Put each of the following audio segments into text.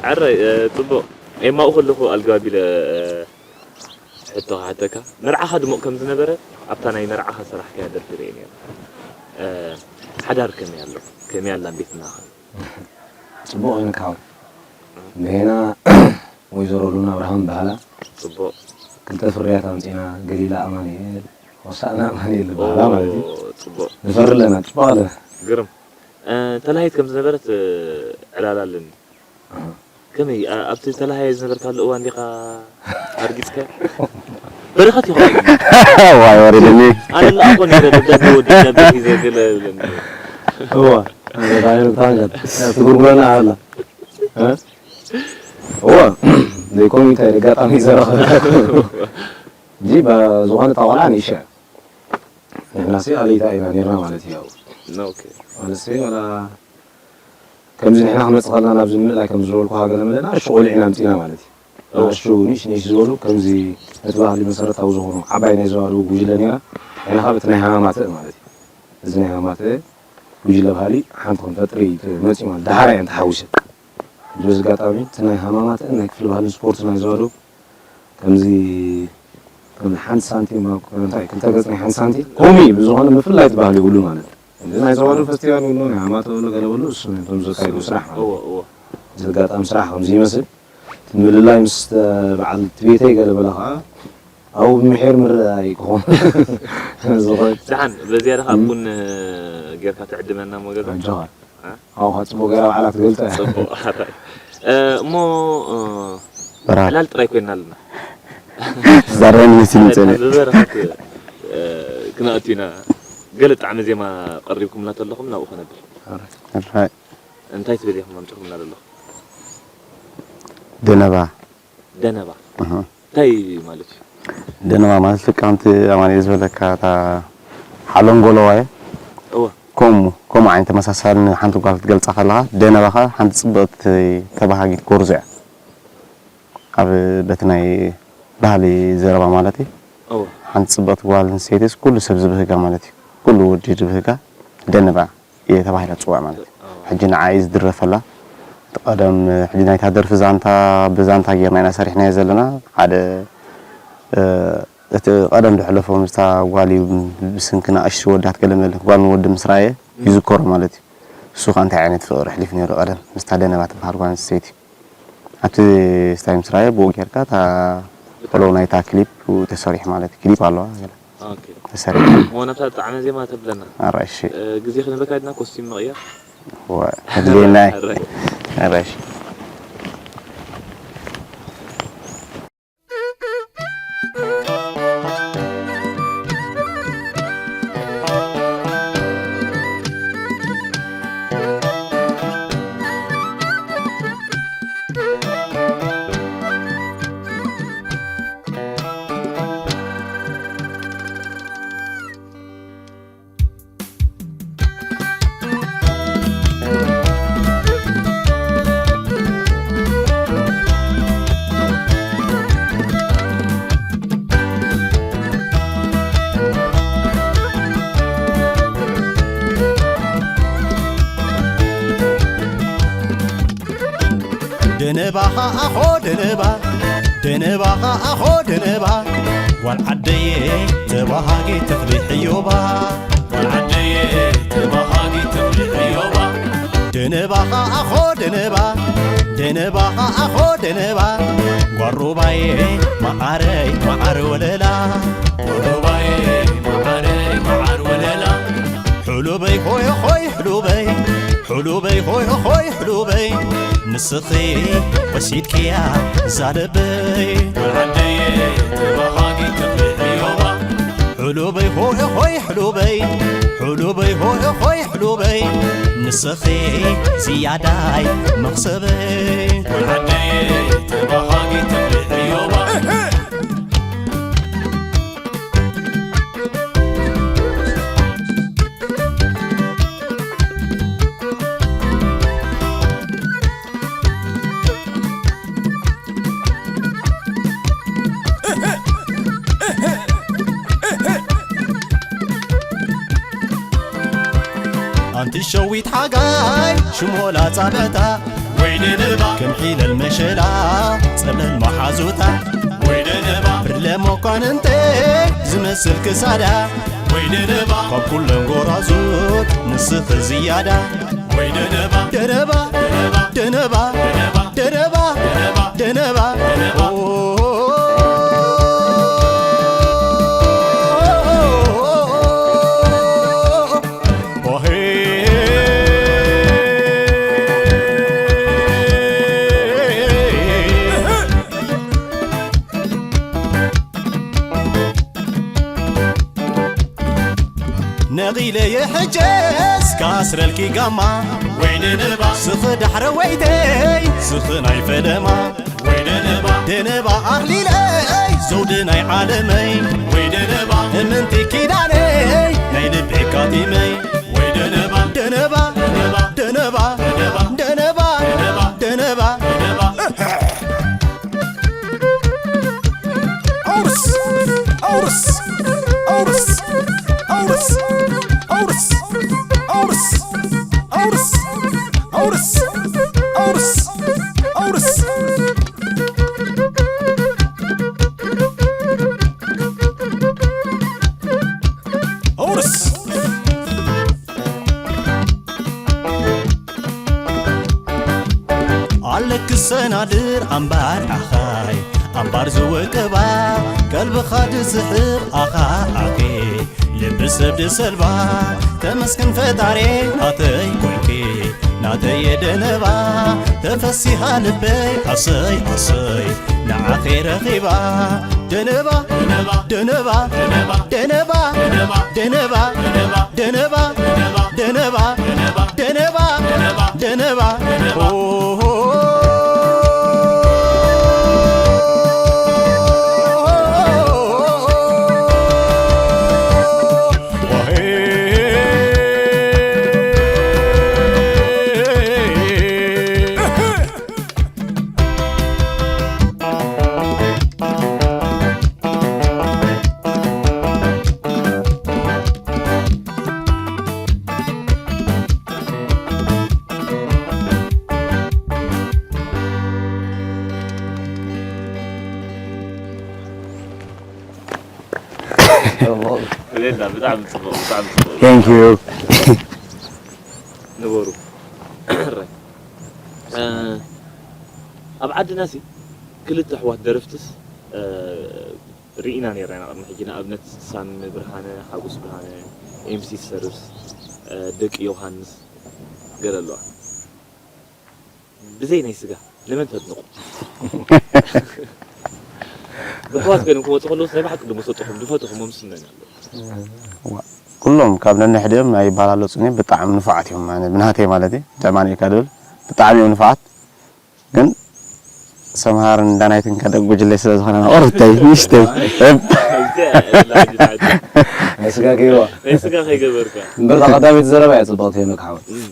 ሕራይ፣ እ፣ ጽቡቕ። ኤማኡ ከለኹ ኣልጋቢለ፣ እ፣ ሕቶ ክሓተካ። መርዓኻ ድሙቕ ከም ዝነበረ ኣብታ ናይ መርዓኻ ሰራሕካያ ደርፊ ርእየ ነይረ። እ፣ ሓዳር ከመይ ኣሎ? ከመይ ኣላ ቤትናኻ? ጽቡቕ ይንካው። ንሄና ወይዘሮ ሉና ኣብርሃም በሃላ። ጽቡቕ። ክልተ ፍርያት ኣምጺና፣ ገሊላ ኣማኑኤል፣ ሆሳእና ኣማኑኤል ዝበሃላ ማለት እዩ። ጽቡቕ። ንፈሪ ኣለና፣ ጽቡቕ ኣለና። ግርም። እ፣ ተላሂት ከም ዝነበረት፣ እ፣ ዕላል ኣለኒ። ኣሃ። ከመይ፣ ኣ-፣ ኣብቲ ተላሃየ ዝነበርካሉ እዋን ዲኻ ኣርጊጽካያ? በረኸት ይኸውን። ዋይ፣ ወሪድኒ። ኣነ ለኣኾ ነይረ ደብዳቤ ወዲእና ደርፊ ዘገለ ይብለኒ። እዋ፣ ኣነ ባይረ ብታንገት። ትጉርጉረና ኣላ። እ? እዋ፣ ዘይኮን እንታይ ኣጋጣሚ ዘረኸበ። እንጂ፣ ባ-፣ ዝኾነ እታ ቆልዓ ንእሽቶ እያ። ንሕናሲ ኣለይታ ኢና ነይርና ማለት እዩ። ኦኬ። ማለትሲ፣ ዋላ ከምዚ ንሕና ክንመጽእ ከለና ናብዚ ንምእላይ ከም ዝበልኩኻ ገለ መለ ንኣሽቱ ቆልዑ ኢና ኣምጺእና ማለት እዩ። እወ። ንኣሽቱ ንእሽ ንእሽ ዝበሉ ከምዚ ነቲ ባህሊ መሰረታዊ ዝኾኑ ዓባይ ናይ ዘዋድቡ ጉጅለ ነይራ። ንሕና ካብ እቲ ናይ ሃማማተ ማለት እዩ። እዚ ናይ ሃማማተ ጉጅለ ባህሊ ሓንቲ ክንፈጥር እዩ መጺኡ ማለት ደሓር እየን ተሓዊሰን። በዚ ኣጋጣሚ እቲ ናይ ሃማማተ ናይ ክፍሊ ባህልን ስፖርት ናይ ዘዋድቡ ከምዚ ከም ሓንቲ ሳንቲም ኣብ እንታይ ክልተ ገጽ ናይ ሓንቲ ሳንቲም ከምኡ እዩ። ብዝኾነ ምፍላይ እቲ ባህሊ ይብሉ ማለት እዩ። እዚ ናይ ዘዋድቡ ፈስቲቫል ይብሉ፣ ናይ ሃማማተ ይብሉ፣ ገለ ይብሉ፣ እሱ ነቶም ዘካይዱ ስራሕ ማለት እወ፣ እዩ። እወ። እዚ ኣጋጣሚ ስራሕ ከምዚ ይመስል። እቲ ምልላይ ምስ በዓል እቲ ቤተይ ገለ በለ ኸዓ ኣብኡ ብምሒር ምርኣይ ክኾን ዝኽእል። ደሓን፣ በዚያዳ ኸዓ እም። ቡን ጌርካ ትዕድመና እሞ ገዛ? ኣጆኻ። እ? ኣብኡ ኸዓ ጽቡቕ ገይራ ባዕላ ትገልጻ እያ። ጽቡቕ፣ ሓራይ። እ፣ እሞ፣ እ፣ በራድ። ዕላል ጥራይ ኮይንና ኣለና። ዛረኒ መሲሉ ሓራይ፣ ጽልእ። ካብ በረኸት፣ እ፣ ክነኣቱ ኢና። ገለ ጣዕመ ዜማ ቀሪብኩምና ተለኹም ናብኡ ኸነብል። ሓራይ። እንታይ ትብል ኢኹም ኣምጺኹምና ዘለኹም? ደነባ። ደነባ። እህ። እንታይ ማለት እዩ? ደነባ ማለት ልክዕ ከምቲ ኣማኑኤል ዝበለካ እታ ሓሎንጎለዋ እየ። እወ። ከምኡ፣ ከምኡ ዓይነት ተመሳሳሊ ንሓንቲ ጓል ክትገልጻ ከለኻ፣ ደነባ ኸኣ ሓንቲ ጽብቕቲ ተባሃጊት ጎርዞ እያ። ኣብ በቲ ናይ ባህሊ ዘረባ ማለት እዩ። እወ። ሓንቲ ጽብቕቲ ጓል ኣንስተይቲስ ኩሉ ሰብ ዝብህጋ ማለት እዩ። ኩሉ ወዲ ዝብህጋ ደነባ እየ ተባሂላ ትጽዋዕ ማለት እዩ። እወ። ሕጂ ንዓ እዩ ዝድረፈላ። እቲ ቀደም ሕጂ ናይታ ደርፊ ዛንታ ብዛንታ ጌርና ኢና ሰሪሕናዮ ዘለና። ሓደ፣ እ፣ እቲ ቀደም ዝሕለፎ ምስታ ጓል እዩ ብስንኪ ንኣሽቱ ወዳት ገለ መለ ጓል ወዲ ምስ ረኣየ ይዝከሮ ማለት እዩ። እሱ ኸኣ እንታይ ዓይነት ፍቕሪ ኣሕሊፉ ነይሩ ቀደም ምስታ ደነባ ትበሃል ጓል ኣንስተይቲ። ኣብቲ ስታይ ምስ ረኣየ ብኡ ጌርካ እታ ፎሎ ናይታ ክሊፕ ተሰሪሑ ማለት እዩ። ክሊፕ ኣለዋ ገለ ኦኬ። ተሰሪሑ። እሞ ናብታ ጣዕመ ዜማ ተብለና። ኣራይ እሺ። እ፣ ግዜ ክንበካ ድና ኮስቲም ምቕያር? ወ-፣ ከድልየና እዩ። ኣራይ። ኣራይ እሺ። ደነባኻ ኣኾ ደነባ፣ ደነባኻ ኣኾ ደነባ፣ ጓል ዓደየ ተባሃጊ ተኽሊ ሕዮባ። ጓል ዓደየ ተባሃጊ ተኽሊ ሕዮባ። ደነባኻ ኣኾ ደነባ፣ ደነባኻ ኣኾ ደነባ፣ ጓል ሩባየ መዓረይ መዓር ወለላ። ጓል ሩባየ መዓረይ መዓር ወለላ። ሕሉበይ ሆይ ሆይ ሕሉበይ፣ ሕሉበይ ሆይ ሆይ ሕሉበይ፣ ንስኺ ወሲድክያ እዛ ልበይ። ጓል ዓደየ ተባሃጊ ተኽሊ ሕዮባ። ሕሉበይ ሆይ ሆይ ሕሉበይ፣ ሕሉበይ ሆይ ሆይ ሕሉበይ፣ ንስኺ ዝያዳይ መኽሰበይ። ጓል ዓደየ ተባሃጊ ተኽሊ ሕዮባ። ኣንቲ ሸዊት ሓጋይ ሽሞላ ጻብዕታ ወይ ደነባ ከም ሒለል ላ ጸብለል መሓዙታ ወይ ደነባ፣ ብርለ መኳንንተይ ዝመስል ክሳዳ ወይ ደነባ፣ ካብ ኩለን ጎራዙት ንስኺ ዝያዳ ወይ ደነባ፣ ደነባ፣ ደነባ፣ ደነባ፣ ደነባ፣ ደነባ፣ ደነባ። ኦ፣ ኦሄ። ነቒለ እየ ሕጀስ ክኣስረልኪ ጋማ ወይ ደነባ፣ ስኺ ዳሕረወይተይ፣ ስኺ ናይ ፈለማ ወይ ደነባ፣ ደነባ ኣኽሊለይ፣ ዘውዲ ናይ ዓለመይ ወይ ደነባ፣ እምንቲ ኪዳነይ፣ ናይ ልቢ ካቲመይ ወይ ደነባ፣ ደነባ፣ ደነባ፣ ደነባ፣ ደነባ፣ ደነባ፣ ደነባ፣ ደነባ። ኣለኪ ሰናድር ኣምባር ኣኻይ፣ ኣምባር ዝወቀባ፣ ቀልብኻ ድስሕቕ ኣኻ ኣኼ፣ ልቢ ሰብ ድሰልባ። ተመስገን ፈጣሪ ናተይ ኮንኪ፣ ናተይ የደነባ፣ ተፈሲሃ ልበይ ኣሰይ ኣሰይ፣ ንዓኺ ረኺባ። ደነባ፣ ደነባ፣ ደነባ፣ ደነባ፣ ደነባ፣ ደነባ፣ ደነባ፣ ደነባ፣ ደነባ፣ ደነባ። ኦሆ። ሌላ ብጣዕሚ ጽቡቕ፣ ብጣዕሚ ጽቡቕ። Thank you። ንበሩ። ሕራይ። እ፣ ኣብ ዓድና ሲ ክልተ ኣሕዋት ደረፍትስ፣ እ፣ ርኢና ኔርና ኢና ቅድሚ ሕጂ። ንኣብነት ሳሚ ብርሃነ፣ ሓጎስ ብርሃነ፣ ኤምሲ ሰርስ፣ እ፣ ደቂ ዮሃንስ ገለ ኣለዋ። ብዘይ ናይ ስጋ ንመን ተድንቑ? ብሕዋት ኮይኖም ክመጹ ከለውስ ናይ ብሓቂ ድመሰጥኹም፣ ድፈትኹም፣ መምስነን ኣሎ። ዋ፣ ኩሎም ካብ ነንሕድኦም ኣይበላለጹን እዮም። ብጣዕሚ ንፉዓት እዮም። ኣነ ብናተይ ማለት እዩ። ጥዕማን ኢልካ ድብል ብጣዕሚ እዮም ንፉዓት። ግን ሰምሃርን ዳናይትን ከደ ጉጅለይ ስለ ዝኾነ መቐርብተይ፣ ንእሽተይ። እብ። ናይ ስጋ ገይርዋ። ናይ ስጋ ከይገበርካ። እምበር፣ እታ ቀዳመይቲ ዘረባ እያ ጽብቕቲ፣ ሄኖክ ሓወይ። እም።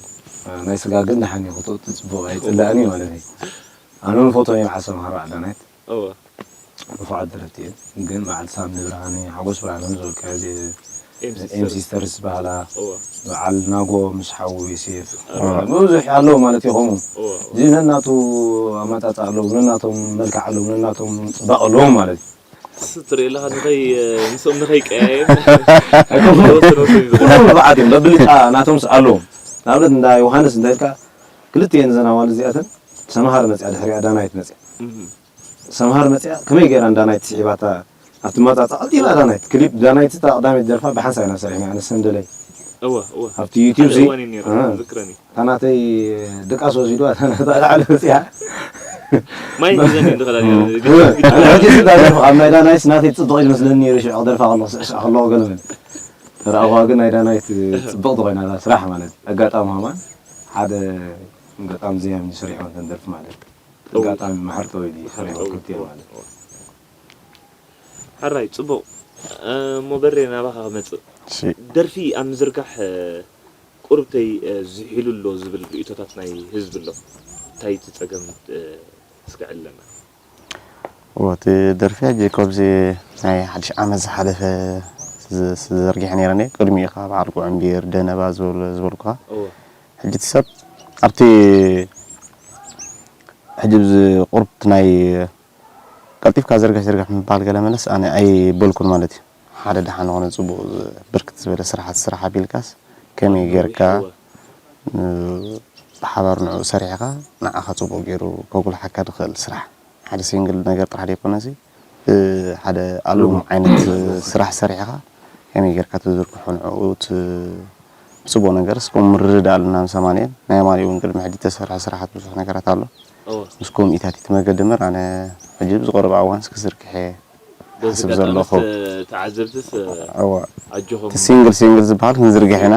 ናይ ስጋ ግን ደሓን እዩ፣ ክትእቱ ጽቡቕ ኣይጽላእን እዩ ማለት እዩ። ኣነ እውን ፈትዎም እየ በዓል ሰምሃር፣ በዓል ዳናይት። እወ። ንፉዓት ደረፍቲ እዮም። ግን በዓል ሳሚ ብርሃነ፣ ሓጎስ ብርሃነ ከም ዝበልካዮ፣ እዚ ኤምሲ ኤምሲ ስተርስ ዝበሃላ፣ እወ። በዓል ናጎ ምስ ሓዉ ዮሴፍ፣ እወ። ብዙሕ ኣለዉ ማለት እዩ ከምኡ። እወ፣ እወ። እዚ ነናቱ ኣመጻጽኣ ኣለዉ፣ ነናቶም መልክዕ ኣለዉ፣ ነናቶም ጽባቐ ኣለዎም ማለት እዩ። ንሱ ትርኢ ኣለኻ፣ ንኸይ-፣ ንሶም ንኸይቀያየም ኣይኮኑን። ወሰን ወሰን እዩ ዝኸውን። ኩሎም ንፉዓት እዮም፣ በብልጫ ናቶምስ ኣለዎም። ንኣብነት እንዳ ዮሃንስ እንተ ኢልካ፣ ክልቲኤን እዘን ኣዋልድ እዚኣተን፣ ሰምሃር መጽያ፣ ድሕሪኣ ዳናይት መጽያ። እህ። ሰምሃር መጽያ፣ ከመይ ገይራ ንዳናይት ስሒባታ? ኣብቲ መጻጻ ቀልጢፋ ዳናይት፣ ክሊፕ ዳናይት እታ ቀዳመይቲ ደርፋ ብሓንሳእ ኢና ሰሪሕና፣ ኣነ ሰንደለይ። እወ፣ እወ። ኣብቲ ዩቱብ ሓደ ሲ-፣ እዋን እዩ ነይሩ፣ እ። ዝክረኒ። እታ ናተይ ድቃስ ወሲድዋ፣ እታ ናታ ላዕሊ መጽያ። ማይ ሒዘኒ እንድኸዳ ነይረ። እወ። ኣነ ሕጂ ስታ ደርፋ፣ ኣብ ናይ ዳናይትስ ናተይ ጽቡቕ ኢሉ መስለኒ ነይሩ፣ ሽዑ ክደርፋ ከለኹ፣ ስዕስዕ ከለኹ ገለ መለ። ተረኣኹዋ ግን ናይ ዳናይት ጽብቕቲ ኮይና፣ እዛ ስራሕ ማለት። ኣጋጣሚ ከማን ሓደ ገጣሚ ዘያሚ ሰሪሕወን እተን ደርፊ ማለት። እወ። ኣጋጣሚ መሓር ተወይዲ መሓር ይስራሕ ተወይዲ። ክልቲኤን እወ፣ ማለት። እወ። ሕራይ፣ ጽቡቕ። እ፣ እሞ በሬ ናባኻ ክመጽእ። እሺ። ደርፊ ኣብ ምዝርጋሕ፣ እ፣ ቁሩብተይ፣ እ፣ ዝሒሉ ኣሎ ዝብል ርእይቶታት ናይ ህዝቢ ኣሎ። እንታይ እቲ ጸገም፣ እ፣ እስከ ዕለና። እወ፣ እቲ ደርፊ ሕጂ ካብዚ ናይ ሓድሽ ዓመት ዝሓለፈ ዝ-፣ ዝዘርጊሐ ነይረ እየ። ቅድሚኡ ከኣ በዓል ጉዕምቢር፣ ደነባ ዝበሉ-፣ ዝበልኩኻ። እወ። ሕጂ እቲ ሰብ ኣብቲ ሕጂ ብዚ ቁርብቲ ናይ ቀልጢፍካ ዘርጋሕ ዘርጋሕ ምባል ገለ መለስ ኣነ ኣይበልኩን ማለት እዩ። ሓደ ደሓን ዝኾነ ጽቡቕ ብርክት ዝበለ ስራሓት ስራሕ ኣቢልካስ ከመይ ጌርካ ብሓባር ንዕኡ ሰሪሕኻ ንዓኻ ጽቡቕ ገይሩ ከጉልሓካ ዝኽእል ስራሕ ሓደ ሲንግል ነገር ጥራሕ ዘይኮነሲ ሓደ ኣሉም ዓይነት ስራሕ ሰሪሕኻ ከመይ ጌርካ ትዝርግሖ ንዕኡ ብጽቡቕ ነገር እስኩም ምርድዳእ ኣለና ምስ ኣማንኤል ናይ ኣማንኤል እውን ቅድሚ ሕጂ ተሰርሐ ስራሓት ብዙሕ ነገራት ኣሎ ምስኩም ኢታት ይትመገድምር ኣነ ሕጂ ብዝቆረበ ኣዋንስ ክዝርግሐ ሓስብ ዘለኹ ተዓዘብትስ እዋ እቲ ሲንግል ሲንግል ዝበሃል ክንዝርግሕ ኢና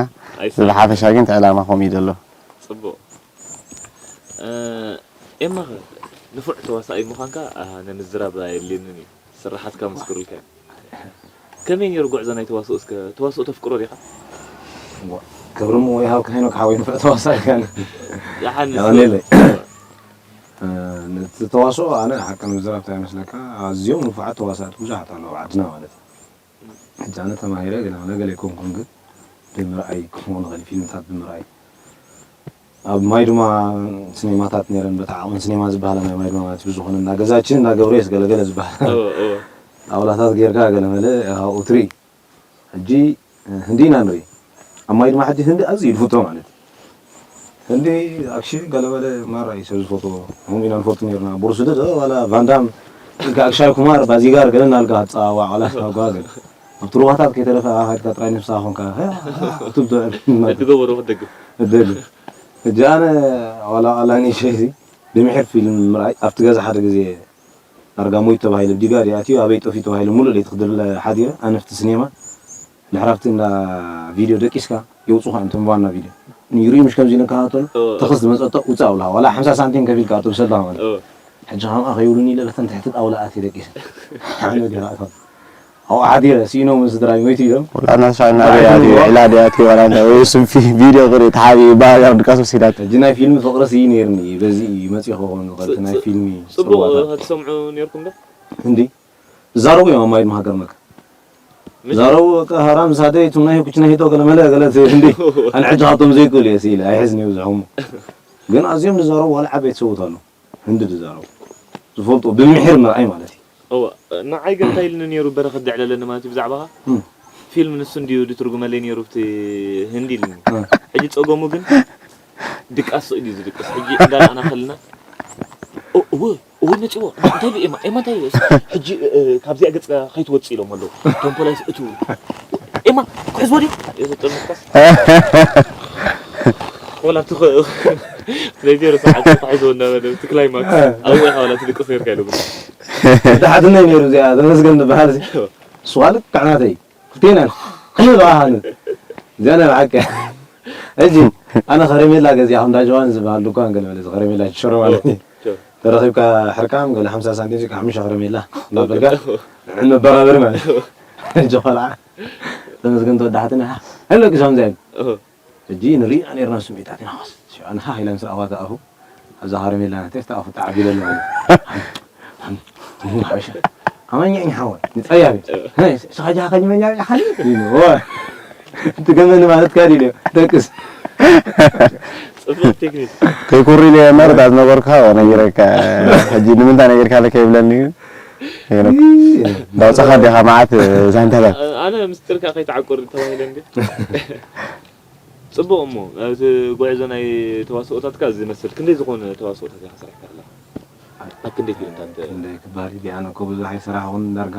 ብሓፈሻ ግን እቲ ዕላማ ከምኡ እዩ ዘሎ ጽቡቕ ኤማ ንፉዕ ተዋሳኣይ ምዃንካ ንምዝራብ ኣየድልየንን እዩ ስራሓትካ መስክሩልካ እዩ ከመይ ነይሩ ጉዕዞ ናይ ተዋስኦ እስከ ተዋስኦ ተፍቅሮ ዲኻ ክብሪ ሞ ይሃብካ ሄኖክ ሓወይ ንፉዕ ተዋሳኣይ ኢኻ ደሓን የቐንየለይ ነቲ ተዋስኦ ኣነ ሓቂ ንምዝራብ እንታይ ይመስለካ ኣዝዮም ንፉዓት ተዋሳእቲ ብዙሓት ኣለዉ ዓድና ማለት እዩ ሕጂ ኣነ ተማሂረ ገለ ገለ ኣይኮንኩን ግን ብምርኣይ ክኸውን ይኽእል ፊልምታት ብምርኣይ ኣብ ማይ ድማ ስኔማታት ነይረን በታ ዓቕን ስኔማ ዝበሃላ ናይ ማይ ድማ ማለት ብዝኾነ እንዳ ገዛችን እንዳ ገብረየስ ገለገለ ዝበሃል ጣውላታት ጌርካ ገለመለ ካብኡ ትርኢ ሕጂ ህንዲ ኢና ንርኢ ኣብ ማይ ድማ ሕጂ ህንዲ ኣዝዩ ዝፍቶ ማለት እዩ ህንዲ ኣክሽን ገለመለ ማራ እዩ ሰብ ዝፈትዎ ከምኡ ኢና ንፈቱ ነርና ቦርሱ ዶ ዋላ ቫንዳም ኣክሻይ ኩማር ባዚጋር ገለ እናልካ ትፀዋዋዕ ዋላ ጓገል ኣብቲ ሩባታት ከይተረፈ ኣኻድካ ጥራይ ንስኻ ኮንካ ክትብል ትውዕል ትገብሮ ክትደግም እደሊ ሕጂ ኣነ ዋላ ዋላ ንእሸይ ሲ ድምሒር ፊልም ምርኣይ ኣብቲ ገዛ ሓደ ግዜ ዳርጋ ሞይቱ ተባሂሉ ዲጋ ድዩ ኣትዩ ኣበይ ጠፊኡ ተባሂሉ ሙሉእ ለይቲ ክድርለ ሓዲረ ኣነ ኣብቲ ስኔማ ድሕሪ ኣብቲ እንዳ ቪድዮ ደቂስካ የውፁኻ እዮም እቶም ዋና ቪድዮ ንይርኡ ምሽ ከምዚ ኢለ ክሃተሉ ተኽስ ዝመፀቶ ውፃእ ብልሃ ዋላ ሓምሳ ሳንቲም ከፊልካ ኣውቶቡስ ኣለኻ ማለት ሕጂ ከምኣ ከይብሉኒ ኢለ በተን ትሕቲ ጣውላ ኣትየ ደቂሰ ሓነ ዲኻ እቶም ኣብኡ ሓዲረ ስኢኖም ስድራይ ሞይቱ ኢሎም ወላ ናሻ ናበይ ኣትዩ ዒላ ድያ ኣትዩ ዋላ እንታይ ወይ ስም ፊ- ቪድዮ ክርኢ ተሓቢኡ ባርያ ድቃስ ወሲዳት ሕጂ ናይ ፊልሚ ፍቕሪ ስኢ ነይርኒ በዚ እዩ መፂኡ ክኸውን ዝኽእል እቲ ናይ ፊልሚ ፅቡቕ ጽልዋታት ትሰምዑ ነርኩም ዶ ህንዲ ዝዛረቡ እዮም ኣብ ማይ ድማ ሃገር መካ ዝዛረቡ በቃ ሃራም ሳደይ ቱም ናይ ኩች ናይ ሂቶ ገለ መለ ገለ ህንዲ ኣነ ሕጂ ካብቶም ዘይክእሉ እየ ስኢለ ኣይሕዝኒ ብዙሕ እሞ ግን ኣዝዮም ዝዛረቡ ዋላ ዓበይቲ ሰብኡት ኣለዉ ህንዲ ዝዛረቡ ዝፈልጡ ብምሒር ምርኣይ ማለት እዩ እወ ንዓይ ግን እንታይ ኢልኒ ነይሩ በረኸት ዘዕለለኒ ማለት እዩ ብዛዕባኻ ፊልም ንሱ እንድዩ ዝትርጉመለይ ነይሩ ብቲ ህንዲ ኢልኒ ሕጂ ፀገሙ ግን ድቃስ ስቕ ኢሉ እዩ ዝድቅስ ሕጂ እንዳረኣና ከለና እወ እወ መፂዎ እንታይ ኢሉ ኤማ ኤማ እንታይ ኢሉ ሕጂ ካብዚኣ ገፅካ ከይትወፅእ ኢሎም ኣለዉ ቶምፖላይስ እቱ ኤማ ክሕዝዎ ድዩ የሰጠልካስ ወላ ትኸ ዘይገይሩ ሰዓት ክሕዝዎ እናበለ እቲ ክላይማክስ ኣብኡ ኢኻ ወላ ትድቅስ ነርካ ኢሉ ተሓትነይ ነይሩ እዚኣ ተመስገን ዝበሃል እሱ ልክዕ ናተይ ክልቴና ኢና ሓንቲ ዝባሃኒ እዚኣ ናይ ብሓቂ ሕጂ ኣነ ከረሜላ ገዚኣ ከም ዳጀዋን ዝበሃል ድኳን ገለ መለ ከረሜላ ሽሮ ማለት እዩ ተረኺብካ ሕርቃም ገለ ሓምሳ ሳንቲም ዚካ ሓሙሽተ ከረሜላ እናበልካ ንዕን መበራበሪ ማለት እዩ ሕጂ ቆልዓ ተመስገን ተወዳሓትና ሃሎ ግዛም ዛይም ሕጂ ንሪኣ ነርና ስምዒታት ኢና ንሃ ኢላ ምስ ኣዋ ተኣፉ ኣብዛ ከረሜላ ናተይ ተኣፉ ተዓቢለ ኣለኹ ሓበሻ ኣማኛ እኛ ሓወይ ንጸያብ እዩ ስኻ ጃኻ ከጅመኛ ሓሊ ትገመኒ ማለትካ ድዩ ደቅስ ጽቡቕ ቴክኒክ ከይኩሪ ኢለ እየ እምበር እታ ዝነበርኩኻ ነጊረካ ሕጂ ንምንታይ ነጊርካ ኣለካ ይብለኒ ግን ነጊረካ። እንዳውጻኻ እንዲኻ መዓት ዛንታታት ኣነ ምስጢርካ ከይትዓቁር ተባሂለ እንዲ ጽቡቕ እሞ እቲ ጉዕዞ ናይ ተዋስኦታትካ ዝመስል ክንደይ ዝኾነ ተዋስኦታት ኢኻ ሰሪሕካ ኣለኻ ኣብ ክንደይ ፊልምታት ክንደይ ክበሃል ድዩ ኣነ እኮ ብዙሕ ኣይሰራሕኹን ዳርጋ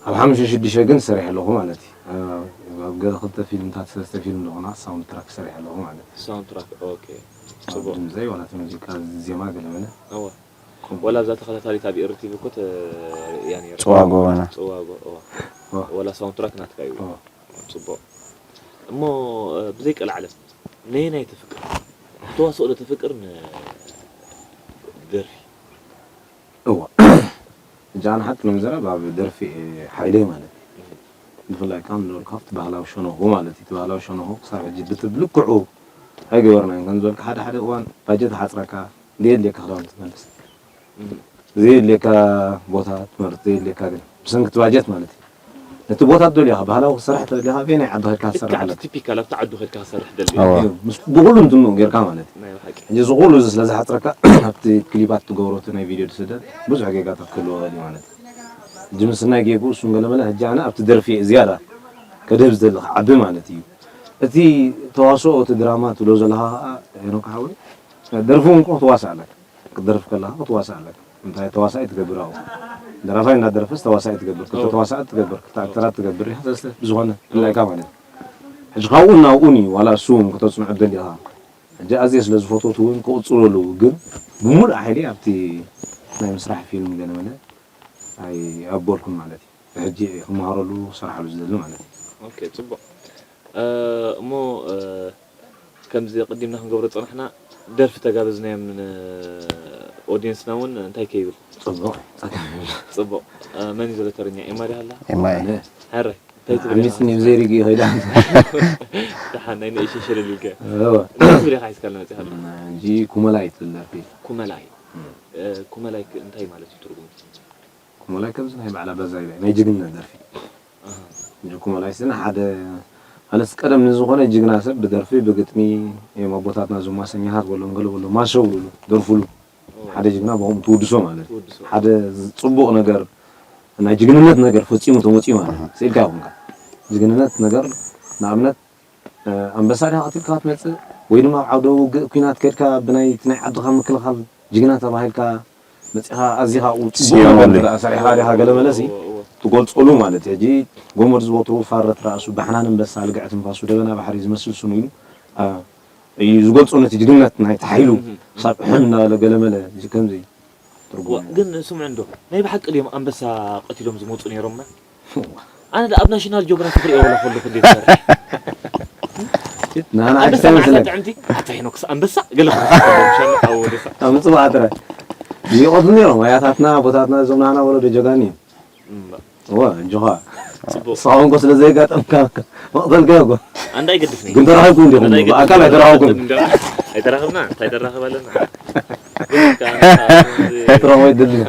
ኣብ ሓሙሽተ ሽዱሽተ ግን ሰሪሐ ኣለኹ ማለት እዩ ኣብ ገለ ክልተ ፊልምታት ሰለስተ ፊልም ዝኾና ሳውንድ ትራክ ሰሪሐ ኣለኹ ማለት እዩ ሳውንድ ትራክ ኦኬ ጽቡቕ ድምዘይ ዋላ እቲ ሙዚቃ ዜማ ገለመለ እወ ወላ ኣብዛ ተኸታታሊት ኣብ ኤሪ ቲቪ እኮ ተርእያ ነይራ ጽዋ ጎበና ጽዋ ጎ እወ ወላ ሳውንድ ትራክ ናትካ እዩ እወ ጽቡቕ እሞ ብዘይ ቀልዓለም ነየናይ ተፍቅር ንተዋስኦ ዶ ተፍቅር ንደርፊ እዋ ሕጂ ኣነ ሓቂ ንምዝራብ ኣብ ደርፊ እየ ሓይለይ ማለት እዩ ብፍላይ ከዓ ንደርፊ ካብቲ ባህላዊ ሸነኹ ማለት እዩ እቲ ባህላዊ ሸነኹ ክሳብ ሕጂ ብቲ ብልክዑ ኣይገበርናዮን ከም ዝበልካ ሓደ ሓደ እዋን ባጀት ሓፅረካ ዘየድልየካ ክዳውንቲ ትመልስ ዘየድልየካ ቦታ ትመርፅ ዘየድልየካ ግን ብሰንኪ እቲ ባጀት ማለት እዩ እቲ ቦታ ትደልዮ ኢኻ፣ ባህላዊ ክትሰርሕ ተደሊኻ ኣበየናይ ዓዲ ከድካ ክትሰርሕ ልክዕ ኣለካ። ኣብቲ ቲፒካል ኣብቲ ዓዱ ከድካ ክሰርሕ ትደሊ እወ። እዩ፣ ምስ ብኹሉ እንትንኡ ጌርካ ማለት እዩ። ናይ ብሓቂ ሕጂ እዚ ኩሉ እዚ ስለ ዝሓፅረካ ኣብቲ ክሊባት ትገብሮ እቲ ናይ ቪድዮ ትስደድ ብዙሕ ጌጋታት ክህልዎ ይኽእል እዩ ማለት እዩ። ሕጂ ምስናይ ጌግኡ እሱን ገለመለ ሕጂ ኣነ ኣብቲ ደርፊ እየ ዝያዳ ከድህብ ዝደሊ ክዓቢ ማለት እዩ። እቲ ተዋስኦ እቲ ድራማ ትብሎ ዘለኻ ከዓ ሄኖክ ሓወይ ደርፊ እውን እኮ ክትዋስእ ኣለካ። ክትደርፍ ከለኻ ክትዋሳእ ኣለካ። እንታይ ተዋሳኢ ትገብር ኣብኡ። ደራፋይ እንዳደረፈስ ተዋሳኢ ትገብር፣ ክልተ ተዋሳእቲ ትገብር፣ ክልተ ኣክተራት ትገብር ኢኻ ሰለስተ ብዝኾነ ድላይካ ማለት እዩ። ሕጂ ካብኡ ናብኡን እዩ ዋላ እሱ እውን ከተጽንዖ ትደሊ ኢኻ። ሕጂ ኣዝየ ስለ ዝፈትወት እውን ክቕጽሎ ኣለዎ ግን ብምሉእ ሓይሊ ኣብቲ ናይ ምስራሕ ፊልም ገለ መለ ኣይኣበልኩን ማለት እዩ። ሕጂ እየ ክመሃረሉ ክሰርሓሉ ዝደሊ ማለት እዩ። ኦኬ ጽቡቕ እሞ ከምዚ ቅዲምና ክንገብሮ ዝጸናሕና ደርፊ ተጋበዝናዮም ንኦድየንስና እውን እንታይ ከይብል ጽቡቕ ጸገም የብሉ። ጽቡቕ መን እዩ ዘሎ ተረኛ ኤማ ድያ ኣላ ኤማየ ሕረ እንታይ ትብል ኢኻ? ዓሚስኒ ብዘይ ርግእ ይኸይዳ ደሓን ናይ ንእሽሸለል ኢልከ እወ እንታይ ትብል ኢኻ ሒዝካልና መጺኻ ኣሎ እንጂ ኩመላ ይትብል ደርፊ ኩመላይ ኩመላይ እንታይ ማለት እዩ ትርጉሙ? ኩመላይ ከምዚ ናይ በዓል ኣባዛይ ናይ ጅግንነት ደርፊ እንጂ ኩመላይ ስነ ሓደ ማለት ቀደም ንዝኾነ ጅግና ሰብ ብደርፊ ብግጥሚ እዮም ኣቦታትና እዞም ማሰኛታት በሎም ገለ በሎም ማሰው ይብሉ ደርፉሉ ሓደ ጅግና ብኸምኡ ትውድሶ ማለት እዩ ሓደ ጽቡቕ ነገር ናይ ጅግንነት ነገር ፈጺሙ ተመጺኡ ማለት እዩ ስኢልካ ይኹንካ ጅግንነት ነገር ንኣብነት ኣንበሳ ዲኻ ቀቲልካ ክትመጽእ ወይ ድማ ኣብ ዓውደ ውግእ ኲናት ከድካ ብናይ እቲ ናይ ዓድኻ ምክልኻል ጅግና ተባሂልካ መጺኻ ኣዚኻ ኣብኡ ጽቡቕ ነገር እንተ ደኣ ሰሪሕኻ ዲኻ ገለ መለሲ ትገልጸሉ ማለት እዩ። ሕጂ ጎመድ ዝወትሩ ፋረት ራእሱ ዳሕናን ኣንበሳ ልግዕ ትንፋሱ ደበና ባሕሪ ዝመስል ስኑ ኢሉ እዩ ዝገልጾ ነቲ ጅግንነት ናይቲ ሓይሉ ክሳብ ሕም እናበለ ገለ መለ ከምዚ ትርጉም ግን ስምዑ እንዶ ናይ ብሓቂ ድዮም ኣንበሳ ቀቲሎም ዝመፁ ነይሮም ኣነ ዳ ኣብ ናሽናል ጂኦግራፊ ክሪኦ ወላ ከለኩ እንዴት ሰረ ናና ኣንበሳ ኣክሰን መዓሳ ስለ ጥዕምቲ ኣታ ሄኖክስ ኣንበሳ ገለ ክመስል ከሎ ምሻል ኣወደሳ ኣብ ምጽዋ ጥረ ይቆትሉ ነይሮም ኣያታትና ኣቦታትና እዞም ናና ወለዶ ጀጋኒ እዮም እዋ እንጆኻ ጽቡቅ እስኻ እንኮ ስለ ዘይጋጠምካ መቕተልካ እኮ ኣንዳ ይገድፍኒ ግን ተራኺብኩም እንዲኹም ብኣካል ኣይተራኸብኩም ኣይተራኸብና እንታይ ተራኸብ ኣለና ትረኽቦ ይደልና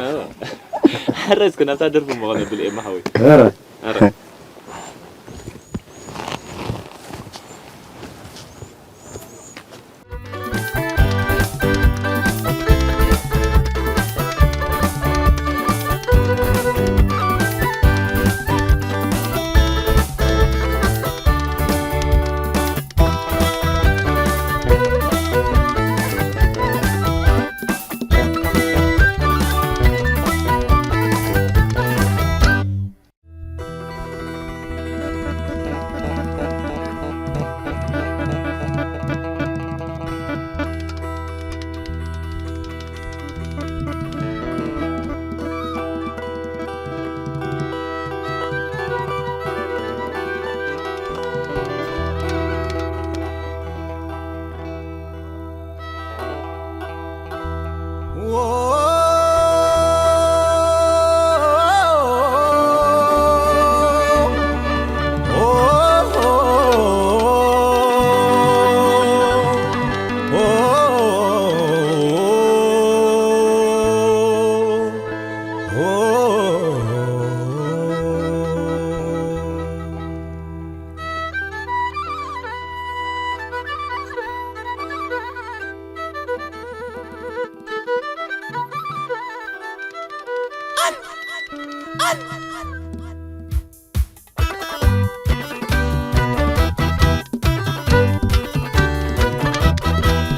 ሕረስ ክናብታ ደርፊ መቐለ ብል ኤማ ሓወይ ኧረ ኣረ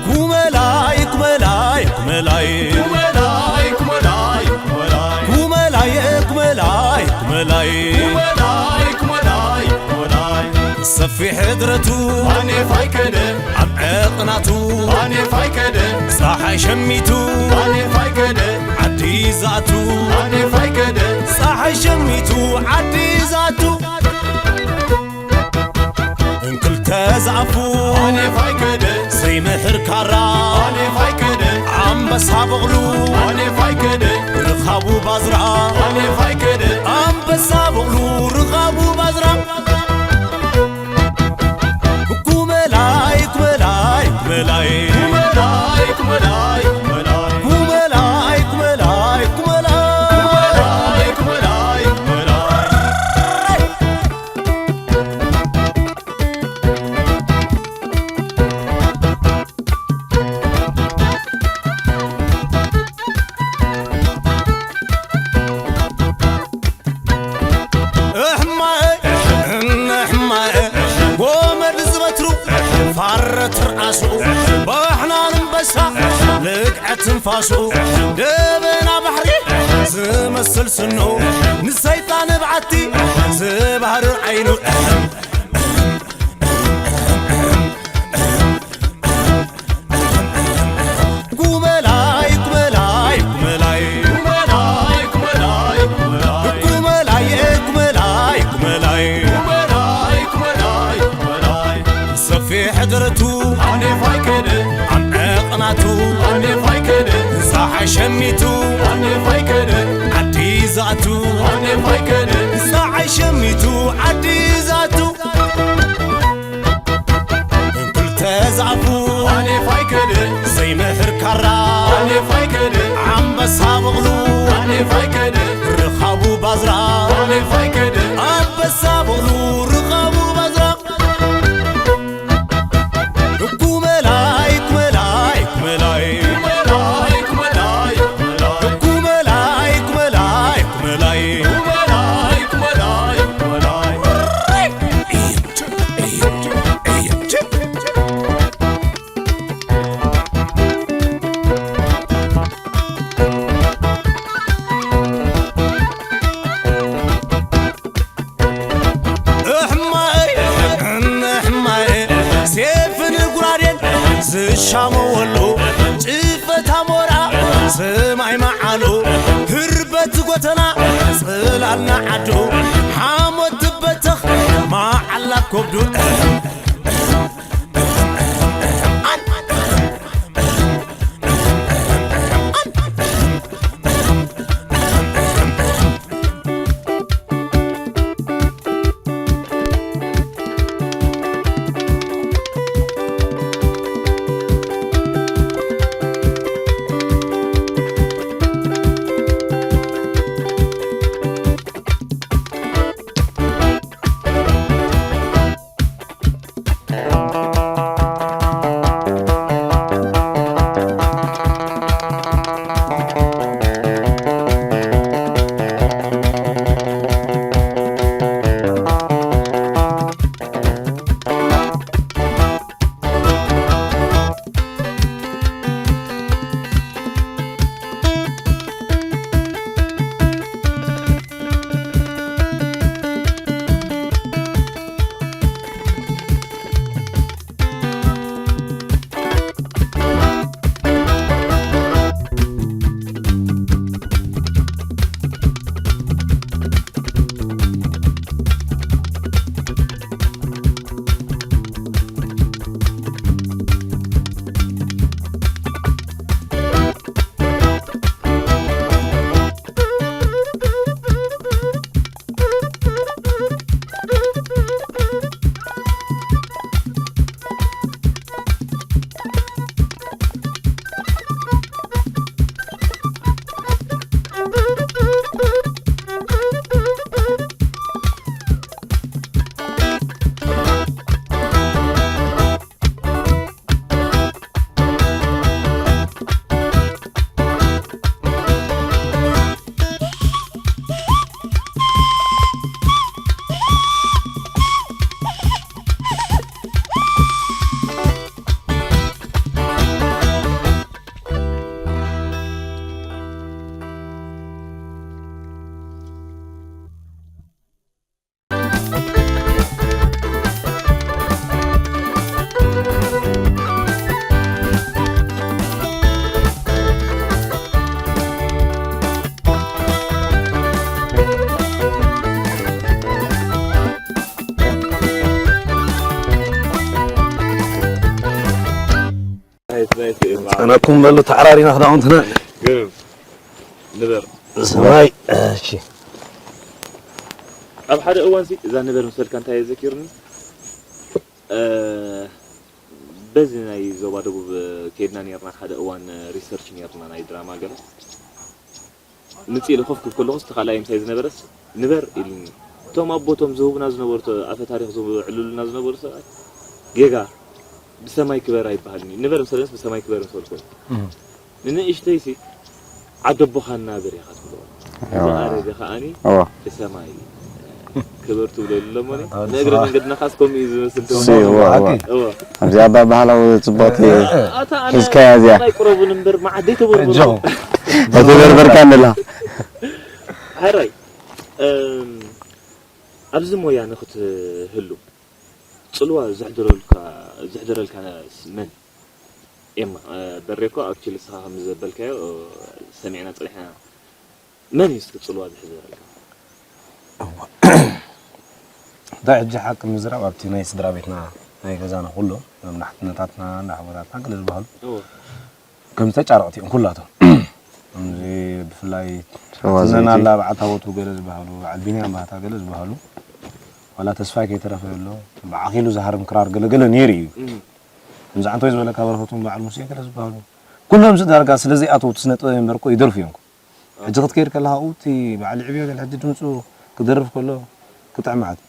ኩመላይ ኩመላይ ኩመላይ ኩመላይ ኩመላይ ኩመላይ ኩመላይ ኩመላይ ኩመላይ ኩመላይ ሰፊሕ ድረቱ ኣኔፋይ ከደ ኣብ ዕቕናቱ ኣኔፋይ ከደ ፀሓይ ሸሚቱ ኣኔፋይ ከደ ዓዲ ዝኣቱ ኣኔፋይ ከደ ፀሓይ ሸሚቱ ዓዲ ዝኣቱ እንክልተ ዝኣፉ ኣኔፋይ ከደ ዘይምሕር ካራ ኣኔፋይ ከደ ኣንበሳ በቕሉ ኣኔፋይ ከደ ርኻቡ ባዝራ ኣኔፋይ ከደ ኣንበሳ በቕሉ ርኻቡ ባዝራ ኩመላይ ኩመላይ ኩመላይ ኩመላይ ኩመላይ ኩመላይ ኩመላይ ኩመላይ ኩመላይ ኩመላይ ትንፋሱ ደበና ባሕሪ ዝመስል ስኑ ንሰይጣን ብዓቲ ዝባህርር ዓይኑ ጉመላይ ጉመላይ ጉመላይ ጉመላይ ጉመላይ ጉመላይ ጉመላይ ጉመላይ ጉመላይ ጉመላይ ሰፊሕ ደረቱ ኣኔፋይ ከደ ኣብ ዕቕናቱ ኣኔፋይ ከደ ጸሓይ ሸሚቱ ኣኔፋይ ከደ ዓዲ ዝኣቱ ኣኔፋይ ከደ ጸሓይ ሸሚቱ ዓዲ ዝኣቱ ክልተ ዛፉ ኣኔፋይ ከደ ዘይምህር ካራ ኣኔፋይ ከደ ኣንበሳ በቕሉ ኣኔፋይ ከደ ርኻቡ ባዝራ ኣኔፋይ ከደ ኣንበሳ በቕሉ ርኻቡ ባዝራ ኩመላይ ኩመላይ ኩመላይ ኩመላይ ኩመላይ ኩመላይ ኩመላይ ኩመላይ ኩመላይ ኩመላይ እሕማይ እሕማይ ሴፍን ጉራዴን ዝሻመወሉ ጭፈታ ሞራ ሰማይ መዓሉ ህርበት ጎተና ጽላልና ዓዱ ሓሞት ትበተኽ መዓላ ከብዱ ጸናኩም በሉ ተዓራሪና ክዳውንትና። ግርም ንበር። ሰማይ፣ እሺ። ኣብ ሓደ እዋንሲ እዛ ንበር ምስ በልካ እንታይ ዘኪሩኒ? እ፣ በዚ ናይ ዞባ ደቡብ ከይድና ኔርና ሓደ እዋን ሪሰርች ኔርና ናይ ድራማ ገለ። ምጽእ ኢለ ኮፍ ክብል ከለኹ፣ እቲ ካልኣይ ምሳይ ዝነበረስ፣ "ንበር" ኢሉኒ። እቶም ኣቦቶም ዝህቡና ዝነበሩ፣ ተ-፣ ኣፈ ታሪኽ ዘዕልሉና ዝነበሩ ሰባት፣ "ጌጋ፣ ብሰማይ ክበር ኣይበሃልን እዩ። ንበር ምስ በለንስ ብሰማይ ክበር ምስ በልኩ" እም። ንንእሽተይሲ፣ "ዓደቦኻ ናብር ኢኻ ትብሎ። እዋ። ዝኣረገ ከኣኒ እዋ። ብሰማይ ክበር ትብሎ የለሞኒ። ኣዎ፣ ንእግረ ንስኻ መንገድና ኻስ ከምኡ እዩ ዝመስል። እሱ እዩ፣ እዋ፣ እዋ። እዋ። ኣብዚኣ እባ ባህላዊ ጽቡቕቲ ኣታ ኣነ ሒዝካያ እዚኣ። ናይ ቁረቡን እምበር መዓት ዘይተበርብሩ። ኣጆኹም። ኣይተበርበርካን ደላ። ሓራይ፣ እም፣ ኣብዚ ሞያ ንኽትህሉ ጽልዋ ዘሕደረልካ፣ ዘሕደረልካ መን? ኤማ፣ እ፣ በሬ እኮ ኣክቹሊ ንስኻ ከም ዘበልካዮ፣ እ፣ ሰሚዕና ጸኒሕና። መን እዩ እስኪ ጽልዋ ዘሕደረልካ? እዋ። እንታይ ሕጂ ሓቂ ምዝራብ ኣብቲ ናይ ስድራ ቤትና ናይ ገዛና ኩሎም፣ እዞም ንኣሕትነታትና፣ ንኣሕዋታትና ገለ ዝበሃሉ እዎ። ከም ዝተጫረቕቲ እዮም ኩላቶም። ከምዚ ብፍላይ ሸዋ ትዝነና ዘይቲ። ኣላ በዓል ታቦቱ ገለ ዝበሃሉ፣ በዓል ቢንያም ባህታ ገለ ዝበሃሉ፣ ዋላ ተስፋይ ከይተረፈ ኣሎ፣ ብዓኺሉ ዝሃርም ክራር ገለ ገለ ነይሩ እዩ። እም። ከምዚ ዓንቶይ ዝበለካ በረኸቱን በዓል ሙሴ ገለ ዝበሃሉ። ኩሎም እዚ ዳርጋ ስለ ዘይኣተዉ እቲ ስነ ጥበብ እምበር እኮ ይደርፉ እዮም እኮ። ሕጂ ክትከይድ ከለኻ፣ ኡ፣ እቲ በዓል ዕብዮ ገለ ሕጂ ድምፁ ክደርፍ ከሎ ክጥዕም መዓት።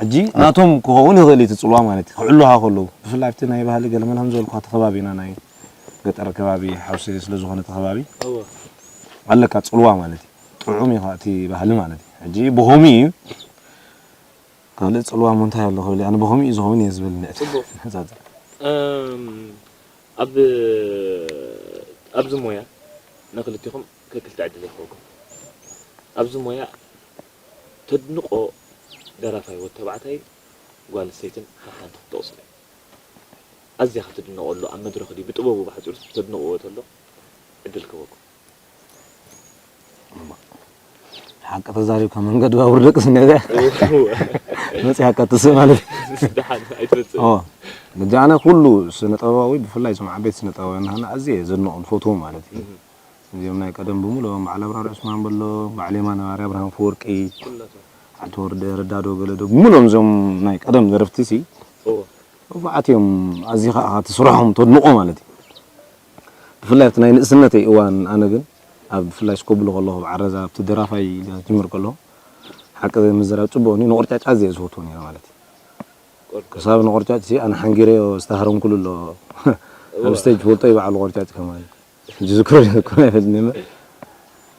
ሕጂ ናቶም ክኸውን ይኽእል እዩ እቲ ጽልዋ ማለት እዩ። ክዕሉኻ ከለዉ። ብፍላይ ኣብቲ ናይ ባህሊ ገለ መለ ከም ዝበልኩኻ እቲ ከባቢና ናይ ገጠር ከባቢ ሓውሲ ስለ ዝኾነ እቲ ከባቢ እወ። ኣለካ ጽልዋ ማለት እዩ። ጥዑም እዩ እቲ ባህሊ ማለት እዩ። ሕጂ ብኸምኡ እዩ። ካልእ ጽልዋ እሞ እንታይ ኣሎ ክብል፣ ኣነ ብኸምኡ እዩ ዝኸውን እየ ዝብል ንእቲ ጽቡቕ። ነጻጽር። እም፣ ኣብ፣ ኣብዚ ሞያ ንክልቲኹም ከክልተ ዕድል ይኸወኩም። ኣብዚ ሞያ ተድንቖ ደራፋይ ወዲ ተባዕታይ ጓል ኣንስተይትን ሓሓንቲ ክትጠቕሱለይ። ኣዝያ ክትድነቐሉ ኣብ መድረኽ ድዩ ብጥበቡ ብሓጺሩ ተድንቕዎ ተሎ ዕድል ክህበኩም። ሓቂ ተዛሪብካ መንገዲ ባቡር ደቂ ስነ እዚኣ እወ። መጺኣካ ትስእ ማለት እዩ። ደሓን ኣይትመጽእ። ኦ፣ በጃ ኣነ ኩሉ ስነ ጥበባዊ ብፍላይ እዞም ዓበይቲ ስነ ጥበባውያን ንሃና ኣዝየ ዘድንቖም ዝፈትዎም ማለት እዩ። እህ። እዚኦም ናይ ቀደም ብምሉኦም በዓል ኣብራር ዑስማን በሎ፣ በዓል የማነ ማርያ፣ ኣብርሃም ፈወርቂ፣ ኩላቶም። ኣቶ ወርደ ረዳዶ ገለዶ ብምሉኦም እዞም ናይ ቀደም ደረፍቲ ሲ እወ። ንፉዓት እዮም። ኣዚኻ ኢኻ እቲ ስርሖም ተድንቖ ማለት እዩ። ብፍላይ ኣብቲ ናይ ንእስነተይ እዋን ኣነ ግን ኣብ ብፍላይ ስኮብሎ ከለኹ ኣብ ዓረዛ ኣብቲ ደራፋይ ኢለ ክጅምር ከለኹ ሓቂ ምዝራብ ጽቡቕ እዩ። ንቆርጫጭ ኣዝየ ዝፈትዎ ነይረ ማለት እዩ። ቆርጫጭ። ክሳብ ንቆርጫጭ ሲ ኣነ ሓንጊረዮ ዝተሃረምኩሉ ኣሎ። እወ። ኣብ ስቴጅ ፈልጦ ይበዓሉ ቆርጫጭ ከማን። ዝዝክሮ ዝዝክሮ ኣይፈልጥን እየ።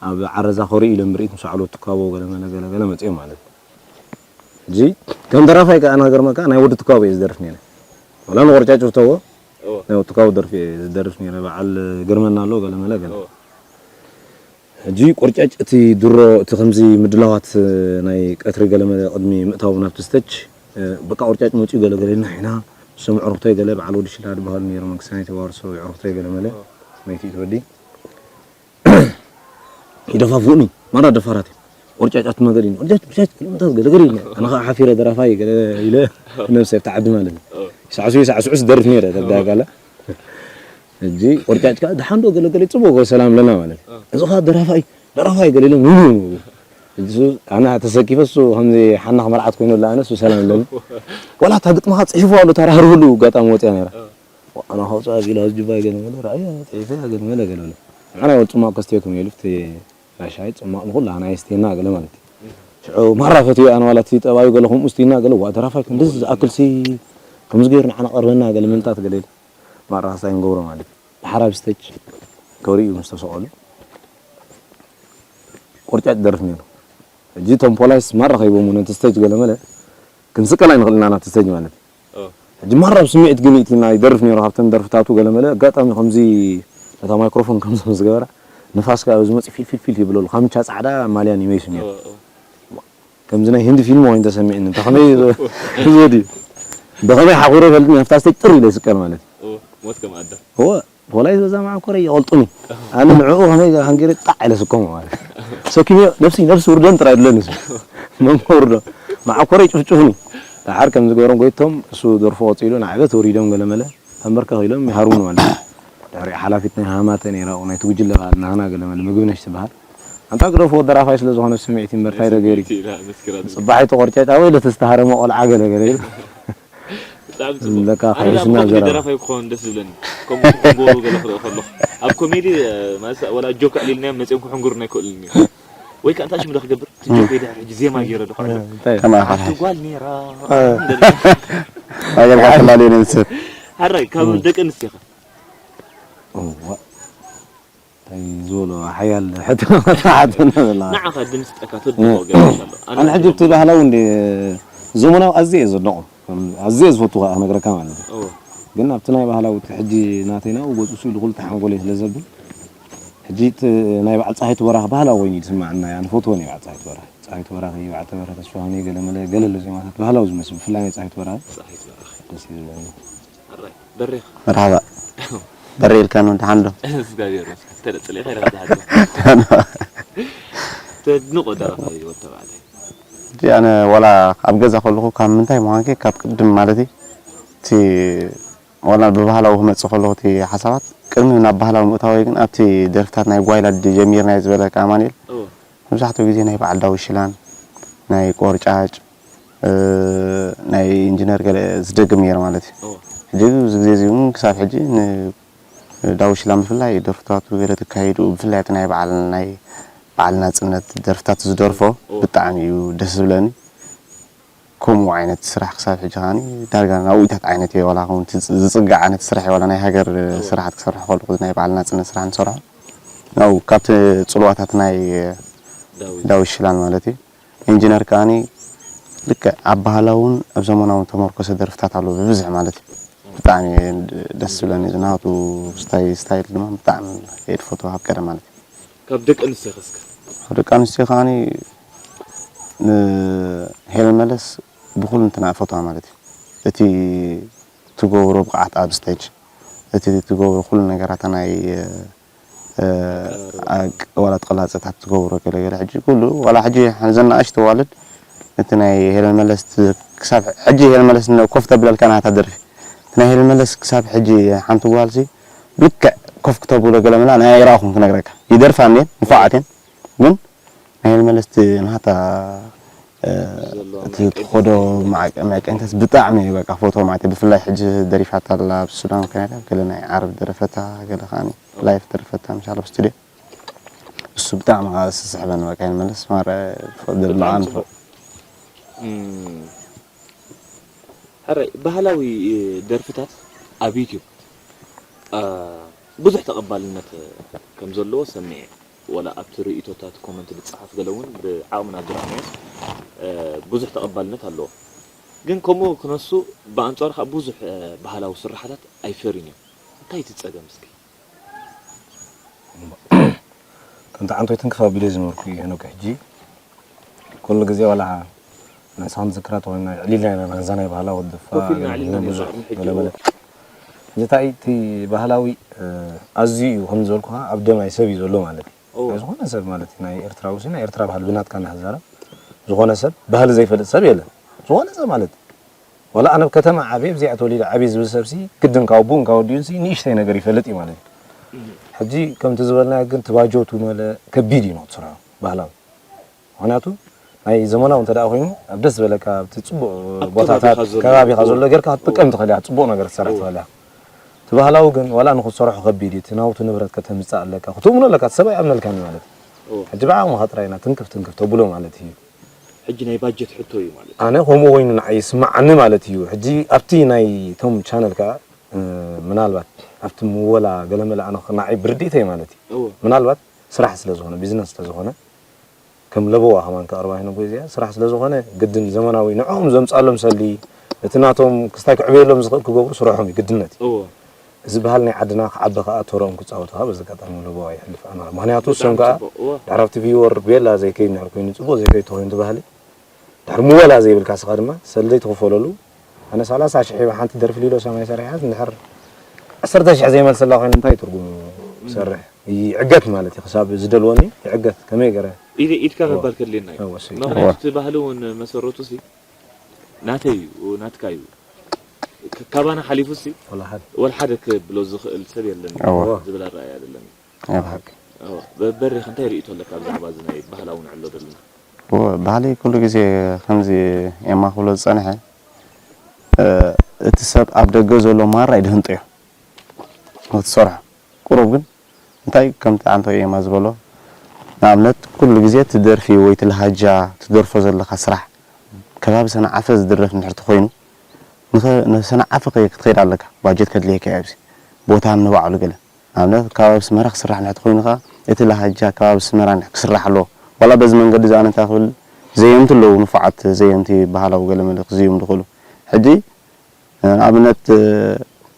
ኣብ ዓረዛ ኮሪ ኢለ ምርኢት ምስ ኣዕሎ ትካቦ ገለ መለ ገለ ገለ መጽዮ ማለት እዩ። ሕጂ ከም ደራፋይ ከኣ ንክገርመካ ናይ ወዲ ትካቦ እየ ዝደርፍ ነይረ። ዋላ ንቆርጫጭ ፍተዎ፣ እወ። ናይ ወዲ ትካቦ ደርፊ እየ ዝደርፍ ነይረ። በዓል ገርመና ኣሎ ገለ መለ ገለ። እወ። ሕጂ ቆርጫጭ እቲ ድሮ እቲ ከምዚ ምድላዋት ናይ ቀትሪ ገለ መለ ቅድሚ ምእታው ናብቲ ስተጅ፣ እ፣ በቃ ቆርጫጭ መጺኡ ገለ ገለ ኢልና ኢና። እሶም ኣዕሩኽተይ ገለ በዓል ወዲ ሽላ ዝበሃሉ ነይሮም፣ መንግስታኒ ተዋርሶ ኣዕሩኽተይ ገለ መለ፣ እወ። መይቲ እቲ ወዲ። ይደፋፍኡኒ፣ ማራ ደፋራት እዮም። ቆርጫጫት መገድ እዩ። ቆርጫጭ፣ ቆርጫጭ፣ ገለመታት ገለ ገለ ኢሉ። ኣነ ኸዓ ሓፊረ ደራፋይ ገለ ኢለ ነብሰይ ኣብቲ ዓዲ ማለት እዩ። ሳዕስዑ፣ ሳዕስዑ ዝደርፍ ነይረ፣ ተዳጋላ። ሕጂ ቆርጫጭ ከኣ ደሓን ዶ ገለ ገለ ጽቡቕ ገለ ሰላም ኣለና ማለት እዩ። እዚ ኸኣ ደራፋይ፣ ደራፋይ ገለ ኢሎም፣ ው፣ ው፣ ው። ሕጂ እሱ፣ ኣነ ተሰኪፈ እሱ ከምዚ ሓናኽ መርዓት ኮይኑ ኣላ፣ ኣነ እሱ ሰላም ኣለኒ። ዋላ እታ ግጥምኻ ጽሒፉ ኣሎ፣ ተራህርህሉ ኣጋጣሚ ወጽያ ነይራ። ኣነ ከውጽኣ ቢላ ዝጅባይ ገለ መለ ረኣያ፣ ጽሒፈያ ገለ መለ ገለ መለ። ንዓና ወል ጽማቕ ከስትየኩም ኢሉ፣ እቲ ናይ ሻሂ ጽማቕ ንኹላህና የስትየና ገለ ማለት እዩ። ሽዑ ማራ ፈትዩ ኣነ ዋላ እቲ ጠባዩ ገለ ከምኡ ስትይና ገለ፣ ዋ፣ ደራፋይ ክንድዚ ዝኣክልሲ ከምዚ ገይሩ ንዓና ቀርበና ገለ ምንታት ገለ ኢሉ። ማራ ክሳይ ንገብሮ ማለት እዩ። ድሓር ኣብ ስቴጅ ከሪኡ ምስ ተሰቐሉ፣ ቆርጫጭ ደርፍ ነይሩ። ሕጂ እቶም ፖላይስ ማራ ከይቦም ነቲ ስቴጅ ገለ መለ ክንስቀል ኣይንኽእል ኢና ናብቲ ስቴጅ ማለት እዩ። ኦ። ሕጂ ማራ ብስምዒት ግን እቲ ናይ ደርፍ ነይሩ፣ ካብተን ደርፍታቱ ገለ መለ ኣጋጣሚ ከምዚ ነታ ማይክሮፎን ከምዚ ምስ ገበራ ንፋስ ከኣ ዝመጽእ ፊል ፊል ፊል ይብለሉ፣ ካምቻ ጻዕዳ ማልያ ይመይሱ ነይሩ። ኦ፣ ኦ። ከምዚ ናይ ህንዲ ፊልም ኮይኑ ተሰሚዕኒ። እንተ ከመይ ዝወዲ ብኸመይ ሓቑረ ይፈልጥኒ፣ ኣብታ ስቴጅ ጥር ኢለ ይስቀል ማለት እዩ። ኦ፣ ሞት ከም ኣዳም። እወ፣ ፖላይስ በዛ መዓኮረ ይቐልጡኒ። ኣነ ንዕኡ ከመይ ሃንጊረ ጣዕ ኢለ ስከሞ ማለት። ሰኪመዮ፣ ነብሲ፣ ነብሲ ውርደን ጥራይ ድለኒ እሱ። መን ከውርዶ? መዓኮረ ይጭፍጭፉኒ። ደሓር ከም ዝገበሮም ጎይቶም፣ እሱ ደርፎ ቀጺሉ፣ ንዓበት ወሪዶም ገለ መለ፣ ተንበርከኽ ኢሎም ይሃርሙኒ ማለት። ድሕሪ ሓላፊት ናይ ሃማተ ነይራ፣ ኣብኡ ናይቲ ጉጅለ በዓል ናህና ገለ መለ፣ ምግቢ ነሽ ትበሃል። ኣንታ ግደፎ፣ ደራፋይ ስለ ዝኾነ ስምዒት ይንበር፣ እንታይ ዶ ገይሩ? ስምዒት ኢላ፣ መስኪና። ጽባሒቱ ቆርጫጭ፣ ኣበይ ለተስተሃረመ ቆልዓ ገለ ገለ ኢሉ። ብጣዕሚ ጽቡቕ። ለካ ኣነ ኣብ ሓሪስና ኮሜዲ ዘረባ። ደራፋይ ክኸውን ደስ ዝብለኒ። ከምኡ ክሕንጎሩ ገለ ክርኢ ከለኹ። ኣብ ኮሜዲ፣ እ፣ ማለት ወላ ጆክ ኣዕሊልናዮም መጺኦም ክሕንጉሩና ኣይክእሉን እዮም። ወይ ከኣ እንታይ ሽም ዶ ክገብር? እቲ ጆክ ይድሕር ሕጂ ዜማ ገይረ ዶ ክዕልል? እንታይ? ከማኻ ሓንቲ ሓሽ። ጓል ነይራ። እ። ኣገልካ ትላልዮ ነብስህ። ሓራይ፣ ካብ እ። ደቂ ኣንስትዮኸ? እዋ። ዝበሎ ሓያል ሕቶ ተሓተና ዘላ። ንዓኻ ድምፂ ጠካ ተድንቖ ገለ ኣሎ። ኣነ ኣነ ሕጂ እቲ ባህላዊ እንደ ዘመናዊ ኣዝየ እየ ዘድንቖ። ኣዝየ ዝፈቱ ከኣ ክነግረካ ማለት እዩ። እወ። ግን ኣብቲ ናይ ባህላዊ እቲ ሕጂ ናተይ ናብኡ ገጹ ኢሉ ክልተ ሓንጎለይ ስለ ዘብል፣ ሕጂ እቲ ናይ በዓል ጸሃይቱ በራኺ ባህላዊ ኮይኑ እዩ ዝስምዓኒ። ኣነ ፈትዎ ናይ በዓል ጸሃይቱ በራኺ። ጸሃይቱ በራኺ፣ በዓል ተበረ ተስፋሁን፣ ገለ መለ፣ ገለ ኣሎ ዜማታት ባህላዊ ዝመስል፣ ብፍላይ ናይ ጸሃይቱ በራኺ ጸሃይቱ በራኺ። ደስ እዩ ዝብለኒ። ኣራይ፣ በሬኽ። መርሓባ። በሬ ኢልካ ነው ደሓን ዶ? እግዚኣብሔር ይመስገን። ተለጽለ ኸይረ ዝሓቶ። ተድንቖ ደራፋይ ወተባዕለ። እቲ ኣነ ዋላ ኣብ ገዛ ከለኹ ካብ ምንታይ ምዃንኪ ካብ ቅድም ማለት እዩ። እቲ ዋላ ብባህላዊ ክመጽእ ከለኹ እቲ ሓሳባት ቅድሚ ናብ ባህላዊ ምእታወይ ግን ኣብቲ ደርፍታት ናይ ጓይላ ጀሚርና እዩ ዝበለካ ኣማኑኤል። እወ። መብዛሕትኡ ግዜ ናይ በዓል ዳዊት ሽላን፣ ናይ ቆርጫጭ፣ እ፣ ናይ ኢንጂነር ገለ ዝደግም ነይረ ማለት እዩ። እወ። ሕጂ ኣብዚ ግዜ እዚ እውን ክሳብ ሕጂ ን-፣ ዳዊት ሽላን ብፍላይ ደርፍታቱ ገለ ተካይዱ፣ ብፍላይ እቲ ናይ በዓል፣ ናይ በዓል ናጽነት ደርፍታት ዝደርፎ እወ። ብጣዕሚ እዩ ደስ ዝብለኒ። ከምኡ ዓይነት ስራሕ ክሳብ ሕጂ ከኣኒ ዳርጋ ናብኡታት ዓይነት እየ፣ ዋላ ከምኡ ዝጽ-፣ ዝጽጋዕ ዓይነት ስራሕ እየ፣ ዋላ ናይ ሃገር እወ። ስራሓት ክሰርሕ ከለኹ ናይ በዓል ናጽነት ስራሕ ንሰርሖ። ናብኡ ካብቲ ጽልዋታት ናይ ዳዊት። ዳዊት ሽላን ማለት እዩ። ኢንጂነር ከኣኒ ልክዕ ኣብ ባህላውን ኣብ ዘመናውን ተመርኮሰ ደርፍታት ኣለዎ ብብዝሒ ማለት እዩ። ብጣዕሚ እየ ደስ ዝብለኒ፣ እዚ ናቱ ስታይ-፣ ስታይል ድማ ብጣዕሚ እየ ዝፈትዎ ካብ ቀደም ማለት እዩ። ካብ ደቂ ኣንስትዮ ከስከ? ካብ ደቂ ኣንስትዮ ከኣኒ ንሄለን መለስ ብኹሉ እንትና እፈትዋ ማለት እዩ። እቲ ትገብሮ ብቕዓት ኣብ ስቴጅ፣ እቲ ትገብሮ ኩሉ ነገራታ ናይ፣ እ፣ ኣቅ-፣ ዋላ ተቐላጽታት ትገብሮ ገለ ገለ ሕጂ ኩሉ ዋላ ሕጂ ዘን ንኣሽቱ ኣዋልድ እቲ ናይ ሄለን መለስ ት-፣ ክሳብ ሕጂ ሄለን መለስ ን-፣ ኮፍ ተብለልካ ናታ ደርፊ። እቲ ናይ ሄለን መለስ ክሳብ ሕጂ ሓንቲ ጓልሲ ልክዕ ኮፍ ክተብሎ ገለ መላ ናይ ኣይረኣኹን ክነግረካ። ይደርፋ እኒኤን፣ ንፉዓት እየን። ግን ናይ ሄለን መለስ እቲ ናታ፣ እ፣ ዘለዋ እቲ መዐቀኒታት ትኸዶ መዐቀ-፣ መዐቀኒታት ብጣዕሚ በቃ ፎቶ ማለት እዩ። ብፍላይ ሕጂ ደሪፋታ ኣላ ኣብ ሱዳን፣ ካናዳ፣ ገለ ናይ ዓረብ ደረፈታ፣ ገለ ከኣ ላይፍ ደረፈታ፣ ምሻ ኣብ ስቱድዮ። እሱ ብጣዕሚ ከኣ ዝስሕበኒ በቃ ሄለን መለስ ማራ ብጣዕሚ የድንቓን ጽቡቕ። እም፣ ሕራይ ባህላዊ ደርፍታት ኣብ ዩትዩብ፣ አ፣ ብዙሕ ተቐባልነት ከም ዘለዎ ሰሚዐ። ወላ ኣብቲ ርእይቶታት ኮመንት ዝጸሓፍ ገለ እውን ብዓቕምና ዝረኣናዮ፣ እ፣ ብዙሕ ተቐባልነት ኣለዎ። ግን ከምኡ ክነሱ ብኣንጻሩ ከዓ ብዙሕ፣ እ፣ ባህላዊ ስራሓታት ኣይፈርዩን እዮም። እንታይ እቲ ጸገም እስኪ? ከምቲ ዓንቶይ ትንክፍ ኣቢለ ዝነበርኩ እዩ ሄኖክ። ሕጂ ኩሉ ግዜ ዋላ ንስኻ ትዝክራ ተኾይና ዕሊልና ኢና ናዛ ናይ ባህላዊ ወዲ ኮፍ ኢልና ዕሊልና ብዙሕ ነይርና፣ ሕጂ ገለ እዎ። በለ። ሕጂ እንታይ እቲ ባህላዊ፣ እ፣ ኣዝዩ እዩ ከም ዝበልኩኻ ኣብ ደማይ ሰብ እዩ ዘሎ ማለት እዩ። እዎ። ናይ ዝኾነ ሰብ ማለት እዩ፣ ናይ ኤርትራዊ ሲ ናይ ኤርትራ ባህሊ ብናትካ እናተዛረብ ዝኾነ ሰብ ባህሊ ዘይፈልጥ ሰብ የለን። ዝኾነ ሰብ ማለት ዋላ ኣነ ኣብ ከተማ ዓብየ ኣብዚኣ ተወሊደ ዓብየ ዝብል ሰብሲ ግድን ካብ ኣቡኡን ካብ ኣዲኡንሲ ንእሽተይ ነገር ይፈልጥ እዩ ማለት እዩ። እህ። ሕጂ ከምቲ ዝበልናዮ ግን እቲ ባጀቱ መለ ከቢድ እዩ ንክትሰርሖ ባህላዊ። ምኽንያቱ ናይ ዘመናዊ እንተ ደኣ ኮይኑ ኣብ ደስ ዝበለካ ኣብቲ ጽቡቕ ኣብ ቦታታት ከባቢኻ ዘሎ ከባቢኻ ዘሎ ጌርካ ክትጥቀም እዎ። ትኽእል ኢኻ፣ ጽቡቕ ነገር ክትሰርሕ እዎ። ትኽእል ኢኻ። እቲ ባህላዊ ግን ዋላ ንክትሰርሖ ከቢድ እዩ። እቲ ናውቲ ንብረት ከተምጽእ ኣለካ፣ ክትእምኖ ኣለካ፣ እቲ ሰብ ኣይኣምነልካን እዩ ማለት እዩ። እዎ። ሕጂ ብዓቕምኻ ጥራይ ኢና ትንክፍ ትንክፍ ተብሎ ማለት እዩ። ሕጂ ናይ ባጀት ሕቶ እዩ ማለት እዩ። ኣነ ከምኡ ኮይኑ ንዓይ ይስምዓኒ ማለት እዩ። ሕጂ ኣብቲ ናይ እቶም ቻነል ከኣ፣ እ፣ ምናልባት ኣብቲ ምወላ ገለመለ ኣነ ኽ-፣ ንዓይ ብርድኢተይ ማለት እዩ። እወ። ምናልባት ስራሕ ስለ ዝኾነ፣ ቢዝነስ ስለ ዝኾነ፣ ከም ለበዋ ከማን ከቕርባ ሄኖክ እዚኣ ስራሕ ስለ ዝኾነ፣ ግድን ዘመናዊ ንዕኦም ዘምጻሎም ሰሊ፣ እቲ ናቶም ክስታይ ክዕብየሎም ዝኽእል ክገብሩ ስርሖም እዩ፣ ግድነት እዩ። እወ። እዚ ባህሊ ናይ ዓድና ክዓቢ ከኣ ተረኦም ክጻወቱ ከኣ በዚ ኣጋጣሚ ለበዋ የሕልፍ ኣነ። ምኽንያቱ ብጣዕሚ እሶም ከኣ ጽቡቕ፣ እወ። ድሕሪ ኣብቲ ቪወር ቤላ ዘይከይድ እንድሕር ኮይኑ ጽቡቕ ዘይከይድ ተኾይኑ እቲ ባህሊ፣ ድሕሪ ምወላ ዘይብልካ ስኻ ድማ ሰልዲ ትኽፈለሉ። ኣነ ሰላሳ ሽሕ ሓንቲ ደርፊ ሊሎ ሰማይ ሰሪሓት እንድሕር ዓሰርተ ሽሕ ዘይመልሰላ ኮይኑ እንታይ ትርጉም ሰርሕ? ይዕገት ማለት እዩ። ክሳብ ዝደልወኒ ይዕገት። ከመይ ገረ? ኢደ-፣ ኢድካ እወ። ምባል ከድልየና እዩ። እወ፣ እሱ እዩ። ምኽንያቱ እወ። እቲ ባህሊ እውን መሰረቱ ሲ ናተይ እዩ፣ ናትካ እዩ። ክ-፣ ካባና ሓሊፉ ሲ ወላ ሓደ። ወላ ሓደ ክብሎ ዝኽእል ሰብ የለን እወ። ዝብል ኣረኣእያ ዘለኒ። ናይ ብሓቂ። እወ። በ-፣ በሪኽ እንታይ ርእይቶ ኣለካ ብዛዕባ እዚ ናይ ባህላዊ ንዕሎ ዘለና? እወ፣ ባህሊ ኩሉ ግዜ ከምዚ ኤማ ክብሎ ዝጸንሐ፣ እ፣ እቲ ሰብ ኣብ ደገ ዘሎ ማራ ይድህንጦ እዩ። ንክትሰርሖ። ቁሩብ ግን እንታይ ከምቲ ዓንቶ ኤማ ዝበሎ፣ ንኣብነት ኩሉ ግዜ እቲ ደርፊ ወይ እቲ ልሃጃ ትደርፎ ዘለኻ ስራሕ ከባቢ ሰንዓፈ ዝድረፍ እንድሕር ተኾይኑ፣ ንኸ-፣ ንሰንዓፈ ከ-፣ ክትኸይድ ኣለካ። ባጀት ከድልየካ እዩ ኣብዚ። ቦታ ንባዕሉ ገለ። ንኣብነት ከባቢ ኣስመራ ክስራሕ እንድሕር ተኾይኑ ከኣ እቲ ላህጃ ከባቢ ኣስመራ እንድሕር ክስራሕ ኣለዎ። ዋላ በዚ መንገዲ እዚ ኣነ እንታይ ክብል፣ ዘየምቲ ኣለዉ፣ ንፉዓት ዘየምቲ ባህላዊ ገለ መለ ክዝዩሙ ዝኽእሉ። ሕጂ ንኣብነት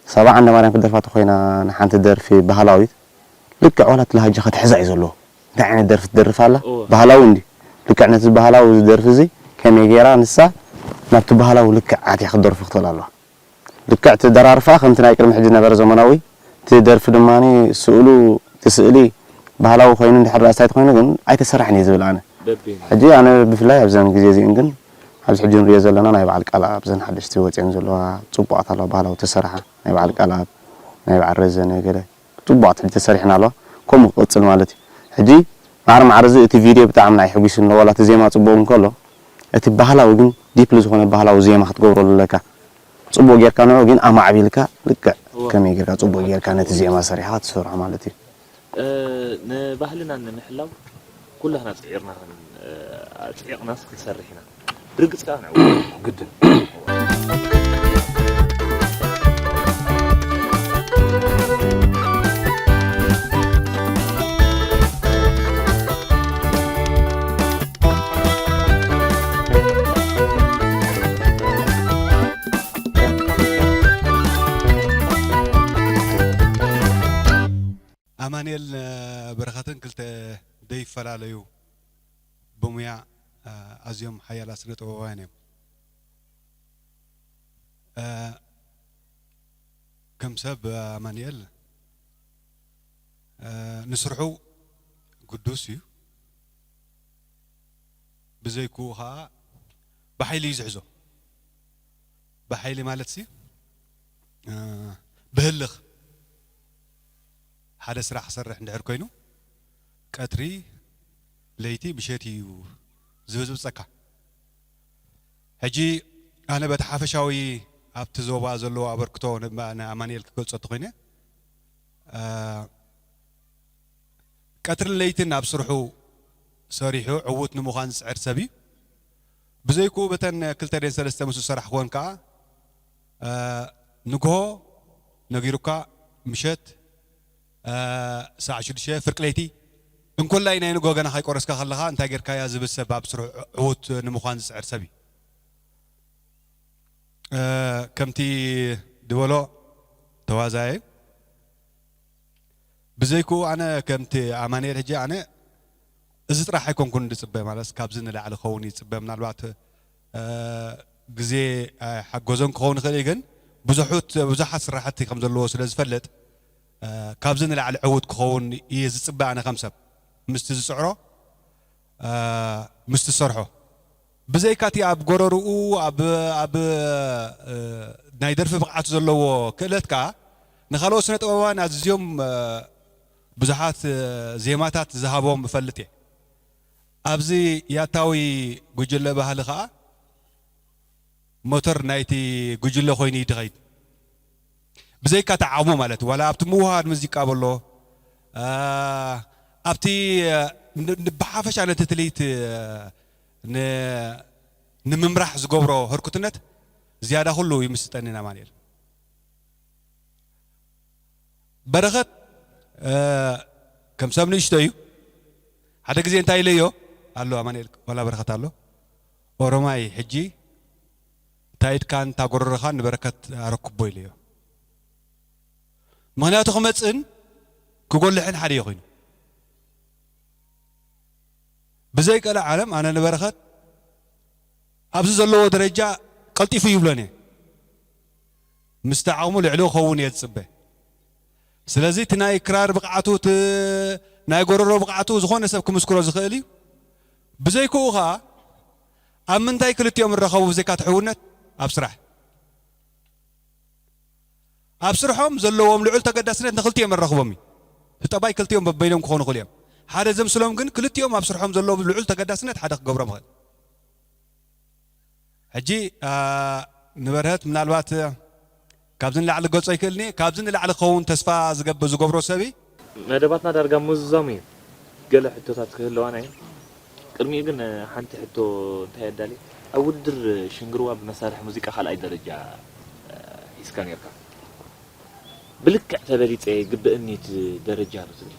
ሳባ ዓንደማርያም ክደርፋ ተኾይና ንሓንቲ ደርፊ ባህላዊት ልክዕ ዋላ እቲ ላህጃ ክትሕዛ እዩ ዘለዎ። እንታይ ዓይነት ደርፊ ትደርፍ ኣላ? እወ። ባህላዊ እንዲ ልክዕ ነቲ ባህላዊ እዚ ደርፊ እዚ ከመይ ገይራ ንሳ ናብቲ ባህላዊ ልክዕ ኣትያ ክትደርፎ ክትኽእል ኣለዋ። ልክዕ ትደራርፋ ከምቲ ናይ ቅድሚ ሕጂ ነበረ ዘመናዊ፣ እቲ ደርፊ ድማ ስእሉ፣ እቲ ስእሊ ባህላዊ ኮይኑ እንድሕር ደኣ ስታይ ተኾይኑ ግን ኣይተሰራሕን እየ ዝብል ኣነ። በቢና። ሕጂ ኣነ ብፍላይ ኣብዘን ግዜ እዚእን ግን ኣብዚ ሕጂ ንሪኦ ዘለና ናይ በዓል ቃልኣብ፣ እዘን ሓደሽቲ ወፂአን ዘለዋ ፅቡቓት ኣለዋ፣ ባህላዊ ተሰራሓ ናይ በዓል ቃልኣብ፣ ናይ በዓል ረዘነ ገለ ፅቡቓት ሕጂ ተሰሪሕን ኣለዋ። ከምኡ ክቕፅል ማለት እዩ። ሕጂ ማዕረ ማዕረ እዚ እቲ ቪድዮ ብጣዕሚ ናይ ሕጒስኒ ኣሎ፣ ዋላ እቲ ዜማ ፅቡቕ እንከሎ እቲ ባህላዊ ግን ዲፕሊ ዝኾነ ባህላዊ ዜማ ክትገብረሉ ኣለካ። ጽቡቕ ጌርካ ንዑ ግን ኣማዕቢልካ ልክዕ እወ። ከመይ ጌርካ ጽቡቕ ጌርካ ነቲ ዜማ ሰሪሕኻ ትሰርሖ ማለት እዩ። እ፣ ንባህልና ንምሕላው ኩላህና ጽዒርና ክን-፣ እ፣ ኣጽዒቕናስ ክንሰርሕ ኢና። ብርግጽ ከኣ ንዕወት። ግድን። ኣማኑኤል በረኸትን ክልተ ዘይፈላለዩ ብሙያ ኣዝዮም ሓያላት ስነ ጥበባውያን እዮም። ከም ሰብ ኣማኑኤል ንስርሑ ግዱስ እዩ። ብዘይክኡ ኸዓ ብሓይሊ እዩ ዝሕዞ። ብሓይሊ ማለትሲ ብህልኽ ሓደ ስራሕ ክሰርሕ እንድሕር ኮይኑ ቀትሪ፣ ለይቲ፣ ምሸት እዩ ዝብጽብጸካ። ሕጂ ኣነ በቲ ሓፈሻዊ ኣብቲ ዞባ ዘለዎ ኣበርክቶ ንኣማኑኤል ክገልጾ እንተኾይነ፣ ቀትርን ለይትን ኣብ ስርሑ ሰሪሑ ዕዉት ንምዃን ዝጽዕር ሰብ እዩ። ብዘይክኡ በተን ክልተ ደን ሰለስተ ምስ ዝሰራሕ ክኾን ከኣ ንግሆ ነጊሩካ ምሸት ሳዕ ሽዱሽተ ፍርቂ ለይቲ እንኮላይ ናይ ንግሆ ገና ከይቆረስካ ከለኻ እንታይ ጌርካያ ዝብል ሰብ ኣብ ስርሑ ዕዉት ንምዃን ዝጽዕር ሰብ እዩ። ከምቲ ድበሎ ተዋዛየ ብዘይክኡ ኣነ ከምቲ ኣማኑኤል ሕጂ ኣነ እዚ ጥራሕ ኣይኮንኩን ዝጽበ ማለት ካብዚ ንላዕሊ ክኸውን ይጽበ ምናልባት ግዜ ኣይሓገዞን ክኸውን ይኽእል እዩ ግን ብዙሑት ብዙሓት ስራሕቲ ከም ዘለዎ ስለ ዝፈልጥ ካብዚ ንላዕሊ ዕዉት ክኸውን እየ ዝጽበ ኣነ ከም ሰብ ምስቲ ዝጽዕሮ ምስቲ ዝሰርሖ ብዘይካ እቲ ኣብ ጎረርኡ ኣብ ኣብ ናይ ደርፊ ብቕዓት ዘለዎ ክእለት ከኣ ንኻልኦት ስነ ጥበባውያን ኣዝዮም ብዙሓት ዜማታት ዝሃቦም እፈልጥ እየ። ኣብዚ ያታዊ ጉጅለ ባህሊ ከኣ ሞተር ናይቲ ጉጅለ ኮይኑ እዩ ዝኸይድ። ብዘይካ እቲ ዓቕሙ ማለት ዋላ ኣብቲ ምውህሃድ ሙዚቃ በሎ ኣብቲ ብሓፈሻ ነቲ ትልሂት ንምምራሕ ዝገብሮ ህርኩትነት ዝያዳ ኩሉ ይምስጠኒ ንኣማኑኤል። በረኸት ከም ሰብ ንእሽቶ እዩ። ሓደ ግዜ እንታይ ኢለዮ ኣሎ ኣማኑኤል ዋላ በረኸት ኣሎ ኦሮማይ ሕጂ እንታይ ኢድካን እንታይ ጎረሮኻን ንበረከት ኣረክቦ ኢለዮ። ምኽንያቱ ክመጽእን ክጎልሕን ሓደ እዩ ኮይኑ። ብዘይ ቀልዓለም ኣነ ንበረኸት ኣብዚ ዘለዎ ደረጃ ቀልጢፉ ይብሎን እየ። ምስቲ ዓቕሙ ልዕሊ ክኸውን እየ ዝጽበ። ስለዚ እቲ ናይ ክራር ብቕዓቱ፣ እቲ ናይ ጎረሮ ብቕዓቱ ዝኾነ ሰብ ክምስክሮ ዝኽእል እዩ። ብዘይክኡ ኸኣ ኣብ ምንታይ ክልቲኦም ይራኸቡ ብዘይካ እቲ ሕውነት? ኣብ ስራሕ። ኣብ ስርሖም ዘለዎም ልዑል ተገዳስነት ንክልቲኦም የመረኽቦም እዩ። እቲ ጠባይ ክልቲኦም በበይኖም ክኾኑ ይኽእሉ እዮም። ሓደ ዘምስሎም ግን ክልቲኦም ኣብ ስርሖም ዘለዎም ልዑል ተገዳስነት ሓደ ክገብሮም ይኽእል። ሕጂ ንበርሀት ምናልባት ካብዚ ንላዕሊ ክገልጾ ኣይክእልን እየ። ካብዚ ንላዕሊ ክኸውን ተስፋ ዝገብር ዝገብሮ ሰብ እዩ። መደባትና ዳርጋ ምዝዛሙ እዩ። ገለ ሕቶታት ክህልዋና እዩ። ቅድሚኡ ግን ሓንቲ ሕቶ እንታይ ኣዳልየ? ኣብ ውድድር ሽንግርዋ ብመሳርሒ ሙዚቃ ካልኣይ ደረጃ ሒዝካ ነርካ። ብልክዕ ተበሊጸ ይግበእኒ እቲ ደረጃ ዶ ትብል?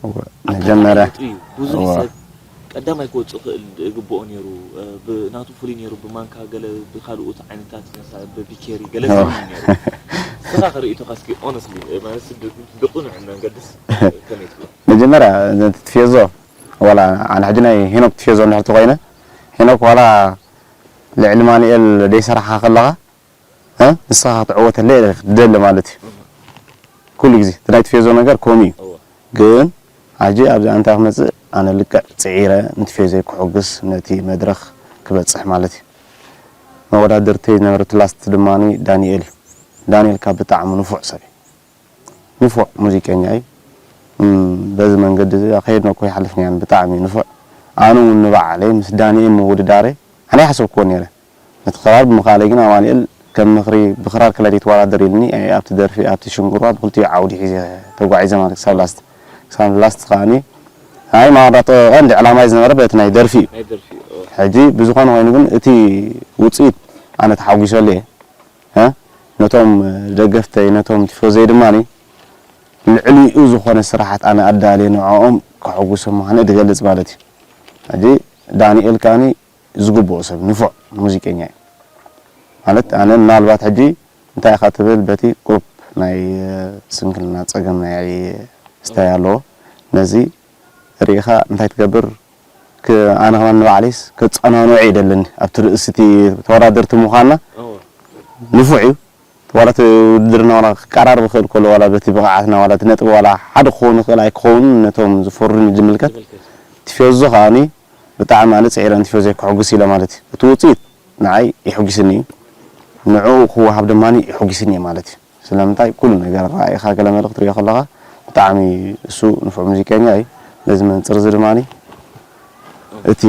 እወ፣ መጀመርያ ኣጋጣሚ እዩ። ብዙሕ እወ። ሰብ ቀዳማይ ክወጽእ ክእል ግብኦ ነይሩ። እ፣ ብናቱ ፍሉይ ነይሩ። ብማንካ ገለ ብካልኦት ዓይነታት መሳ ብቢኬሪ ገለ እወ። ዝብል ነይሩ። ንስኻ ከርእይቶኻ እስኪ ኦነስትሊ ማለት ብ- ብቕኑዕ መንገድስ ከመይ ትብሎ? መጀመርያ ነቲ ቲፌዞ ዋላ ኣነ ሕጂ ናይ ሄኖክ ቲፌዞ እንድሕር ተኮይነ ሄኖክ ዋላ ልዕሊ ማኑኤል ደይሰራሕካ ከለኻ እ፣ ንስኻ ክትዕወተለይ ኢኻ ትደሊ ማለት እዩ። ኩሉ ግዜ እቲ ናይ ቲፌዞ ነገር ከምኡ እዩ። እወ። ግን ሕጂ ኣብዚ ኣንታ ክመጽእ ኣነ ልክዕ ጽዒረ ንቲፌዞይ ክሕጉስ ነቲ መድረኽ ክበጽሕ ማለት እዩ። መወዳድርተይ ዝነበረ እቲ ላስት ድማ ዳንኤል እዩ። ዳንኤል ካብ ብጣዕሚ ንፉዕ ሰብ እዩ። ንፉዕ ሙዚቀኛ እዩ። እም፣ በዚ መንገዲ እዚ ከይድና እኮ ይሓልፍና ብጣዕሚ ንፉዕ። ኣነ እውን ንባዕለይ ምስ ዳንኤል ምውድዳረይ ኣነ ይሓሰብክዎ ነይረ። ነቲ ክራር ብምኽኣለይ ግን ኣማኑኤል ከም ምኽሪ ብኽራር ከላይ ዘይትወዳደር ኢሉኒ። ኣይ፣ ኣብቲ ደርፊ ኣብቲ ሽንጉርዋ ብክልቲኡ ዓውዲ ሒዘ ተጓዒዘ ማለት ክሳብ ላስት ክሳብ ላስት ከዓኒ ኣይ ማወዳቶ ቀንዲ ዕላማይ ዝነበረ በቲ ናይ ደርፊ እዩ። ናይ ደርፊ ኦ፣ ሕጂ ብዝኾነ ኮይኑ ግን እቲ ውፅኢት ኣነ ተሓጒሰሉ እየ። እ? ነቶም ደገፍተይ ነቶም ቲፎዘይ ድማ ልዕሊኡ ዝኾነ ስራሓት ኣነ ኣዳልየ ንዕኦም ከሐጉሶም ምዃነ ዝገልፅ ማለት እዩ። ሕጂ ዳንኤል ከዓኒ ዝግብኦ ሰብ ንፉዕ ሙዚቀኛ እዩ። ማለት ኣነ ምናልባት ሕጂ እንታይ ኢኻ ትብል በቲ ቁሩብ ናይ ስንክልና ፀገም ናይ ስታይ ኣለዎ። ነዚ ርኢኻ እንታይ ትገብር ኣነ ከማን ንባዕለይስ ክፀናንዖ ይደለኒ ኣብቲ ርእሲ እቲ ተወዳደርቲ ምዃንና ንፉዕ እዩ። ዋላ እቲ ውድድርና ዋላ ክቀራረብ ይኽእል ከሎ ዋላ በቲ ብቕዓትና ዋላ እቲ ነጥቢ ዋላ ሓደ ክኸውን ይኽእል ኣይክኸውን ነቶም ዝፈርዱኒ ዝምልከት ቲፌዞ ከዓኒ ብጣዕሚ ኣነ ፅዒረ ንቲፌዞ ከሕጉስ ኢለ ማለት እዩ። እቲ ውፅኢት ንዓይ የሕጉስኒ እዩ። ንዕኡ ክወሃብ ድማ የሕጉስኒ እዩ ማለት እዩ። ስለምንታይ ኩሉ ነገር ረኣኢኻ ገለ መልእኽቲ ሪኦ ከለኻ ብጣዕሚ እሱ ንፉዕ ሙዚቀኛ እዩ። ነዚ መንፅር እዚ ድማ እቲ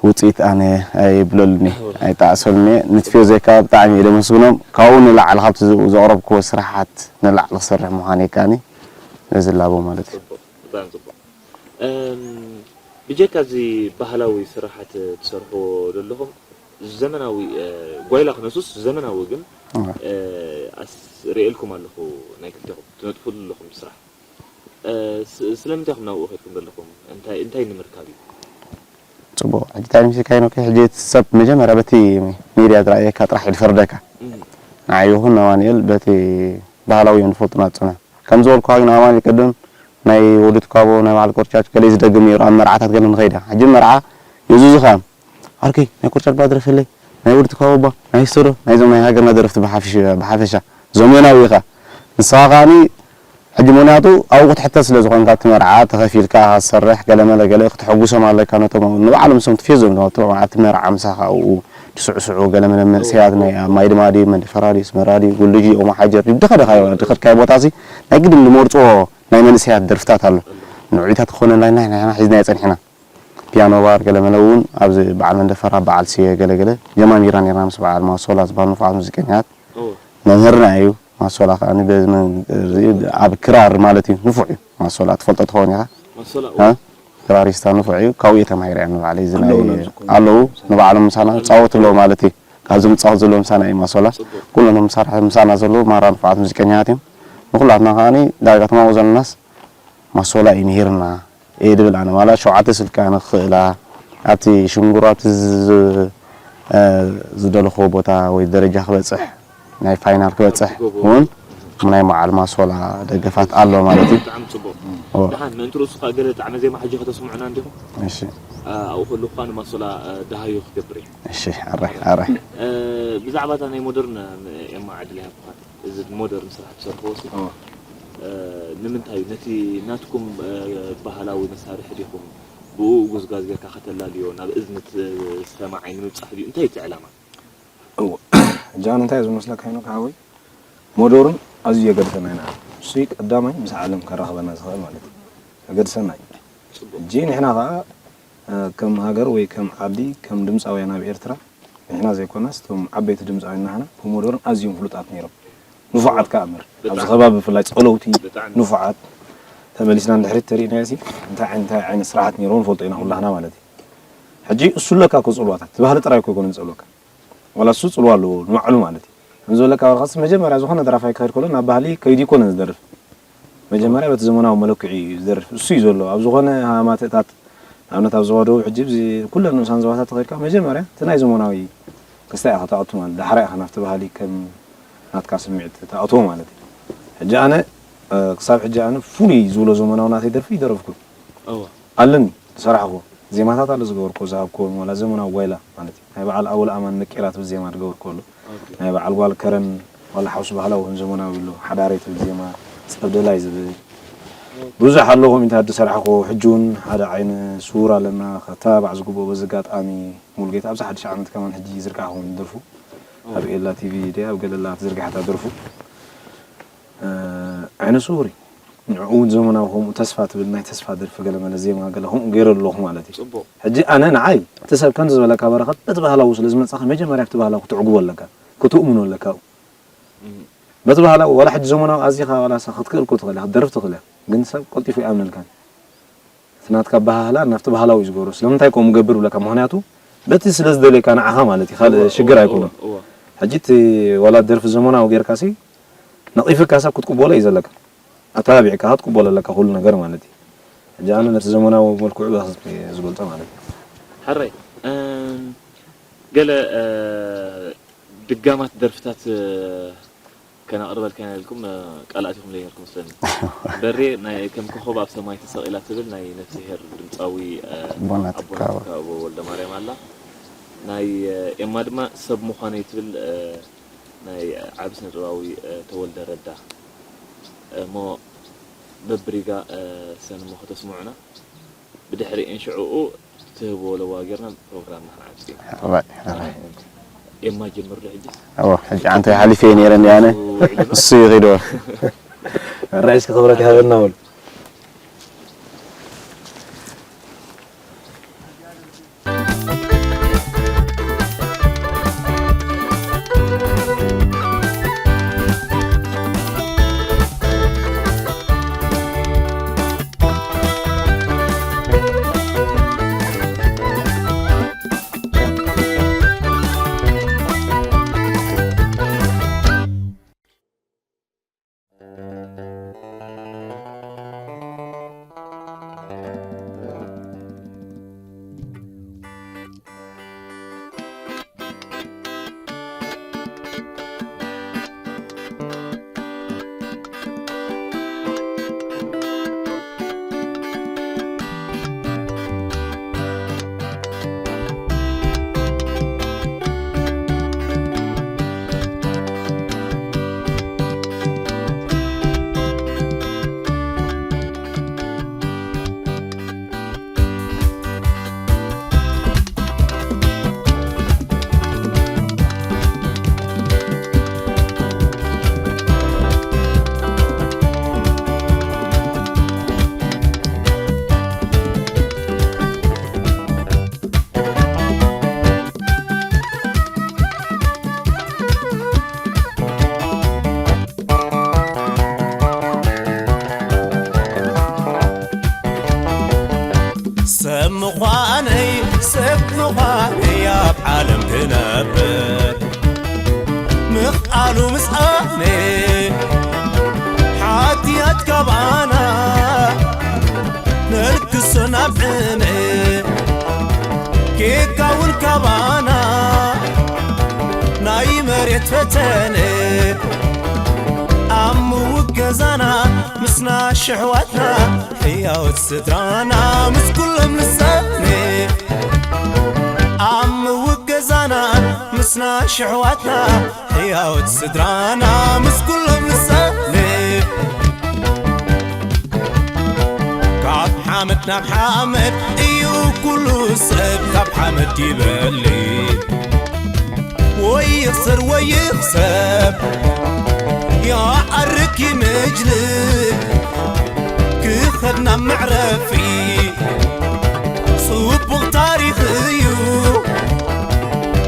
ውፅኢት ኣነ ኣይብለሉን እየ ኣይጣዕሰሉን እየ። ንትፌዞ ከዓ ብጣዕሚ እየ ደመስግኖም። ካብኡ ንላዕሊ ካብቲ ዘቕረብክዎ ስራሓት ንላዕሊ ክሰርሕ ምዃነይ ከዓኒ ነዚ ላቦ ማለት እዩ። ብጣዕሚ ፅቡቕ። ብጀካ እዚ ባህላዊ ስራሓት ትሰርሕዎ ዘለኹም ዘመናዊ ጓይላ ክነሱስ ዘመናዊ ግን ርእየልኩም ኣለኹ። ናይ ክልቴኹም ትነጥፉ ኣለኹም ስራሕ ስለምንታይ ኢኹም ናብኡ ከድኩም ዘለኹም? እንታይ እንታይ ንምርካብ እዩ? ፅቡቕ ሕጂ እንታይ ምሲልካ ሄኖክ ሕጂ እቲ ሰብ መጀመርያ በቲ ሚድያ ዝረኣየካ ጥራሕ እዩ ዝፈርደካ። ንዓይ ይኹን ንኣማኑኤል በቲ ባህላዊ እዮም ዝፈልጡና ዝፅንሑ። ከም ዝበልኩኻ ግን ኣማኑኤል ቅድም ናይ ወዲ ትካቦ ናይ በዓል ቆርጫጭ ገለ እዩ ዝደግም ነይሩ ኣብ መርዓታት ገለ ንኸይድ ኢና ሕጂ መርዓ የዙዙኻ እዮም ዓርከይ ናይ ቆርጫጭ ባድረፈለይ ናይ ወዲ ትካቦ እባ ናይ ሂስቶዶ ናይዞም ናይ ሃገርና ደረፍቲ ብሓፈሻ ዘመናዊ ኢኻ ንስኻ ከዓኒ ሕጂ ምኽንያቱ ኣብኡ ክትሕተት ስለ ዝኾንካ እቲ መርዓ ተኸፊልካ ክትሰርሕ ገለመለ ገለ ክተሐጉሶም ኣለካ ነቶም ኣብኡ ንባዕሎም ንሶም ትፌዞም እዮም ኣብቲ ኣብቲ መርዓ ምሳኻ ኣብኡ ዝስዕስዑ ገለመለ መንእሰያት ናይ ኣብ ማይ ድማ ድዩ መንደፈራ ድዩ ኣስመራ ድዩ ጉልጂ ኦሞ ሓጀር ድዩ ድኻ ድኻ ዝኸድካዮ ቦታ እዚ ናይ ግድን ዝመርፅዎ ናይ መንእሰያት ደርፍታት ኣሎ ንዑይታት ክኾነና ኢልና ኢና ሒዝናዮ ፀኒሕና ፒያኖ ባር ገለመለ እውን ኣብዚ በዓል መንደፈራ በዓል ስየ ገለገለ ጀማሚራ ነርና ምስ በዓል ማሶላ ዝበሃል ንፉዓት ሙዚቀኛታት መምህርና እዩ ማሶላ ከዓ በዚ ኣብ ክራር ማለት እዩ ንፉዕ እዩ ማሶላ ትፈልጦ ትኸውን ኢኻ ክራሪስታ ንፉዕ እዩ ካብኡ እየ ተማሂረ እያ ንባዕለይ እዚ ናይ ኣለዉ ንባዕሎም ምሳና ፃወት ኣለዉ ማለት እዩ ካብዚ ምፃወት ዘለዎ ምሳና እዩ ማሶላ ኩሎም ምሳና ዘለዉ ማራ ንፉዓት ሙዚቀኛታት እዮም ንኩላትና ከዓ ዳርጋ ተማኡ ዘለናስ ማሶላ እዩ ምሂርና እየ ድብል ኣነ ዋላ ሸውዓተ ስልኪ ኣነ ክኽእላ ኣብቲ ሽንጉሩ ኣብቲ ዝደለኽዎ ቦታ ወይ ደረጃ ክበፅሕ ናይ ፋይናል ክበፅሕ እውን ናይ መዓል ማሶላ ደገፋት ኣሎ ማለት እዩ። ብጣዕሚ ፅቡቕ። ደሓን ምእንቲ ርእሱ ከዓ ገለ ጣዕመ ዜማ ሕጂ ከተስምዑና እንዲኹም? እሺ። ኣብኡ ከለኹ ከዓ ንማሶላ ደሃዩ ክገብር እየ። እሺ። ኣራይ ኣራይ። ብዛዕባ እታ ናይ ሞደርን ኤማ ዕድል ይሃብኩኻ። እዚ ሞደርን ስራሕ ትሰርሕዎ ሲ ንምንታይ እዩ ነቲ ናትኩም ባህላዊ መሳርሒ ዲኹም ብኡ ጉዝጋዝ ጌርካ ከተላልዮ ናብ እዝኒ ሰማዓይ ንምብፃሕ ድዩ እንታይ እቲ ዕላማ? እወ ሕጂ ኣነ እንታይ እዩ ዝመስለካ ሄኖክ ሓወይ ሞደርን ኣዝዩ የገድሰና ኢና እሱ ቀዳማይ ምስ ዓለም ከራኽበና ዝኽእል ማለት እዩ የገድሰና እዩ ሕጂ ንሕና ከዓ ከም ሃገር ወይ ከም ዓዲ ከም ድምፃውያን ኣብ ኤርትራ ንሕና ዘይኮናስ እቶም ዓበይቲ ድምፃውያን ናህና ብሞደርን ኣዝዮም ፍሉጣት ነይሮም ንፉዓት ከዓ እምበር ኣብዚ ከባቢ ብፍላይ ፀለውቲ ንፉዓት ተመሊስና ንድሕሪት ተሪእናዮ ሲ እንታይ እንታይ ዓይነት ስራሓት ነይርዎ ንፈልጦ ኢና ኩላህና ማለት እዩ ሕጂ እሱ ኣለካ እኮ ፅልዋታት እቲ ባህሊ ጥራይ እኮ ይኮነ ዝፀልወካ ዋላ እሱ ፅልዋ ኣለዎ ንባዕሉ ማለት እዩ ከምዚ ዝበለካ ወረቐትስ መጀመርያ ዝኾነ ደራፋይ ክኸይድ ከሎ ናብ ባህሊ ከይዱ ይኮነን ዝደርፍ። መጀመርያ በቲ ዘመናዊ መለክዒ እዩ ዝደርፍ። እሱ እዩ ዘሎ። ኣብ ዝኾነ ሃማተታት፣ ንኣብነት ኣብ ዞባ ደቡብ ሕጂ እዚ ኩለን ንኡሳን ዞባታት ተኸይድካ መጀመርያ እቲ ናይ ዘመናዊ ክስታይ ኢኻ ተኣቱ ማለት፣ ዳሕራ ኢኻ ናብቲ ባህሊ ከም ናትካ ስምዒት ተኣትዎ ማለት እዩ። ሕጂ ኣነ፣ እ፣ ክሳብ ሕጂ ኣነ ፍሉይ ዝብሎ ዘመናዊ ናተይ ደርፊ ይደረፍኩ። እወ። ኣለኒ፣ ዝሰራሕኩ ዜማታት ኣሎ ዝገበርኩ፣ ዝሃብኩ ዋላ ዘመናዊ ጓይላ ማለት እዩ። ናይ በዓል ኣወል ኣማን መቂራ ትብል ዜማ ዝገበርኩ ኣሎ። ኦኬ። ናይ በዓል ጓል ከረን ዋላ ሓውሲ ባህላዊ ይኹን ዘመናዊ ኣሎ። ሓዳረይ ትብል ዜማ፣ ጸብደላይ ዝብል ብዙሕ ኣሎ። ኮሚንታት ዝሰራሕኩ ሕጂ እውን ሓደ ዓይነ ስውር ኣለና፣ ከተባባዕ ዝግብኦ በዚ ኣጋጣሚ ሙሉጌታ ኣብዚ ሓድሽ ዓመት ከማን ሕጂ ዝርጋሕኩም ደርፉ ኣብ ኤላ ቲቪ ድያ ኣብ ገለላ ትዝርጋሕታ ደርፉ፣ እ፣ ዓይነ ስውር እዩ። ንዕኡ እውን ዘመናዊ ከምኡ ተስፋ ትብል ናይ ተስፋ ደርፊ ገለ መለ ዜማ ገለ ከምኡ ገይረ ኣለኹ ማለት እዩ። ጽቡቕ። ሕጂ ኣነ ንዓይ እቲ ሰብ ከምዚ ዝበለካ በረኸት በቲ ባህላዊ ስለ ዝመጻኻ መጀመርያ ኣብቲ ባህላዊ ክትዕግቦ ኣለካ፣ ክትእምኖ ኣለካ። እም። በቲ ባህላዊ ዋላ ሕጂ ዘመናዊ ኣዚኻ ዋላ ሳ ክትክእል እኮ ትኽእል ኢኻ፣ ክትደርፍ ትኽእል ኢኻ። ግን ሰብ ቀልጢፉ ኣይኣምነልካን። እቲ ናትካ ኣበሃህላ ናብቲ ባህላዊ እዩ ዝገብሮ። ስለምንታይ ከምኡ ገብር ብለካ? ምኽንያቱ በቲ ስለ ዝደልየካ ንዓኻ ማለት እዩ። ካልእ እወ፣ ሽግር እወ፣ ኣይኮነን። እወ፣ እወ። ሕጂ እቲ ዋላ ደርፊ ዘመናዊ ጌርካሲ ነቒፍካ ሰብ ክትቅበሎ እዩ ዘለካ። ኣተባቢዕካ ክትቅበሎ ኣለካ ኩሉ ነገር ማለት እዩ። ሕጂ ኣነ ነቲ ዘመናዊ መልክዑ በዚ ዝገልጾ ማለት እዩ። ሕራይ፣ እም፣ ገለ፣ እ፣ ድጋማት ደርፍታት፣ እ፣ ከነቕርበልካ ኢና ኢልኩም፣ እ፣ ቃል ኣቲኹም ነይርኩም መስለኒ። በሬ ናይ ከም ኮኾብ ኣብ ሰማይ ተሰቒላ ትብል ናይ ነፍስሄር ድምጻዊ፣ እ፣ ኣቦና ኣቦና ትካቦ። ትካቦ ወልደማርያም ኣላ። ናይ፣ እ፣ ኤማ ድማ ሰብ ምዃነይ ትብል፣ እ፣ ናይ ዓቢ ስነ ጥበባዊ፣ እ፣ ተወልደ ረዳ። እሞ በብሪጋ፣ እ፣ ሰን እሞ ከተስምዑና። ብድሕሪኤን ሽዕኡ ትህብዎ ለዋ ጌርና ፕሮግራምና ክንዓጽ ኢና። ሕራይ፣ ሕራይ። ኤማ ጀምር ዶ ሕጂ? እወ፣ ሕጂ ዓንተ ሓሊፈ እየ ነይረ እንዲ ኣነ። ውዕሊ እሱ ይኺዶ። ሕራይ እስኪ ክብረት ይሃበልና በሉ። ሰብ ምዃነይ፣ ሰብ ምዃነይ ኣብ ዓለም ክነብር፣ ምኽኣሉ ምስኣነ፣ ሓጢኣት ካባና ነልክሶ ናብ ዕነ፣ ጌጋ እውን ካባና ናይ መሬት ፈተነ፣ ኣብ ምውገዛና ምስና ሽሕዋትና፣ ሕያወት ስድራና ምስ ኩሎም ንሰነ፣ ኣብ ምውገዛና ምስና ሽሕዋትና፣ ሕያወት ስድራና ምስ ኩሎም ንሰነ። ካብ ሓመድ ናብ ሓመድ እዩ ኩሉ ሰብ ካብ ሓመድ ይበልዕ። ወይ ይኽሰር ወይ ይኽሰብ፣ ይዓርግ ይምጅልብ፣ ክኸድ ናብ መዕረፊ። ጽቡቕ ታሪኽ እዩ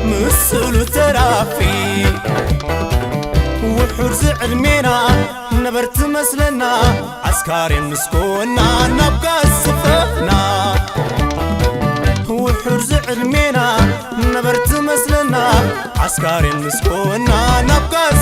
ምስሉ ተራፊ። ውሑድ ዝዕድሜና ነበርቲ መስለና፣ ዓስካሬን ምስ ኮና ናብ ጋዝ ዝፈና። ውሑድ ዝዕድሜና ነበርቲ መስለና፣ ዓስካሬን ምስ ኮና ናብ ጋዝ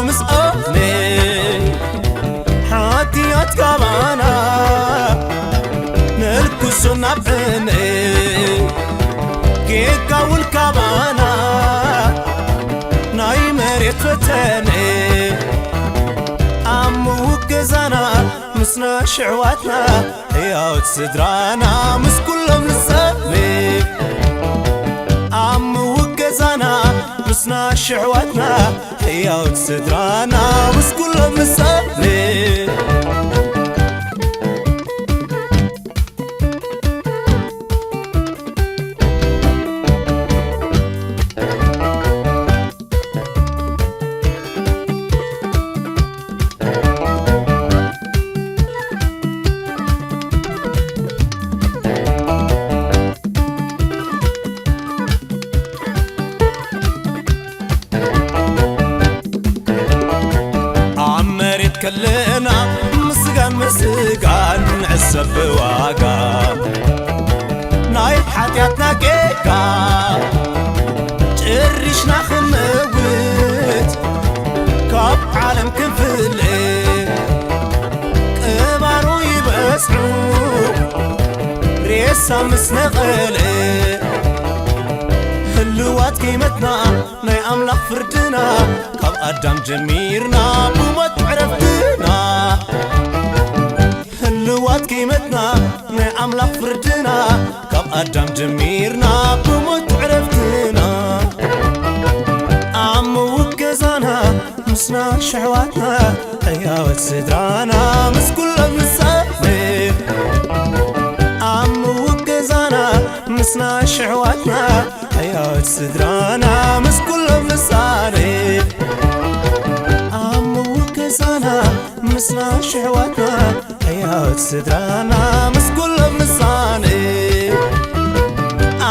ምስኣነ ሓጢኣት ካባና ነልክሶ ናብ ዕነ ጌጋ እውን ካባና ናይ መሬት ፈተነ ኣብ ምውገዛና ምስና ሽሕዋትና ሕያውት ስድራና ምስ ኩሎም ንሰሜ ኣብ ምውገዛና ምስና ሽሕዋትና ሕያውት ስድራና ምስ ኩሎም ንሰሜ ኣብ መሬት ከለና ምስጋን ምስጋን ንዕሰብ ብዋጋ ናይ ሓጢኣትና ጌጋ ጭሪሽና ክንመውት ካብ ዓለም ክንፍለ ቅባሮ ይበዝሑ ሬሳ ምስ ነቐለ ህልዋት ከይመትና ናይ ኣምላኽ ፍርድና ካብ ኣዳም ጀሚርና ብሞት ዕረፍትና ህልዋት ከይመትና ናይ ኣምላኽ ፍርድና ካብ ኣዳም ጀሚርና ብሞት ዕረፍትና ኣብ ምውገዛና ምስና ሽሕዋትና ሕያወት ስድራና ምስ ኩሎም ንሳነ ኣብ ምውገዛና ምስና ሽሕዋትና ሕያወት ስድራና ምስ ኩሎም ንሳነ ኣብ ምውገዛና ምስና ሽሕዋትና ሕያወት ስድራና ምስ ኩሎም ንሳነ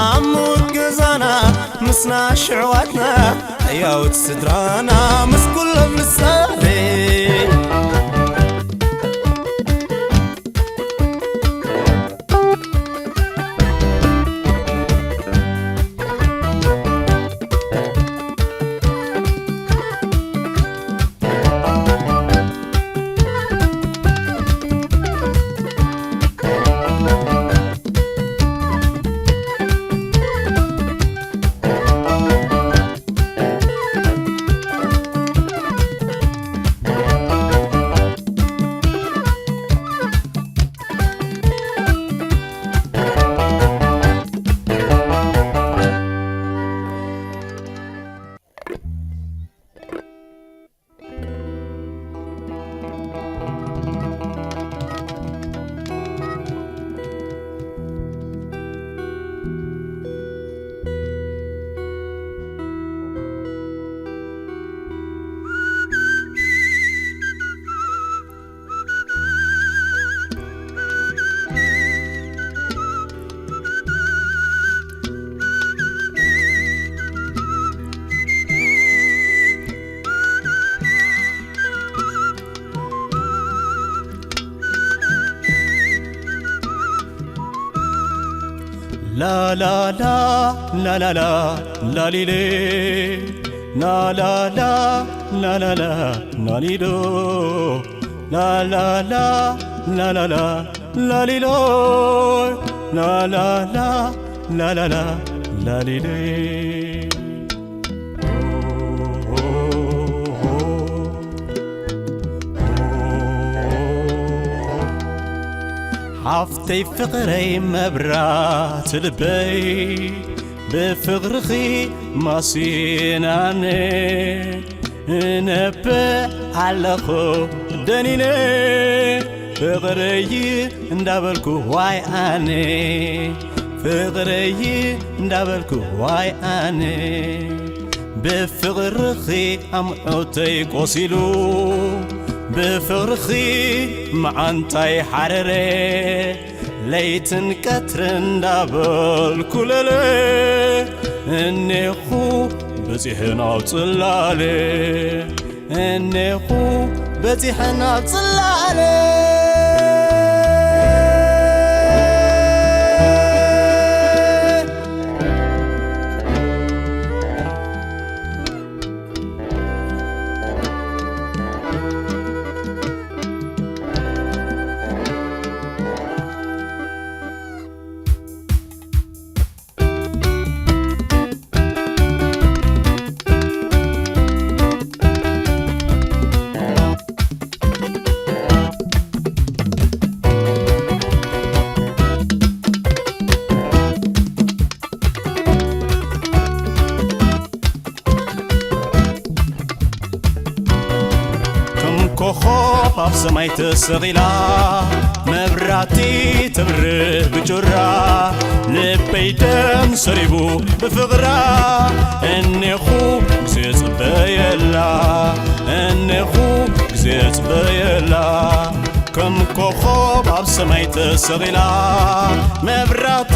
ኣብ ምውገዛና ምስና ሽሕዋትና ሕያወት ስድራና ምስ ኩሎም ንሳነ ላላላ ላላላ ላሊሌ ላላላ ላላላ ላሊሎ ላላላ ላላላ ላሊሎ ላላላ ላላላ ላሊሌ ሓፍተይ ፍቕረይ መብራት ልበይ ብፍቕርኺ ማሲናኒ እነብዕ ኣለኹ ደኒነ ፍቕረይ እንዳበልኩ ዋይ ኣነ ፍቕረይ እንዳበልኩ ዋይ ኣነ ብፍቕርኺ ኣምዑተይ ቆሲሉ ብፍቕርኺ መዓንታይ ሓረረ ለይትን ቀትርን እንዳበልኩ ለለ እኔኹ በጺሐ ናብ ጽላለ እኔኹ በጺሐ ናብ ጽላለ ማይ ተሰቒላ መብራቲ ትብርህ ብጩራ፣ ልበይ ደም ሰሪቡ ብፍቕራ፣ እኔኹ ግዜ ጽበየላ፣ እኔኹ ግዜ ጽበየላ። ከም ኮኾብ ኣብ ሰማይ ተሰቒላ መብራቲ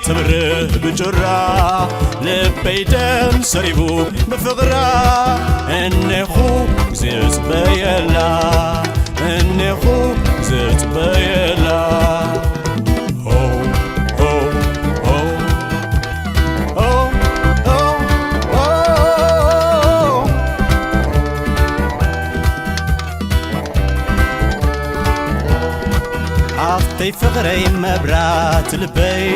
ትብርህ ብጩራ፣ ልበይ ደም ሰሪቡ ብፍቕራ፣ እኔኹ ግዜ ጽበየላ፣ እኔኹ ግዜ ጽበየላ። ሆ፣ ሆ፣ ሆ። ሆ፣ ሆ፣ ሆ። ሓፍተይ ፍቕረይ መብራት ልበይ፣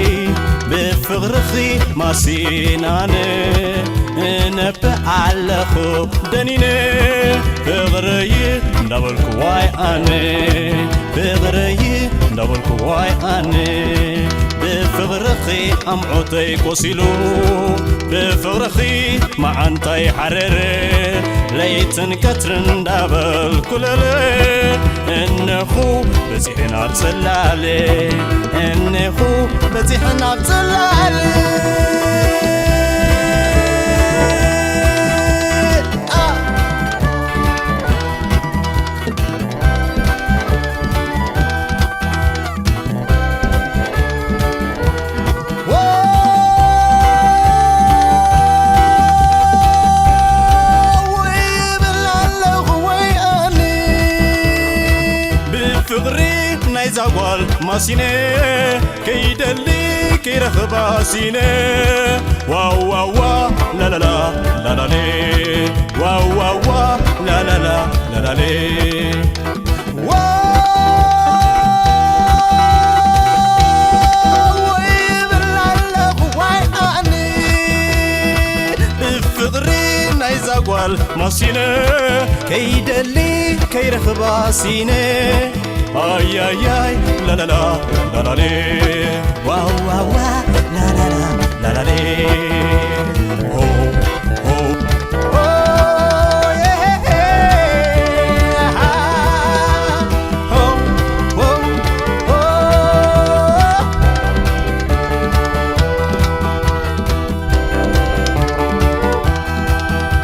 ብፍቕርኺ ማሲናነ እነብዕ ኣለኹ ደኒነ፣ ፍቕረይ እንዳበልኩ ዋይ ኣነ፣ ፍቕረይ እንዳበልኩ ዋይ ኣነ። ብፍቕርኺ ኣምዑተይ ቆሲሉ፣ ብፍቕርኺ መዓንታይ ሓረረ፣ ለይትን ቀትርን እንዳበልኩ ለለ፣ እነኹ በጺሐ ናብ ጽላለ፣ እነኹ በጺሐ ናብ ጽላለ። ብፍቕሪ ናይዛ ጓል ማሲነ ከይደሊ ከይረኽባ ሲነ። ዋዋዋ ላላላ ላላሌ፣ ዋዋዋ ላላላ ላላሌ። ዋው ይብል ኣለኹ ዋይ ኣነ፣ ብፍቕሪ ናይዛ ጓል ማሲነ፣ ከይደሊ ከይረኽባ ሲነ። ኣያያይ ላላላ ላላሌ፣ ዋዋዋ ላላላ ላላሌ። ሆ፣ ሆ፣ ሆ፣ የ፣ ሄ፣ ሄ፣ ሃ፣ ሆ፣ ሆ፣ ሆ።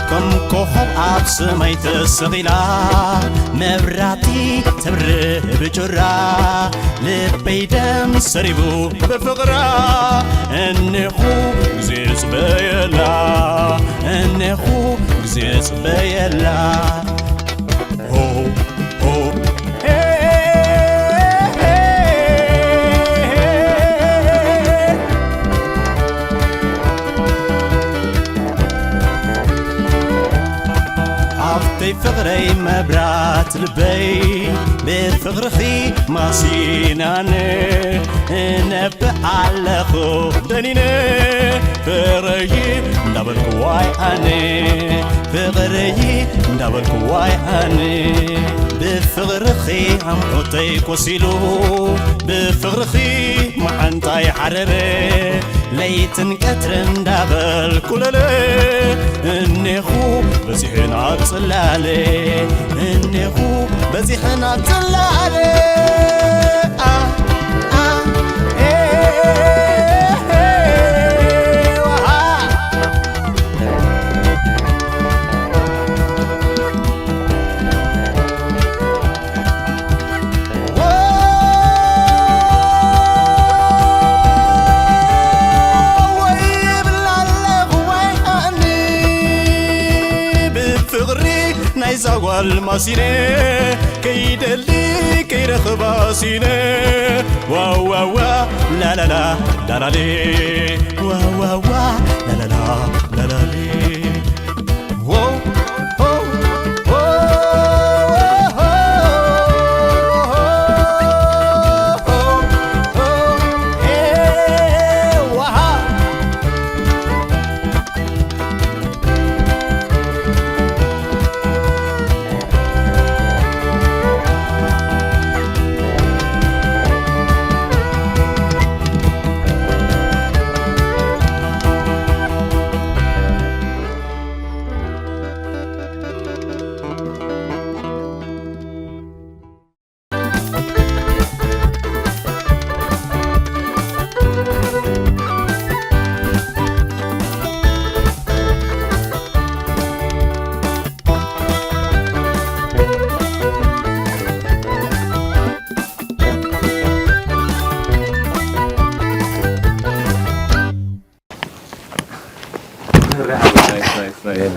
ከም ኮኾብ ኣብ ሰማይ ተሰቒላ፣ መብራቲ ተብርህ ብጩራ፣ ልበይ ደም ሰሪቡ ብፍቕራ፣ እኔኹ ግዜ ጽበየላ፣ እኔኹ ግዜ ጽበየላ። ሆ፣ ሆ፣ ሄ፣ ሄ፣ ሄ፣ ሄ። ሓፍተይ ፍቕረይ መብራት ልበይ፣ ብፍቕርኺ ማሲናነ እነብዕ ኣለኹ ደኒነ። ፍቕረይ እንዳበልኩ ዋይ ኣነ፣ ፍቕረይ እንዳበልኩ ዋይ ኣነ፣ ብፍቕርኺ ኣምዑተይ ቆሲሉ፣ ብፍቕርኺ መዓንጣይ ሓረረ። ለይትን ቀትርን እንዳበልኩ ለለ፣ እኔኹ በጺሐ ናብ ጽላለ፣ እኔኹ በጺሐ ናብ ጽላለ። ኣ፣ ኣ፣ ኤ፣ ኤ፣ ዋሃ። ብፍቕሪ ናይዛ ጓል ማሲነ፣ ከይደሊ ከይረኽባ ሲነ። ዋዋዋ ላላላ ላላሌ፣ ዋዋዋ ላላላ ላላሌ።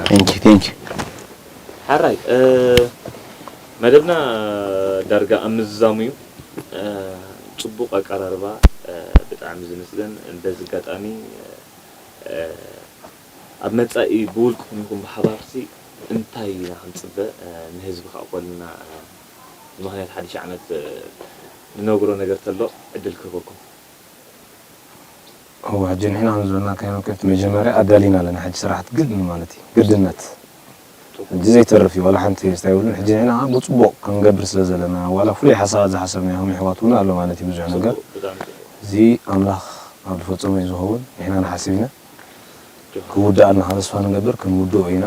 Thank you, thank you. ሓራይ መደብና ዳርጋ ኣብ ምዝዛሙ እዩ። ጽቡቕ ኣቀራርባ፣ ብጣዕሚ ዝምስገን። በዚ ኣጋጣሚ ኣብ መጻኢ ብውልቅኹም ይኹን ብሓባርሲ እንታይ ኢና ክንጽበ፣ ንህዝቢ ከኣ ኮልና ብምኽንያት ሓድሽ ዓመት ንነግሮ ነገር ተሎ ዕድል ክህበኩም። እወ ሕጂ ንሕና ከም ዝበልናካዮ መክት መጀመርያ ኣዳሊና ኣለና ሕጂ ስራሕቲ ግድን ማለት እዩ ግድነት ሕጂ ዘይተርፍ እዩ ዋላ ሓንቲ ስታይ ብሉን ሕጂ ንሕና ብፅቡቕ ክንገብር ስለ ዘለና ዋላ ፍሉይ ሓሳባት ዝሓሰብና ይኹም ይሕዋት እውን ኣሎ ማለት እዩ ብዙሕ ነገር እዚ ኣምላኽ ኣብ ዝፈፀሞ እዩ ዝኸውን ንሕና ንሓስብ ኢና ክውዳእ ኣለና ተስፋ ንገብር ክንውድኦ ኢና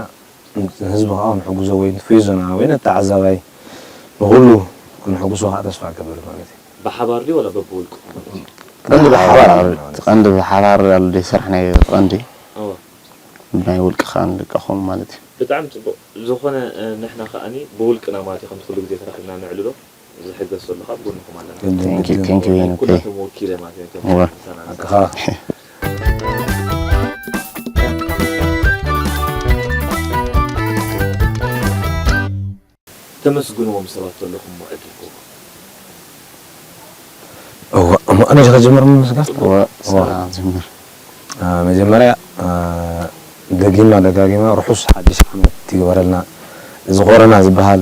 ንህዝቢ ከዓ ክንሕግዞ ወይ ንትፌዞና ወይ ነተዓዛባይ ንኩሉ ክንሕግሶ ከዓ ተስፋ እገብር ማለት እዩ። ብሓባር ድዩ ዋላ በብውልቅኹም ማለት እዩ? ቀንዲ ብሓባር እዩ ማለት እዩ። ቀንዲ ብሓባር ኣሎ ድዩ ስራሕ ናይ ቀንዲ እዩ። እወ። ብናይ ውልቂ ከዓ ንልቀኹም ማለት እዩ። ብጣዕሚ ፅቡቕ። ዝኾነ ንሕና ከዓኒ ብውልቅና ማለት እዩ ከምቲ ኩሉ ግዜ ተራኺብና ነዕልሎ። ዝሕገዝ ዘሎ ካብ ጎንኹም ኣለና። Thank you, thank you ሄኖክ። ኩላቶም ወኪለ ማለት እዮም። እቶም እወ። ምሳና ሓቅኻ። ተመስግንዎም ሰባት ኣለኹም ዕድል ክህቡ። እወ፣ እሞ ኣነ ኸጀምር ምምስጋን? እወ፣ እወ። ሰላም ጀምር። መጀመርያ ደጊምና ደጋጊምና ርሑስ ሓድሽ ዓመት ይግበረልና። እዚ ኮረና ዝበሃል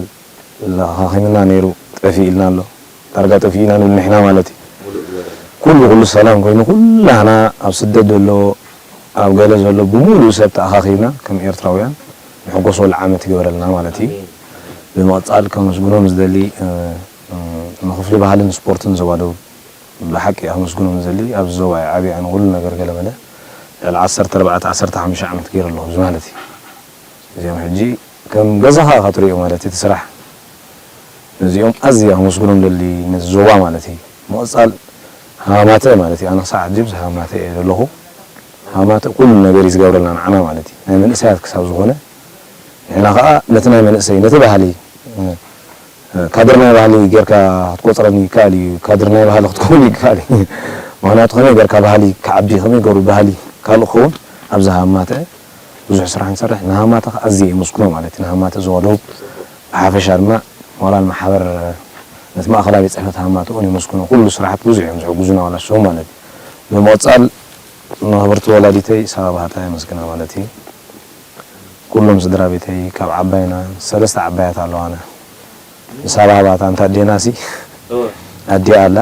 ለኻኺምና ነይሩ ጠፊእልና ኣሎ። ዳርጋ ጠፊእና ንብል ንሕና ማለት እዩ። ኩሉ ኩሉ ሰላም ኮይኑ ኩላህና ኣብ ስደት ዘሎ ኣብ ገለ ዘሎ ብምሉኡ ሰብ ተኣኻኺብና ከም ኤርትራውያን ንሕጎሰሉ ዓመት ይግበረልና ማለት እዩ። ብምቕጻል ከመስግኖም ዝደሊ ንክፍሊ ባህልን ስፖርትን ዞባ ደቡብ ብሓቂ ኣመስግኖም ዝደሊ ኣብዚ ዞባ እየ ዓብየ ኣነ ኩሉ ነገር ገለመለ ልዕሊ ዓሰርተ ኣርባዕተ ዓሰርተ ሓሙሽተ ዓመት ገይረ ኣለኹ እዚ ማለት እዩ እዚኦም ሕጂ ከም ገዛኻ ኢኻ ትሪኦ ማለት እቲ ስራሕ ነዚኦም ኣዝየ ከመስግኖም ደሊ ነዚ ዞባ ማለት እዩ ምቕፃል ሃማተ ማለት እዩ ኣነ ክሳዕ ሕጂ ኣብዚ ሃማተ እየ ዘለኹ ሃማተ ኩሉ ነገር እዩ ዝገብረልና ንዓና ማለት እዩ ናይ መንእሰያት ክሳብ ዝኾነ ንሕና ከዓ ነቲ ናይ መንእሰይ ነቲ ባህሊ ካድር ናይ ባህሊ ጌርካ ክትቆፅረኒ ይከኣል እዩ፣ ካድር ናይ ባህሊ ክትከውን ይከኣል እዩ። ምኽንያቱ ከመይ ጌርካ ባህሊ ክዓቢ፣ ከመይ ገሩ ባህሊ ካልእ ክኸውን ኣብዚ ሃማተ ብዙሕ ስራሕ ንሰርሕ። ንሃማተ ከዓ ኣዝየ የመስግኖ ማለት እዩ። ንሃማተ ዞባ ደቡብ ብሓፈሻ ድማ ሞራል ማሕበር ነቲ ማእኸላይ ቤት ፅሕፈት ሃማተ እውን የመስግኖ። ኩሉ ስራሕቲ ብዙሕ እዮም ዝሕግዙና ዋላ እሶም ማለት እዩ። ብምቕፃል ንኽብርቲ ወላዲተይ ሳባ ባህታ የመስግና ማለት እዩ። ኩሎም ስድራ ቤተይ ካብ ዓባይና ሰለስተ ዓባያት ኣለዋና። ንሳባ ሃባታ እንተ ኣዴና ሲ ኣዲኣ ኣላ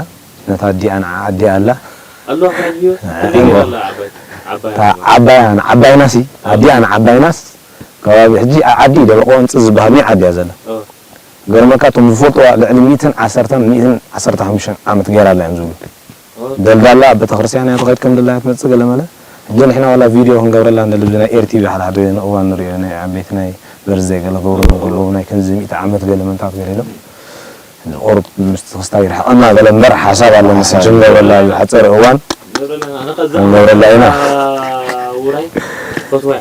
ነታ ኣዲኣ ንዓ ኣዲኣ ኣላ ኣለዋ ካብ ህይወት ክንደይ ገይራ ኣላ ዓባይ ዓባይ እታ ዓባያ ንዓባይና ሲ ኣዲኣ ንዓባይናስ ከባቢ ሕጂ ዓዲ ደብረ ቆንፂ ዝበሃል ናይ ዓዲያ ዘላ ገርመካ እቶም ዝፈልጥዋ ልዕሊ ሚእትን ዓሰርተን ሚእትን ዓሰርተ ሓሙሽተን ዓመት ገይራ ኣላ እዮም ዝብሉ ደልዳላ ኣብ ቤተክርስትያን እያ ትኸይድ ከም ደላያ ትመጽእ ገለ መለ ሕጂ ንሕና ዋላ ቪድዮ ክንገብረላ ንደሊ ብዚ ናይ ኤርቲቪ ሓደ ሓደ እዋን ንሪኦ ናይ ዓበይቲ ናይ በርዝደይ ገለ ገብሩ ከለዉ ናይ ከምዚ ሚእቲ ዓመት ገለ መንታት ገለ ኢሎም ሕጂ ቁሩብ ምስቲ ክስታይ ይርሕቐና ገለ እምበር ሓሳብ ኣለና ሕጂ ንገብረላ እዩ ሓፀር እዋን ክንገብረላ ኢና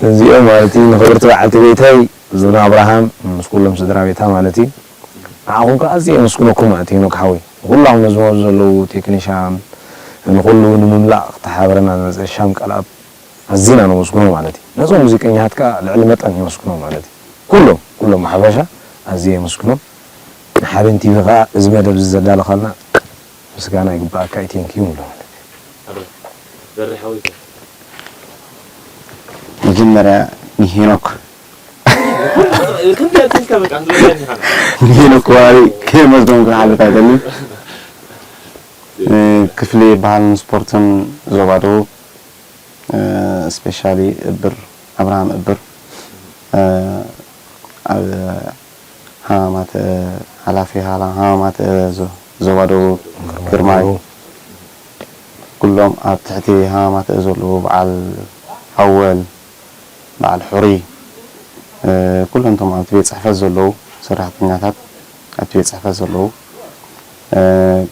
እዚኦም ማለት እዩ ንኽብርቲ በዓልቲ ቤተይ ዙና ኣብርሃም ምስ ኩሎም ስድራ ቤታ ማለት እዩ ንዓኹም ከዓ ኣዝየ የመስግነኩም ማለት እዩ ሄኖክ ሓወይ ንኩላኹም ነዚ መብዚ ዘለዉ ቴክኒሻን ንኩሉ ንምምላእ ክተሓባበረና ዝመፀ ሻም ቃልኣብ ኣዚና ነመስግኖ ማለት እዩ ነዞም ሙዚቀኛታት ከዓ ልዕሊ መጠን የመስግኖ ማለት እዩ ኩሎም ኩሎም ብሓፈሻ ኣዝየ የመስግኖም ንሓበን ቲቪ ከዓ እዚ መደብ እዚ ዘዳለኻልና ምስጋና ይግባኣካ እዩ thank you ንብሎ ማለት እዩ በሪ ሓወይከ መጀመርያ ንሄኖክ ክንደይ ኣቲልካ በቃ ክትብለኒ ኢኻ ንሄኖክ ዋሪ ከየመስገንኩ ክሓልፍ ኣይደልን ክፍሊ ባህልን ስፖርትን ዞባ ደቡብ specially እብር ኣብርሃም እብር ኣብ ሃማማተ ሓላፊ ሃማማተ ዞባ ደቡብ ግርማይ ኩሎም ኣብ ትሕቲ ሃማማተ ዘለዉ በዓል ሓወል በዓል ሕሩይ ኩሎም እቶም ኣብቲ ቤት ፅሕፈት ዘለዉ ሰራሕተኛታት ኣብቲ ቤት ፅሕፈት ዘለዉ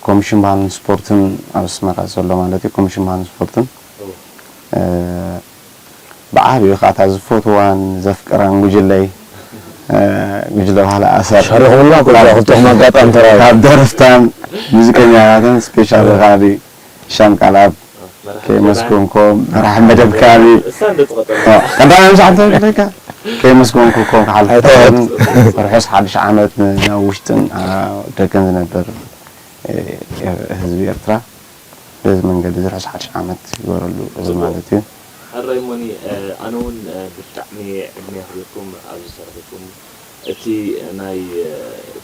ኮሚሽን ባህልን ስፖርትን ኣብ ኣስመራ ዘሎ ማለት እዩ ኮሚሽን ባህልን ስፖርትን ብዓቢኡ ከዓ እታ ዝፈትዋን ዘፍቅራን ጉጅለይ ጉጅለ ባህሊ ኣሰር ሸሪኹምላ ኩላ ክልተኹም ኣጋጣሚ ተራኺብኩም ካብ ደረፍታን ሙዚቀኛታትን ስፔሻሊ ከዓ ሻም ቃልኣብ ከየመስገንኩም መራሒ መደብ ከባቢ ቀዳማይ ምሳዕ እንታይ ይብለካ ከየመስገንኩ እኮ ክሓልፍ ኣይተዋት። ኣይኮነን። ርሑስ ሓድሽ ዓመት ናብ ውሽጥን ደገን ዝነብር ህዝቢ ኤርትራ በዚ መንገዲ እዚ ርሑስ ሓድሽ ዓመት ይግበረሉ እዚ ማለት እዩ። ሕራይ እሞኒ፣ ኣነ እውን ብጣዕሚ ዕድመ የኽብርኩም ኣብዚ ስራሕኩም፣ እቲ ናይ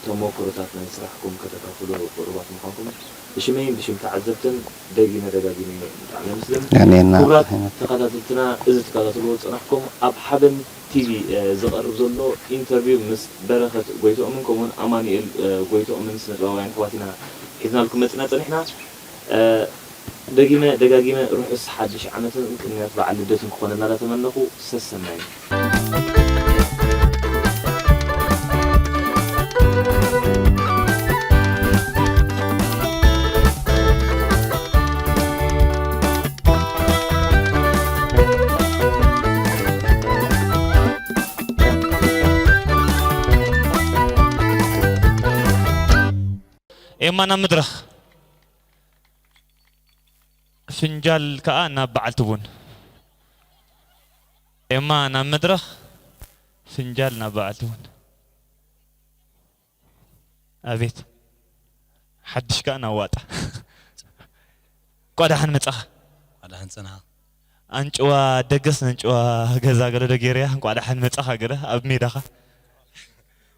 ተሞክሮታት ናይ ስራሕኩም ከተካፍሉ ቅሩባት ምዃንኩም ብሽመይን ብሽም ተዓዘብትን ደጊመ ደጋጊመ ብጣዕሚ የመስግን። ያኔና ክቡራት ተኸታተልትና፣ እዚ ትከታተልዎ ዝጸናሕኩም ኣብ ሓበን ቲቪ ዝቐርብ ዘሎ ኢንተርቪው ምስ በረኸት ጎይትኦምን ከምኡውን ኣማኑኤል ጎይትኦምን ስነ ጥበባውያን ኣሕዋት ኢና ሒዝናልኩም መጺና ጸኒሕና። ደጊመ ደጋጊመ ርሑስ ሓድሽ ዓመትን ቅንያት በዓል ልደትን ክኾነልና እንዳተመነኹ ሰሰናዩ። ኤማ ናብ መድረኽ። ፍንጃል ከኣ ናብ በዓልቲ ቡን። ኤማ ናብ መድረኽ። ፍንጃል ናብ በዓልቲ ቡን። ኣቤት ሓድሽ ከኣ ናብ ዋጣ። እንቋዕ ደሓን መጻኻ። እንቋዕ ደሓን ጸናኻ። ኣንጭዋ ደገስ ነንጭዋ ገዛ ገለ ዶ ገይረያ። እንቋዕ ደሓን መጻኻ ገለ ኣብ ሜዳኻ።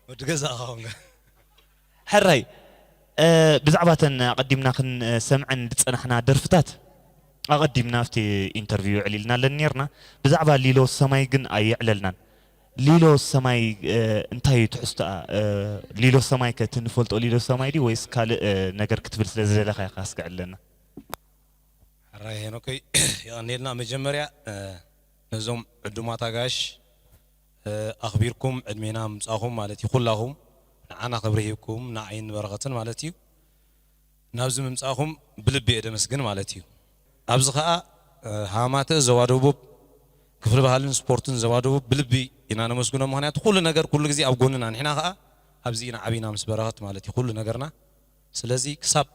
ወዲ ገዛ ኸውንጋ። ሕራይ፣ ብዛዕባ እተን ኣቐዲምና ክንሰምዐን ዝጸናሕና ደርፍታት ኣቐዲምና ኣብቲ ኢንተርቪው ኣዕሊልናለን ኔርና። ብዛዕባ ሊሎ ሰማይ ግን ኣየዕለልናን። ሊሎ ሰማይ እንታይ እዩ ትሕዝቶኣ? ሊሎ ሰማይ ከ እቲ ንፈልጦ ሊሎ ሰማይ ድዩ ወይስ ካልእ ነገር ክትብል ስለ ዝደለኻ ኢኻ እስከ ዕለልና። ሕራይ ሄኖከይ የቐንየልና። መጀመርያ ነዞም ዕዱማት ኣጋይሽ ኣኽቢርኩም ዕድሜና ምምጻእኹም ማለት እዩ። ኩላኹም ንዓና ክብሪ ሂብኩም ንዓይን ንበረኸትን ማለት እዩ። ናብዚ ምምጻእኹም ብልቢ እየ ደመስግን ማለት እዩ። ኣብዚ ኸኣ ሃማተ ዞባ ደቡብ ክፍሊ ባህልን ስፖርትን ዞባ ደቡብ ብልቢ ኢና ነመስግኖም። ምኽንያቱ ኩሉ ነገር ኩሉ ግዜ ኣብ ጎንና፣ ንሕና ኸኣ ኣብዚ ኢና ዓቢና ምስ በረኸት ማለት እዩ ኩሉ ነገርና። ስለዚ ክሳብ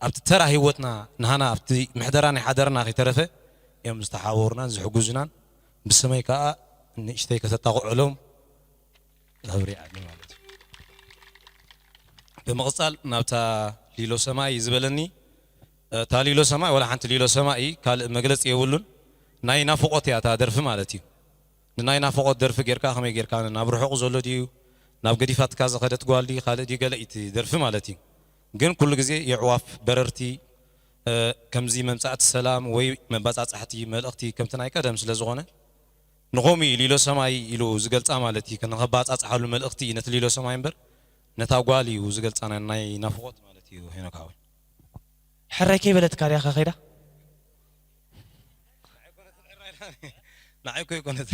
ኣብቲ ተራ ህይወትና ንሃና ኣብቲ ምሕደራ ናይ ሓደርና ከይተረፈ እዮም ዝተሓባበሩናን ዝሕግዙናን። ብስመይ ከኣ ንእሽተይ ከተጣቕዑሎም ክብሪ ይዓኒ ማለት እዩ። ብምቕጻል ናብታ ሊሎ ሰማይ ዝበለኒ፣ እታ ሊሎ ሰማይ ዋላ ሓንቲ ሊሎ ሰማይ ካልእ መግለጺ የብሉን። ናይ ናፍቖት እያ እታ ደርፊ ማለት እዩ። ንናይ ናፍቖት ደርፊ ጌርካ ከመይ ጌርካ ናብ ርሑቕ ዘሎ ድዩ ናብ ገዲፋትካ ዝኸደት ጓል ድዩ ካልእ ድዩ ገለ እዩ እቲ ደርፊ ማለት እዩ። ግን ኩሉ ግዜ የዕዋፍ በረርቲ ከምዚ መምጻእቲ ሰላም ወይ መባጻጻሕቲ መልእኽቲ ከምቲ ናይ ቀደም ስለ ዝኾነ ንኸምኡ እዩ ሊሎ ሰማይ ኢሉ ዝገልጻ ማለት እዩ። ንኸባጻጽሓሉ መልእኽቲ እዩ ነቲ ሊሎ ሰማይ እምበር ነታ ጓል እዩ ዝገልጻ ናይ ናፍቖት ማለት እዩ። ሄኖክ ሓወይ። ሕራይ ከይበለትካ ድያ ከ ከይዳ? ንዓይ እኮ ኣይኮነት።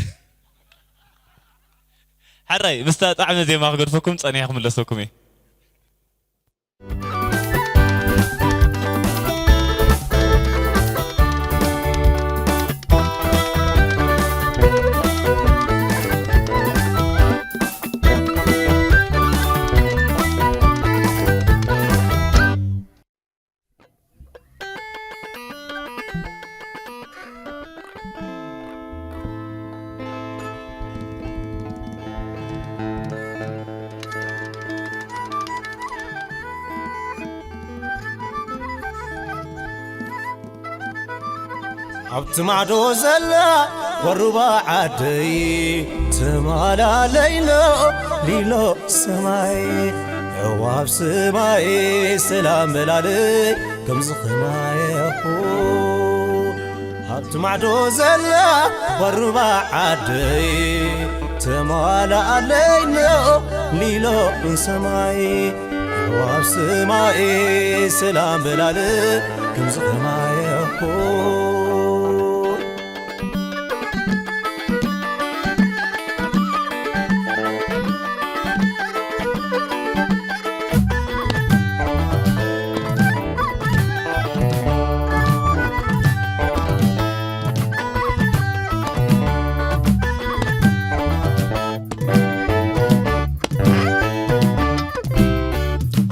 ሕራይ ምስታ ጣዕመ ዜማ ክገድፈኩም ጸኒሐ ክምለሰኩም እየ። ኣብቲ ማዕዶ ዘላ ወሩባ ዓደይ ትማላለይሎ ሊሎ ሰማይ የዋብ ሰማይ ሰላም በላለይ ከምዚ ኸማይ ኣብቲ ማዕዶ ዘላ ወሩባ ዓደይ ተማላኣለይ ሊሎ ሰማይ የዋብ ሰማይ ሰላም በላለ ከምዚ ኸማይ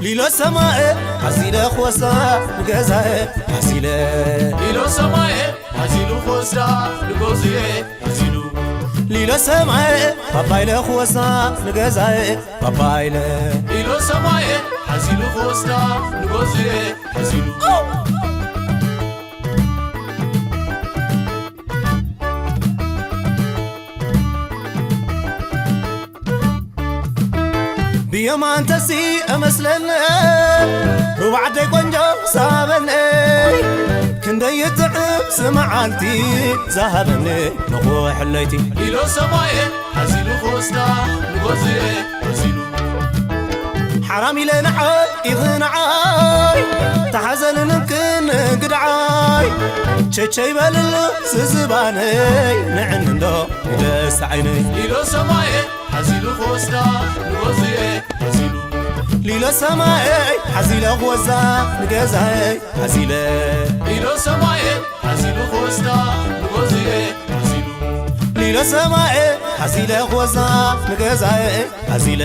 ሊሎ ሰማኤ ሓዚለ ክወስዳ ንገዛኤ ሓዚለ ሊሎ ሰማኤ ሓዚሉ ክወስዳ ንጎዝኤ ሓዚሉ ሊሎ ሰማየ ባባይለ ክወሳ ንገዛየ ባባይለ ኢሎ ሰማየ ሓዚሉ ክወስዳ ንጎዝየ ሓዚሉ ብየማን ተሲእ እመስለኒ ሩባዕደይ ቆንጆ ዝሃበኒ ክንደይ ይጥዕም ስመዓልቲ ዝሃበኒ ንኹሕለይቲ ኢሎ ሰማየ ሓዚሉ ክወስዳ ንጎዝየ ሓዚሉ ሓራም ኢለ ንዓይ ኢኺ ንዓይ ተሓዘንን ክንግድዓይ ቸቸይ በልሉ ዝዝባነይ ንዕንንዶ ንደስታ ዓይነይ ኢሎ ሰማየ ሓዚሉ ክወስዳ ንጎዝየ ሓዚሉ ሊሎ ሰማየይ ሓዚለ ክወዛ ንገዛይ ሓዚለ ኢሎ ሰማየ ሓዚሉ ክወስዳ ንጎዝየ ሓዚሉ ሊሎ ሰማየ ሓዚለ ክወዛ ንገዛይ ሓዚለ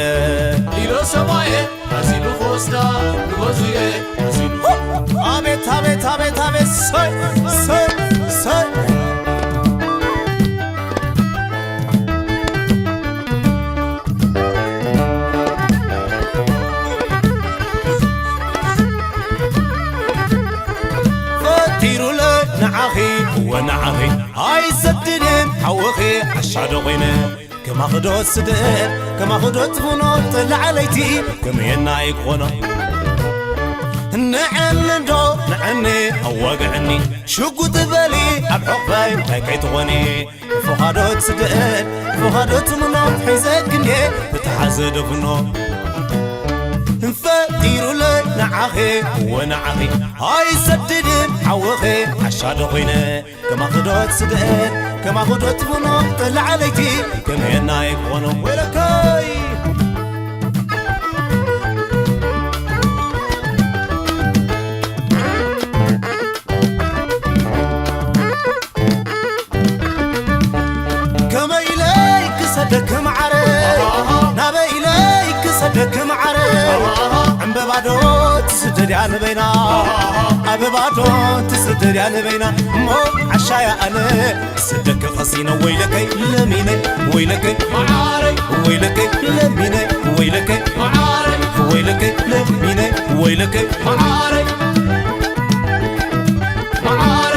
ኢሎ ሰማየ ሓዚሉ ክወስዳ ንጎዝየ ሓዚሉ ኣቤት ኣቤት ኣቤት ኣቤት ሰይ ሰይ ሰይ ፈጢሩለ ንዓኺ እወ ንዓኺ ኣይሰድድን ሓውኺ ዓሻዶ ኮይነ ከማኽዶ ትስድድ ከማኽዶ ትኹኖ ተላዓለይቲ ከመየናይ ክኾኖ ንዕኒ እንዶ ንዕኒ ኣዋግዕኒ ሽጉጥ በሊ ኣብ ሕቕፈይ እንታይ ከይትኾኒ ፎኻዶ ትስድድ ፎኻዶ ትምኖ ሒዘክ እንዴ ብተሓዘ ደፍኖ ፈጢሩለይ ንዓኺ እወ ንዓኺ ኣይሰድድን ሓውኺ ዓሻዶ ኮይነ ከማኽዶ ትስድድ ከማኽዶ ትፍኖ ተላዓለይቲ ከመየናይ ክኾኖ ወለከይ ከመይ ኢለይ ክሰደክ መዓረ ናበይ ኢለይ ክሰደክ መዓረ ዕምበባዶ ትስደድ እያ ንበይና ኣበባዶ ትስደድ እያ ንበይና እሞ ዓሻያ ኣነ ክሰደክ ቀሲነ ወይለከይ ለሚነ ወይለከይ መዓረ ወይለከይ ለሚነ ወይለከይ መዓረ ወይለከይ ለሚነ ወይለከይ መዓረ መዓረ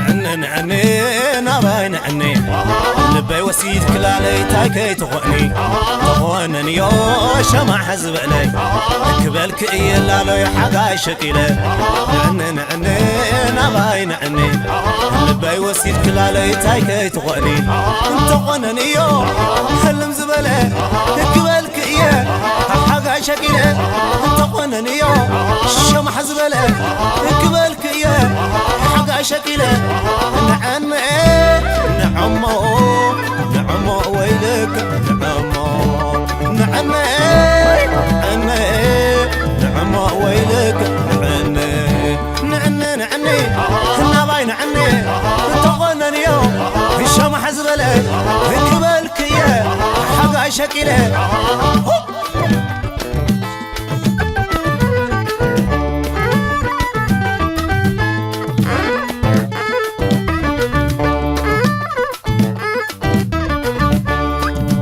ንዕኒ ንዕኒ ናባይ ንዕኒ ልበይ ወሲድ ክላለይ ታይ ከይትኾኒ ተኾነንዮ ሸማሕ ዝበለይ ክበልክ እየ ላሎይ ሓጋይ ሸቂለ ንዕኒ ንዕኒ ናባይ ንዕኒ ልበይ ወሲድ ክላለይ ታይ ከይትኾኒ እንተኾነንዮ ሕልም ዝበለ ክበልክ እየ ሓጋይ ሸቂለ እንተኾነንዮ ሸማሕ ዝበለ ክበልክ እየ ሓጋይ ሸቂለ ንዕኒ ንዕሞ ንዕሞ ወይልክ ንዕሞ ንዕኒ ንዕኒ ንዕሞ ወይልክ ንዕኒ ንዕኒ ንዕኒ ናባይ ንዕኒ እንተኾነንዮ ሸማሕ ዝበለ ክበልክ እየ ሓጋይ ሸቂለ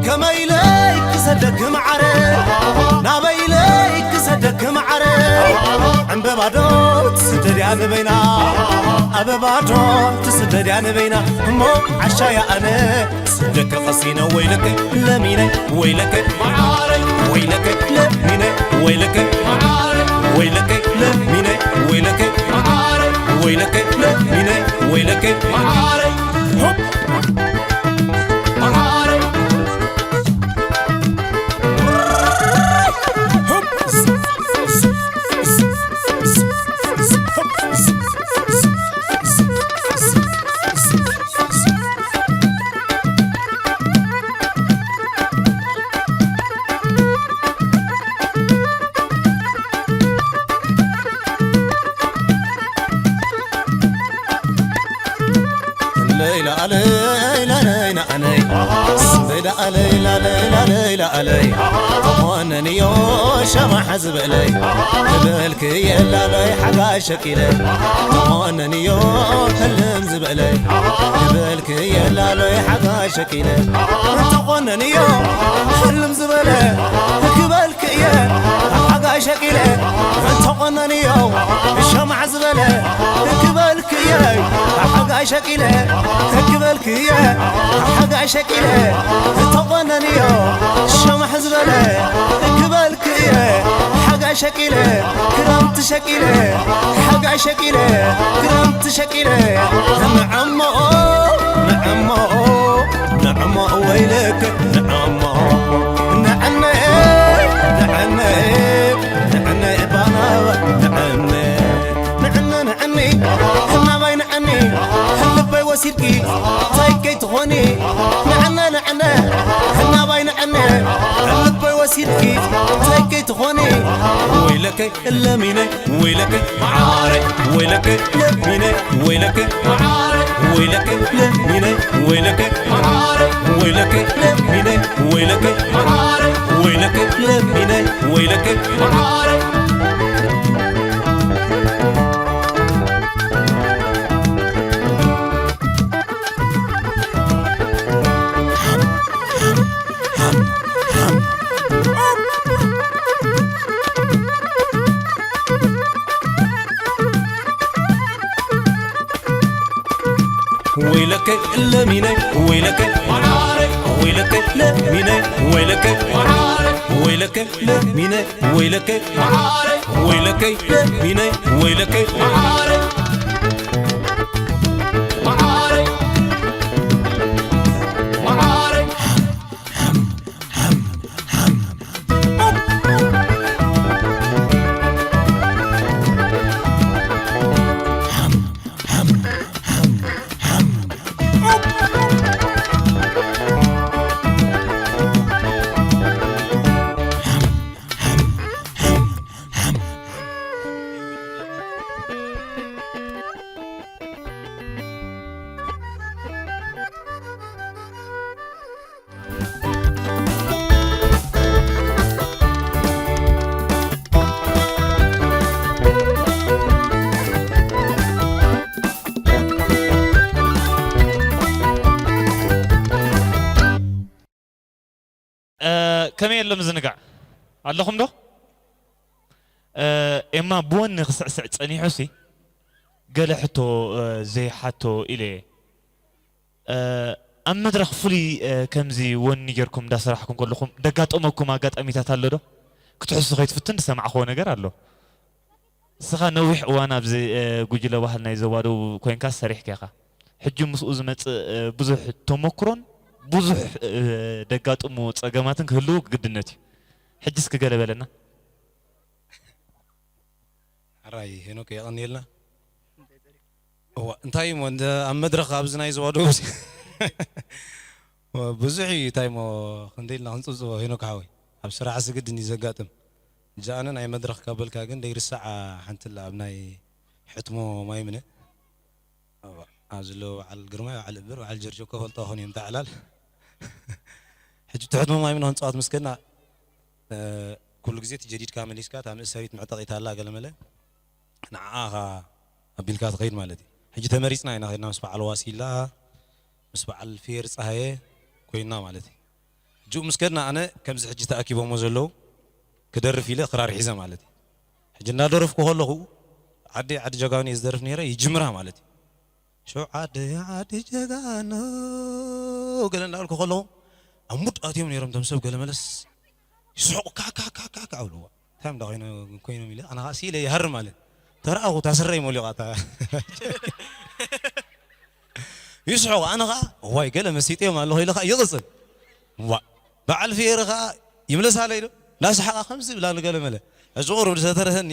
ከመይ ኢለይ ክሰደክ መዓረ ናበይ ኢለይ ክሰደክ መዓረ ዕምበባዶ ትስደድ እያ ንበይና ኣበባዶ ትስደድ እያ ንበይና እሞ ዓሻያ ኣነ ስደክ ቀሲነ ወይለከ ለሚነ ወይለከ መዓረ ወይለከ ለሚነ ወይለከ መዓረ ወይለከ ለሚነ ወይለከ መዓረ ወይለከ ለሚነ ወይለከ መዓረ ሆፕ ላለይ ላለይ ናኣነይ ስበዳ ኣለይ ላለይ ላለይ ላለይ ተኾነንዮ ሸማሕ ዝበለይ ክበልክ የላለይ ሓጋይ ሸቂለ ተኾነንዮ ህልም ዝበለይ ክበልክ የላለይ ሓጋይ ሸቂለ ተኾነንዮ ህልም ዝበለ ክበልክ እየ ሓጋይ ሸቂለ ተኾነንዮ ሸማሕ ዝበለ ክበልክ እየ ሓጋይ ሸቂለ ክበልክ እየ ሓጋይ ሸቂለ ተኾነንዮ ሸማሕ ዝበለ ክበልክ እየ ሓጋይ ሸቂለ ክረምቲ ሸቂለ ሓጋይ ሸቂለ ክረምቲ ሸቂለ ንዕሞ ንዕሞ ንዕሞ ወይለክ ንዕሞ ንዕነ ንዕነ ንዕነ ባና ንዕነ ንዕነ ንዕኒ ናባይ ንዕኒ ልበይ ወሲድኪ እንታይ ከይትኾኒ ንዕነ ንዕነ ናባይ ንዕነ ልበይ ወሲድኪ እንታይ ከይትኾኒ ወይለከይ ለሚነ ወይለከ መዓረ ወይለከ ለሚነ ወይለከ መዓረ ወይለከ ለሚነ ወይለከ መዓረ ወይለከ ለሚነ ወይለከ መዓረ ወይለከ ለሚነ ወይለከ መዓረ ወይለከ ለሚነ ወይለከ ወይለከ ለሚነ ወይለከ ወይለከ ለሚነ ወይለከ ወይለከ ለሚነ ወይለከ ከመይ ኣሎ ምዝንጋዕ ኣለኹም ዶ? ኤማ ብወኒ ክስዕስዕ ጸኒሑ ሲ ገለ ሕቶ ዘይሓቶ ኢለ እየ። ኣብ መድረኽ ፍሉይ ከምዚ ወኒ ጌርኩም እንዳሰራሕኩም ከለኹም ደጋጠመኩም ኣጋጣሚታት ኣሎ ዶ? ክትሕሱ ከይትፍትን ዝሰማዕኽዎ ነገር ኣሎ። ንስኻ ነዊሕ እዋን ኣብዚ ጉጅለ ባህል ናይ ዞባ ደቡብ ኮይንካ ሰሪሕካ ኢኻ። ሕጂ ምስኡ ዝመጽእ ብዙሕ ተሞክሮን ብዙሕ ደጋጥሙ ጸገማትን ክህልው ግድነት እዩ። ሕጂ እስኪ ገለ በለና። ሕራይ ሄኖክ የቐንየልና። እዋ እንታይ እሞ እንደ ኣብ መድረኽ ኣብዚ ናይ ዞባ ደቡብ ብዙሕ እዩ እንታይ እሞ ክንደይ ኢልና ክንጽብጽቦ ሄኖክ ሓወይ ኣብ ስራሕ ስግድን እዩ ዘጋጥም። ጃኣነ ናይ መድረኽ ካብ በልካ ግን ደይርሳዓ ሓንቲ ኣላ ኣብ ናይ ሕትሞ ማይምነ ኣብዚ ኣለዉ በዓል ግርማይ በዓል እብር በዓል ጀርጆ እኮ ፈልጦ ኾን እዮም ተዓላል ሕጂ ትሕትሞ ማይምነ ክንፃወት ምስ ከድና ኩሉ ግዜ ትጀዲድካ መሊስካ እታ መእሰሪት መዕጠቒት ኣላ ገለመለ ንዓኣ ኣቢልካ ትኸይድ ማለት እዩ ሕጂ ተመሪፅና ኢና ከድና ምስ በዓል ዋሲላ ምስ በዓል ፌር ፀሃየ ኮይንና ማለት እዩ ጅኡ ምስ ከድና ኣነ ከምዚ ሕጂ ተኣኪቦሞ ዘለዉ ክደርፍ ኢለ ክራር ሒዘ ማለት እዩ ሕጂ እናደረፍኩ ከለኹ ዓዲ ዓዲ ጀጋኑ እየ ዝደርፍ ነይረ ይጅምራ ማለት እዩ ሽዑ ዓዲ ዓዲ ጀጋኑ ገለ እንዳበልኩ ከለኹ ኣብ ሙድ ኣትዮም ነይሮም ቶም ሰብ ገለ መለስ ይስሕቁ ካካካካካ ኣብልዋ እንታይ ም ኮይኖም ኢለ ኣነ ከዓ ሲኢለ ይሃር ማለት ተረኣኹ ታስረይ ሞሊቋ ይስሕቑ ኣነ ኸዓ እዋይ ገለ መሲጠዮም ኣለኹ ኢለ ኸዓ ይቕፅል ዋ በዓል ፍየሪ ኸዓ ይምለስ ኣለ ኢሉ እንዳሰሓቓ ከምዚ ይብላ ንገለ መለ ሕጂ ቁሩብ ዝተረፈኒ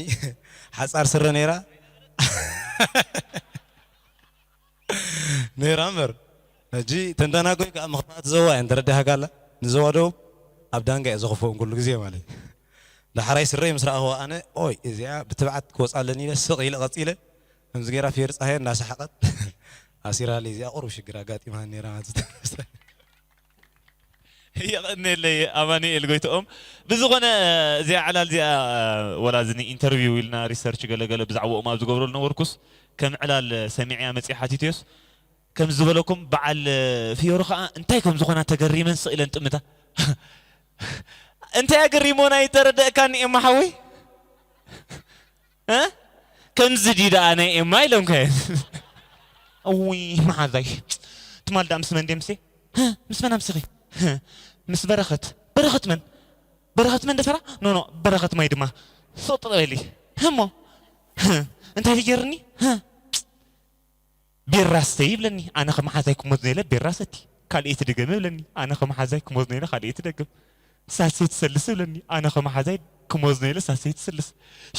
ሓፃር ስረ ነይራ ነይራ እምበር ሕጂ ተንዳናጎይ ከዓ ምኽፋት ዘዋ እየን ተረዲሃካ ኣላ ንዘዋ ደቡብ ኣብ ዳንጋ እየ ዘኽፍኦም ኩሉ ግዜ ማለት ዳሕራይ ስረይ ምስ ረኣኽዎ ኣነ ኦይ እዚኣ ብትብዓት ክወፅኣ ኣለኒ ኢለ ስቕ ኢለ ቀፂለ ከምዚ ገይራ ፌር ፀሃየ እንዳሰሓቐት ኣሲራለይ እዚኣ ቁሩብ ሽግር ኣጋጢማ ነይራ ማለት እዩ። የቐንየለይ ኣማኑኤል ጎይትኦም። ብዝኾነ እዚኣ ዕላል እዚኣ ወላ እዚ ኢንተርቪው ኢልና ሪሰርች ገለገለ ብዛዕባኦም ኣብ ዝገብረሉ ነበርኩስ ከም ዕላል ሰሚዕያ መፅእ ሓቲትዮስ ከም ዝበለኩም በዓል ፍዮሪ ከዓ እንታይ ከም ዝኾና ተገሪመን ስቕ ኢለን ጥምታ እንታይ ኣገሪሞና ይተረደእካኒ ኤማ ሓወይ? እ? ከምዚ ድዩ ደኣ ናይ ኤማ ኢሎምካየን? እውይ መሓዛይ ትማል ደኣ ምስ መን ድየ ምሴ? እ? ምስ መን ኣምሲኺ? እ? ምስ በረኸት። በረኸት መን? በረኸት መን ደፈራ? ኖ ኖ በረኸት ማይ ድማ ሶጥ ጠበሊ። እሞ እ? እንታይ ድገርኒ? እ? ቢራ ስተይ ይብለኒ፣ ኣነ ከመሓዛይ ክሞዝኖ ኢለ ቢራ ሰቲ። ካልኤቲ ድገም ይብለኒ፣ ኣነ ከመሓዛይ ክሞዝኖ ኢለ ካልኤቲ ደገም። ሳልሰይቲ ሰልስ ይብለኒ፣ ኣነ ከመሓዛይ ክሞዝኖ ኢለ ሳልሰይቲ ሰልስ።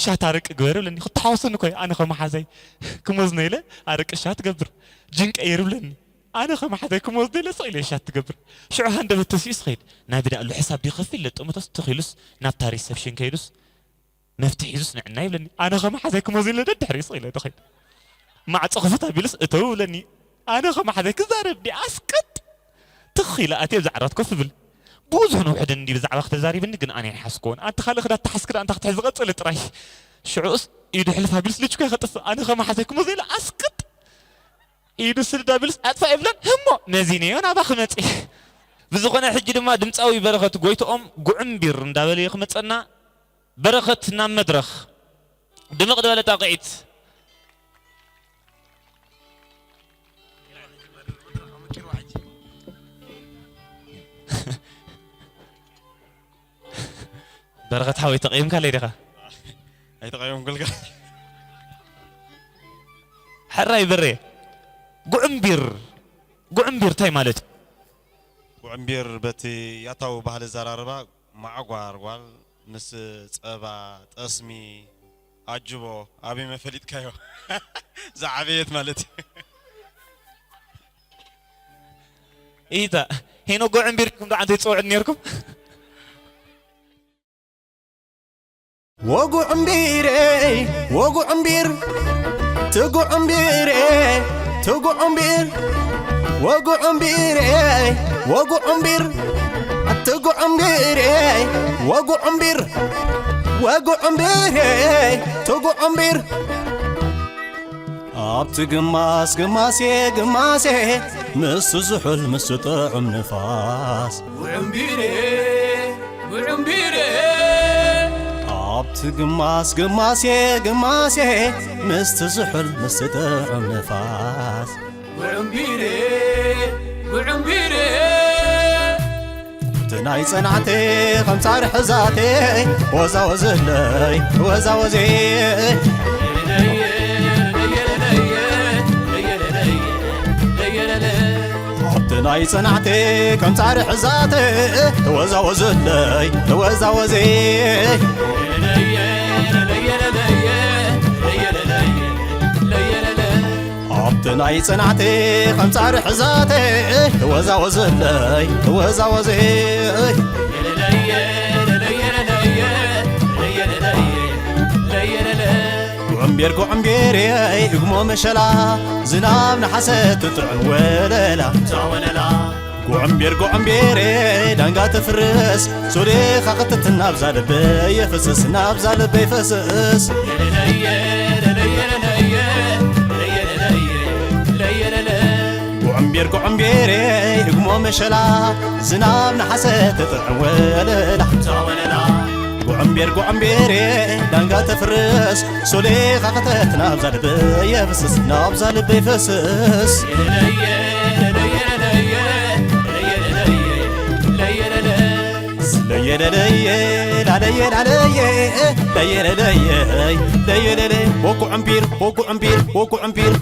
ሻት ኣረቂ ግበር ይብለኒ፣ ክተሓወሰኒ እኮ እዩ፣ ኣነ ከመሓዛይ ክሞዝኖ ኢለ ኣረቂ ሻት ገብር። ጅን ቀይር ይብለኒ፣ ኣነ ከመሓዛይ ክሞዝኖ ኢለ ስቕ ኢለ ሻት ትገብር። ሽዑ ሃንደበት ተሲኡ ስኸይድ፣ ናብ ዳእሉ ሕሳብ ድዩ ከፊል ለጥምቶስ ትኺሉስ ናብታ ሪሰፕሽን ከይዱስ መፍትሒ ሒዙስ ንዕና ይብለኒ። ኣነ ከመሓዛይ ክመዝን ኢለ ደድሕሪ ስቕ ኢለ ድኸይድ። ማዕጾ ክፍት ኣቢሉስ እተው ይብለኒ። ኣነ ከመሓዛይ ክዛረብ ድየ ኣስቅጥ። ትኽ ኢለ ኣትየ ኣብዛ ዓራት ኮፍ እብል። ብዙሕ ንውሕድን እንዲ ብዛዕባ ክተዛሪብኒ ግን ኣነ ኣይሓስኮን። ኣንቲ ካልእ ክዳ ተሓስክ ደኣ እንታ ክትሕዝ ዝቐጽል ጥራይ። ሽዑስ ኢዱ ሕልፍ ኣቢሉስ ልጅኮ ይኸጥፍ። ኣነ ከመሓዛይ ክመዝን ኢለ ኣስቅጥ። ኢዱ ስድድ ኣቢሉስ ኣጥፋእ ይብለን። ህሞ መዚነዮ ናባ ክመጽእ። ብዝኾነ ሕጂ ድማ ድምፃዊ በረኸት ጎይትኦም ጉዕምቢር እንዳበለ እዩ ክመጸና። በረኸት ናብ መድረኽ። ድምቕ ዝበለ ጣቕዒት። በረኸት ሓወይ ተቐይምካለይ ዲኻ? ኣይተቐየምኩልካ። ሕራይ በሬ። ጉዕምቢር። ጉዕምቢር እንታይ ማለት እዩ? ጉዕምቢር በቲ ያታዊ ባህሊ ዘራርባ ማዕጓር ጓል ምስ ጸባ፣ ጠስሚ፣ ኣጅቦ ኣበይ መፈሊጥካዮ? ዝዓበየት ማለት እዩ። ኢታ ሄኖ ጉዕምቢር ኢልኩም ዶ ዓንተይ ትጸውዑ ነርኩም? ወጉዕምቢረይ ወጉዕምቢር ትጉዕምቢረይ ትጉዕምቢር ወጉዕምቢረይ ወጉዕምቢር ትጉዕምቢረይ ወጉዕምቢር ወጉዕምቢረይ ትጉዕምቢር ኣብቲ ግማስ ግማሴ ግማሴ ምስ ዝሑል ምስ ጥዑም ንፋስ ጉዕምቢሬ ጉዕምቢሬ ኣብቲ ግማስ ግማሴ ግማሴ ምስቲ ዝሑል ምስቲ ጥዑም ንፋስ ጉዕምቢሬ ጉዕምቢሬ እቲ ናይ ጽናዕቲ ከም ጻርሒ ዛቴ ወዛወዝለይ ወዛወዜ ኣብቲ ናይ ጽናዕቲ ከም ጻርሒ ዛቴ ተወዛወዝለይ ተወዛወዜ ኣብቲ ናይ ጽናዕቲ ከም ጻርሒ ዛቴ ተወዛወዝለይ ተወዛወዜ ጉዕምቤር ጉዕምቤር እግሞ መሸላ ዝናብ ነሓሰ ትጥዕም ወለላ ጉዕምቤር ጉዕምቤር ዳንጋ ትፍርስ ሶሌኻ ክትት ናብዛ ልበይ የፍስስ ናብዛ ልበይ ፈስስ ጉዕምቤር ጉዕምቤር እግሞ መሸላ ዝናብ ነሓሰ ትጥዕም ወለላ ጉዕምቤር ጉዕምቤር ዳንጋ ተፍርስ ሶሌኻ ከተት ናብዛ ልበይ የፍስስ ናብዛ ልበይ ፈስስ ለየለለየ ላለየ ላለየ ለየለለየ ለየለለ ወጉ ዕምቢር ወጉ ዕምቢር ወጉ ዕምቢር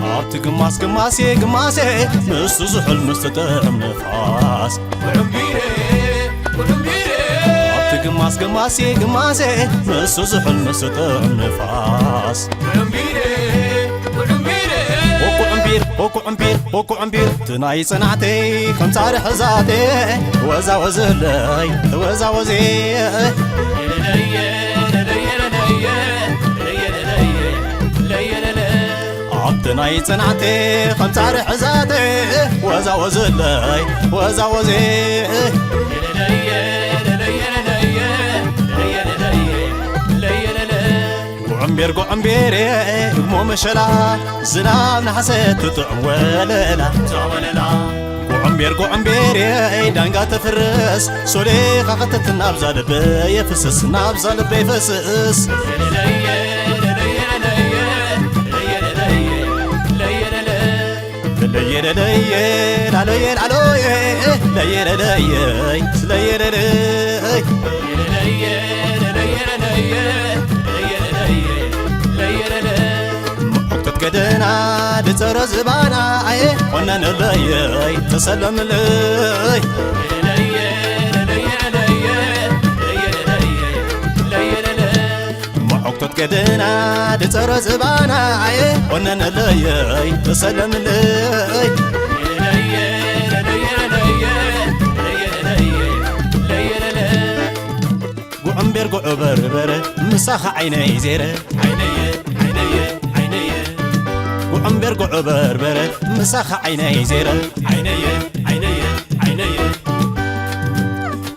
ኣብቲ ግማስ ግማሴ ግማሴ ምስ ዝሑል ምስ ትጥዕም ንፋስ ጉዕምቢሬ ጉዕምቢሬ ኣብቲ ግማስ ግማሴ ግማሴ ምስ ዝሑል ምስ ትጥዕም ንፋስ ጉዕምቢሬ ጉዕምቢሬ ወጉ ዕምቢ ቢር፣ ቦኩ ዕምቢር፣ ቦኩ ዕምቢር፣ እቲ ናይ ጽናዕተይ ከም ጻሪ ሕዛተይ፣ ወዛወዘለይ፣ ወዛወዜ። ኣብቲ ናይ ጽናዕተይ ከም ጻሪ ሕዛተይ፣ ወዛወዘለይ፣ ወዛወዜ። ጉዕምቤር ጉዕምቤር እሞ መሸላ፣ ዝናብ ነሓሰ ትጥዕም ወለላ። ጉዕምቤር ጉዕምቤር ዳንጋ ተፍርስ፣ ሶሌኻ ከተት ናብዛ ልበይ የፍስስ፣ ናብዛ ልበይ ፈስስ። ለየለለየ ላሎየ ላሎየ ለየለለየ ለየለለይ። ምዑክተት ገደና ድጸረ ዝባና ኣየ ኾነንለይ ተሰለምለይ። መዖክቶት ገደና ድጸሮ ዝባና ኣየ ኦነነለይ ተሰለምለይ። ጉዕምቤር ጉዑ በርበረ ምሳኻ ዓይነይ ዜረ። ጉዕምቤር ጉዑ በርበረ ምሳኻ ዓይነይ ዜረ።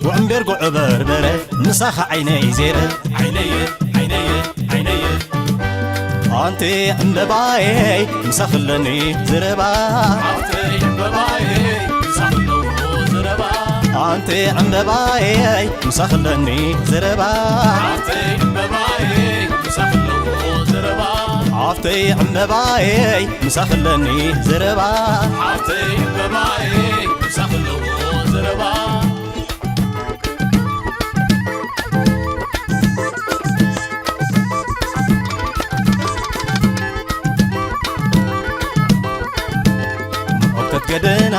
ጉዕምቤር ጉዑ በርበረ ምሳኻ ዓይነይ ዜረ። ዓይነየ ዓይነየ ዓይነየ ኣንቲ ዕምበባየይ ምሳኽለኒ ዝረባ። ኣንቲ ዕምበባየይ ምሳኽለዎ ዝረባ። ኣንቲ ዕምበባየይ ምሳኽለኒ ዝረባ። ኣንቲ ዕምበባየይ ምሳኽለዎ ዝረባ። ኣፍተይ ዕምበባየይ ምሳኽለኒ ዝረባ። ኣፍተይ ዕምበባየይ ምሳኽለዎ ዝረባ። ኦክተት ገደና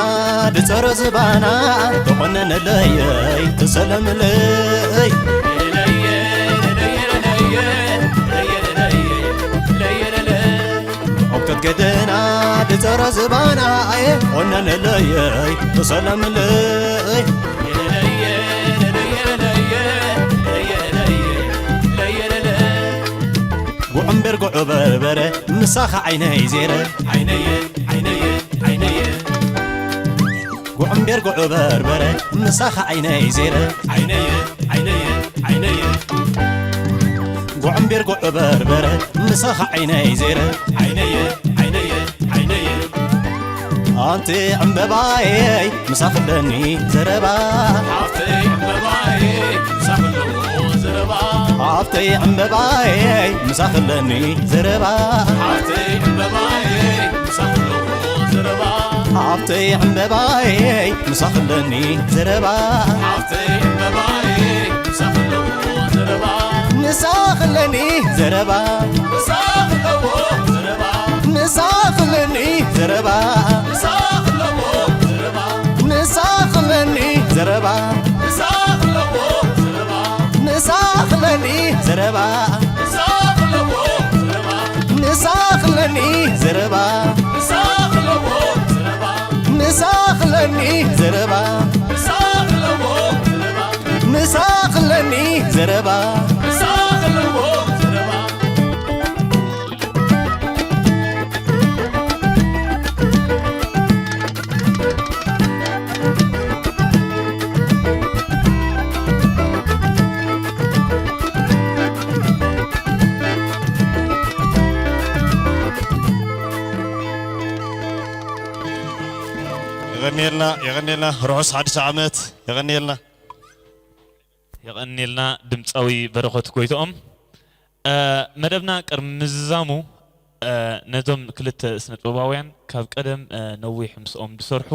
ድጸሮ ዝባና ተኾነነለይ ተሰለምለይ። ኦክተት ገደና ድጸሮ ዝባና ኣየ ኦነነለይ ተሰለምለይ። ጉዕምቤር ጉዑ በርበረ ምሳኻ ዓይነይ ዜረ። ዓይነየ ዓይነየ ዓይነየ ጉዕምቤር ጉዑ በርበረ ምሳኻ ዓይነይ ዜረ። ዓይነየ ዓይነየ ዓይነየ ጉዕምቤር ጉዑ በርበረ ምሳኻ ዓይነይ ዜረ። ዓይነየ ዓይነየ ዓይነየ ኣንቲ ዕምበባየይ ምሳኽለኒ ዘረባ። ኣፍተይ ዕምበባየይ ምሳኽለዎ ዘረባ። ኣፍተይ ዕምበባየይ ምሳኽለኒ ዘረባ። ኣፍተይ ዕምበባየይ ምሳኽለዎ ዘረባ። ኣፍተይ ዕምበባየይ ምሳኽለኒ ዘረባ። ኣፍተይ ዕምበባየይ ምሳኽለዎ ዘረባ። ምሳኽለኒ ዘረባ። ምሳኽለዎ ዘረባ። ምሳኽለኒ ዘረባ። ምሳኽለዎ ዘረባ። ምሳኽለኒ ዘረባ። ምሳኽለዎ ዘረባ። ምሳኽለኒ ዘረባ። ምሳኽለዎ ዘረባ። ምሳኽለኒ ዘረባ። ምሳኽለዎ ዘረባ። ምሳኽለኒ ዘረባ። ምሳኽለዎ ዘረባ። ምሳኽለኒ ዘረባ። ምሳኽለዎ ዘረባ። የቐንየልና፣ የቐንየልና። ርሑስ ሓድሽ ዓመት። የቐንየልና። የቐንየልና ድምጻዊ በረኸት ጎይትኦም። እ፣ መደብና ቅድሚ ምዝዛሙ፣ እ፣ ነዞም ክልተ ስነ-ጥበባውያን ካብ ቀደም፣ እ፣ ነዊሕ ምስኦም ዝሰርሑ፣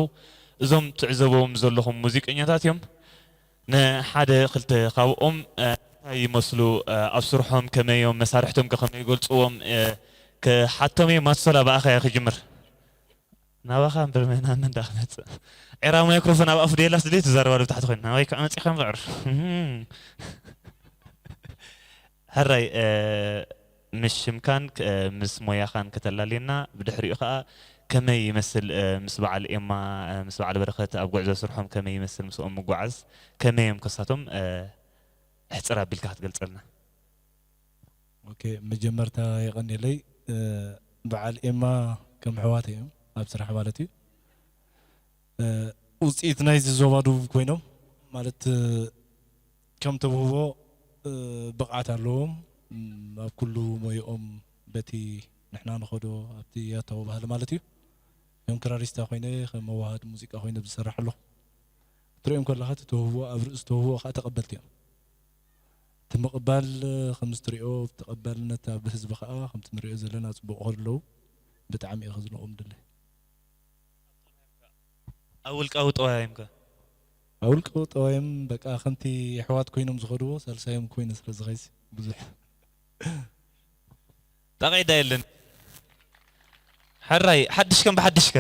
እዞም ትዕዘብዎም ዘለኹም ሙዚቀኛታት እዮም። ንሓደ ክልተ ካብኦም፣ እ፣ እንታይ ይመስሉ፣ እ፣ ኣብ ስርሖም ከመይ እዮም፣ መሳርሕቶም ከ ከመይ ይገልጽዎም፣ እ፣ ክሓቶም እየ። ማትሶላ፣ ብኣኻ እየ ክጅምር። ናባኻ እምበር መን ናብ መን ደኣ ክመጽእ? ዒራ ማይክሮፎን ኣብ ኣፉ ደየላስ ድሌት ትዛረብ ኣሎ ብታሕቲ ኮይኑ። ናባይ ከዓ መጺኻ እምበር። ሕራይ፣ እ፣ ምስ ሽምካን፣ እ፣ ምስ ሞያኻን ከተላልየና፣ ብድሕሪኡ ከዓ ከመይ ይመስል፣ እ፣ ምስ በዓል ኤማ፣ እ፣ ምስ በዓል በረኸት ኣብ ጉዕዞ ስርሖም ከመይ ይመስል ምስኦም ምጉዓዝ? ከመይ እዮም ከሳቶም፣ እ፣ ሕጽር ኣቢልካ ክትገልጸልና? ኦኬ፣ መጀመርታ የቐንየለይ። እ፣ በዓል ኤማ ከም ኣሕዋት እዮም ኣብ ስራሕ ማለት እዩ። እ፣ ውጽኢት ናይዚ ዞባ ደቡብ ኮይኖም ማለት፣ እ፣ ከም ተውህቦ፣ እ፣ ብቕዓት ኣለዎም። እም፣ ኣብ ኩሉ ሞያኦም በቲ ንሕና ንኸዶ ኣብቲ ያታዊ ባህሊ ማለት እዩ። ከም ክራሪስታ ኮይነ፣ ከም መዋሃድ ሙዚቃ ኮይነ ዝሰርሕ ኣለኹ። ትሪኦም ከለኻ እቲ ተውህቦ፣ ኣብ ርእሲ ተውህቦ ከዓ ተቐበልቲ እዮም። እቲ ምቕባል፣ እ፣ ከምዚ ትሪኦ፣ ተቐባልነት ኣብ ህዝቢ ከዓ ከምቲ ንሪኦ ዘለና ጽቡቕ ከለዉ ብጣዕሚ እየ ከዝንኦም ድለ። ኣብ ውልቃዊ ጠዋይም ከ? ኣብ ውልቃዊ ጠዋይም በቃ ከምቲ ኣሕዋት ኮይኖም ዝኸድዎ ሳልሳዮም ኮይነ ስለ ዝኸይሲ ብዙሕ ጣቕዒዳ የለን። ሕራይ፣ ሓድሽ ከም ብሓድሽ ከ?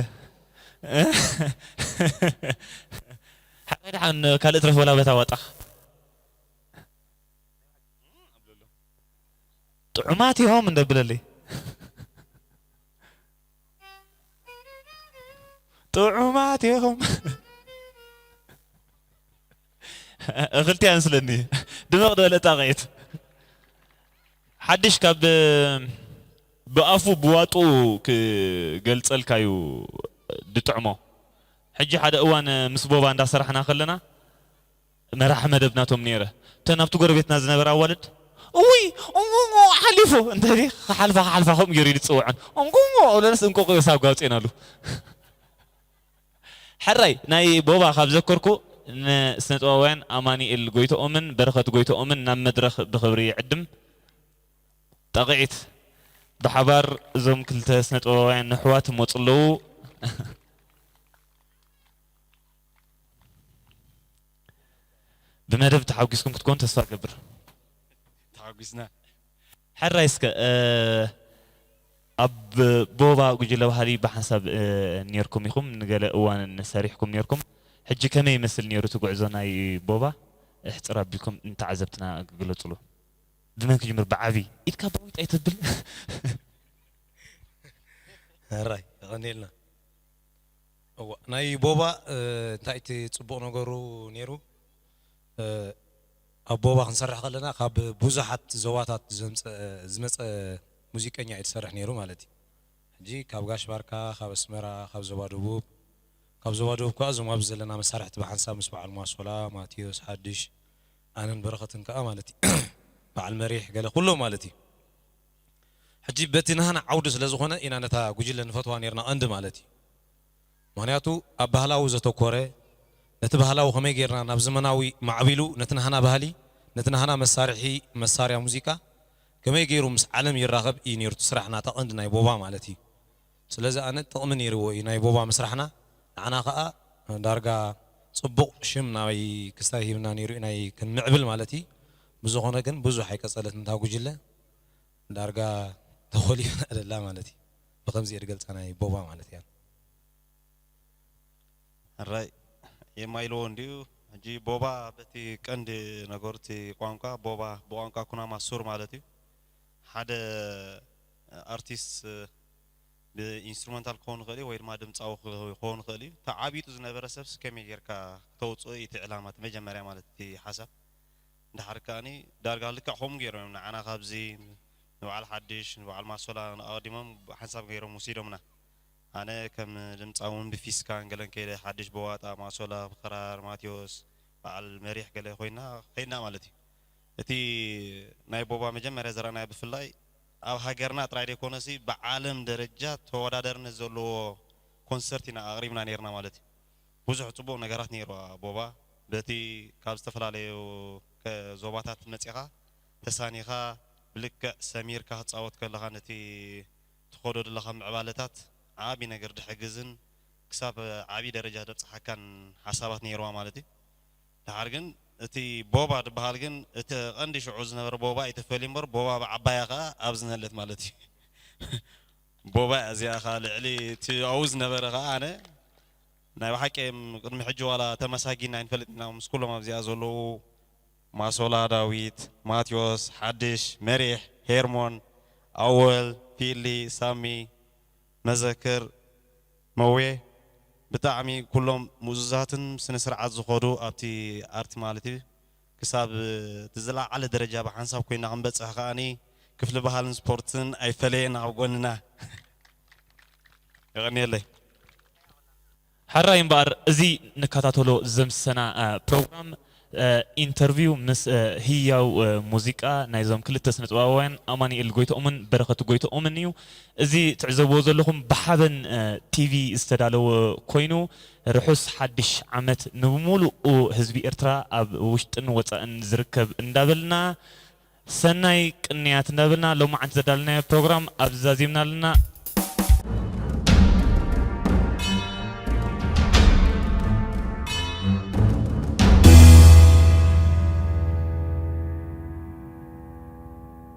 ሕራይ ደሓን ካልእ ትረፍ ወላ በታ ዋጣኽ። ጥዑማት ኢኹም እንደብለለይ። ጥዑማት ኢኹም። እኽልቲ ኣንስለኒ። ድመቕ ዝበለ ጣቕዒት። ሓድሽ ካብ ብኣፉ ብዋጡ ክገልጸልካ እዩ ድጥዕሞ። ሕጂ ሓደ እዋን ምስ ቦባ እንዳሰራሕና ከለና መራሒ መደብ ናቶም ነይረ። እተን ኣብቲ ጎረቤትና ዝነበራ ኣዋልድ፣ "እውይ፣ እንጎንጎ ሓሊፉ" እንተ ክሓልፋ፣ ክሓልፋ ከምኡ ገይሩ እዩ ዝፅውዐን። "እንጎንጎ" ብለንስ እንቆቆ ሳብ ጋውፅኤናሉ። ሕራይ ናይ ቦባ ካብ ዘከርኩ፣ ንስነጥበባውያን ኣማኑኤል ጎይትኦምን በረኸት ጎይትኦምን ናብ መድረኽ ብኽብሪ ይዕድም። ጣቕዒት። ብሓባር እዞም ክልተ ስነጥበባውያን ኣሕዋት ይመፁ ኣለዉ። ብመደብ ተሓጒስኩም ክትኮኑ ተስፋ እገብር። ተሓጒስና። ሕራይ እስከ፣ እ፣ ኣብ ቦባ ጉጅለ ባህሊ ብሓንሳብ፣ እ፣ ኔርኩም ኢኹም፣ ንገለ እዋን ሰሪሕኩም ኔርኩም። ሕጂ ከመይ ይመስል ኔሩ እቲ ጉዕዞ ናይ ቦባ? እሕጽር ኣቢልኩም ንተዓዘብትና ግለጹሉ። ብመን ክጅምር? ብዓቢ ኢድካ ባዊጥ ኣይተብል። ሕራይ፣ የቐንየልና። እዋ፣ ናይ ቦባ፣ እ፣ እንታይ እቲ ጽቡቕ ነገሩ ኔሩ? እ፣ ኣብ ቦባ ክንሰርሕ ከለና ካብ ብዙሓት ዞባታት ዘምጸ-፣ ዝመጸ ሙዚቀኛ እዩ ዝሰርሕ ኔሩ ማለት እዩ። ሕጂ ካብ ጋሽ ባርካ፣ ካብ ኣስመራ፣ ካብ ዞባ ደቡብ፣ ካብ ዞባ ደቡብ ከኣ እዞም ኣብዚ ዘለና መሳርሕቲ ብሓንሳብ ምስ በዓል ማሶላ፣ ማቴዎስ፣ ሓድሽ፣ ኣነን በረኸትን ከኣ ማለት እዩ። በዓል መሪሕ ገለ ኩሎም ማለት እዩ። ሕጂ በቲ ናህና ዓውዲ ስለ ዝኾነ ኢና ነታ ጉጅለ ንፈትዋ ኔርና ቀንዲ ማለት እዩ። ምኽንያቱ ኣብ ባህላዊ ዘተኮረ፣ ነቲ ባህላዊ ከመይ ጌርና ናብ ዘመናዊ ማዕቢሉ፣ ነቲ ናህና ባህሊ፣ ነቲ ናህና መሳርሒ፣ መሳርያ ሙዚቃ ከመይ ገይሩ ምስ ዓለም ይራኸብ እዩ ነይሩ እቲ ስራሕ ናታ ቀንዲ ናይ ቦባ ማለት እዩ። ስለዚ ኣነ ጥቕሚ ነይርዎ እዩ ናይ ቦባ ምስራሕና። ንዓና ኸኣ ዳርጋ ጽቡቕ ሽም ናይ ክስታይ ሂብና ነይሩ እዩ ናይ ክንምዕብል ማለት እዩ። ብዝኾነ ግን ብዙሕ ኣይቀጸለትን እታ ጉጅለ። ዳርጋ ተኾሊፍና ደላ ማለት እዩ። ብኸምዚ እየ ዝገልጻ ናይ ቦባ ማለት እያ። ሕራይ የማይልዎ እንድዩ። ሕጂ ቦባ በቲ ቀንዲ ነገሩ እቲ ቋንቋ፣ ቦባ ብቋንቋ ኩናማ ሱር ማለት እዩ። ሓደ ኣርቲስት ብኢንስትሩመንታል ክኸውን ይኽእል እዩ ወይ ድማ ድምጻዊ ክኸውን ይኽእል እዩ። ተዓቢጡ ዝነበረ ሰብስ ከመይ ጌርካ ክተውጽኦ እዩ እቲ ዕላማ፣ እቲ መጀመርያ ማለት እቲ ሓሳብ። ድሓር ከኣኒ ዳርጋ ልክዕ ከምኡ ገይሮም እዮም ንዓና ካብዚ ንበዓል ሓድሽ፣ ንበዓል ማሶላ ኣቐዲሞም ሓንሳብ ገይሮም ወሲዶምና። ኣነ ከም ድምጻዊ እውን ብፊስካን ገለን ከይደ፣ ሓድሽ ብዋጣ፣ ማሶላ ብክራር፣ ማቴዎስ በዓል መሪሕ ገለ ኮይና ከይድና ማለት እዩ። እቲ ናይ ቦባ መጀመርያ ዘረኣናዮ ብፍላይ ኣብ ሃገርና ጥራይ ዘይኮነሲ ብዓለም ደረጃ ተወዳዳርነት ዘለዎ ኮንሰርት ኢና ኣቕሪብና ነይርና ማለት እዩ። ብዙሕ ጽቡቕ ነገራት ነይርዋ ቦባ። በቲ ካብ ዝተፈላለዩ ከ-፣ ዞባታት መጺኻ ተሳኒኻ ብልክዕ ሰሚርካ ክትጻወት ከለኻ ነቲ ትኸዶ ዘለኻ ምዕባለታት ዓቢ ነገር ድሕግዝን ክሳብ ዓቢ ደረጃ ደብጽሓካን ሓሳባት ነይርዋ ማለት እዩ። ደሓር ግን እቲ ቦባ ድበሃል ግን እቲ ቀንዲ ሽዑ ዝነበረ ቦባ እዩ ተፈልዩ እምበር ቦባ ብዓባያ ከኣ ኣብዚ ነለት ማለት እዩ። ቦባ እያ እዚኣ ከኣ ልዕሊ እቲ ኣብኡ ዝነበረ ከኣ ኣነ ናይ ብሓቂ ቅድሚ ሕጂ ዋላ ተመሳጊና ኣይንፈልጥ ኢና ምስ ኩሎም ኣብዚኣ ዘለዉ ማሶላ ዳዊት፣ ማቴዎስ፣ ሓድሽ፣ መሪሕ፣ ሄርሞን፣ ኣወል፣ ፊሊ፣ ሳሚ፣ መዘክር፣ መዌ ብጣዕሚ ኩሎም ምእዙዛትን ስነ ስርዓት ዝኾዱ ኣብቲ ኣርቲ ማለት እዩ ክሳብ እቲ ዝለዓለ ደረጃ ብሓንሳብ ኮይና ክንበፅሕ ከዓኒ ክፍሊ ባህልን ስፖርትን ኣይፈለየና ኣብ ጎንና። የቐንየለይ። ሕራይ እምበኣር እዚ ንከታተሎ ዘምሰና ፕሮግራም ኢንተርቪው ምስ ህያው ሙዚቃ ናይዞም ክልተ ስነጥበባውያን ኣማኒኤል ጎይተኦምን በረኸት ጎይተኦምን እዩ። እዚ ትዕዘብዎ ዘለኹም ብሓበን ቲቪ ዝተዳለወ ኮይኑ ርሑስ ሓድሽ ዓመት ንብሙሉኡ ህዝቢ ኤርትራ ኣብ ውሽጥን ወፃእን ዝርከብ እንዳበልና ሰናይ ቅንያት እንዳበልና ሎማዓንቲ ዘዳለናዮ ፕሮግራም ኣብዚ ዛዚምና ኣለና።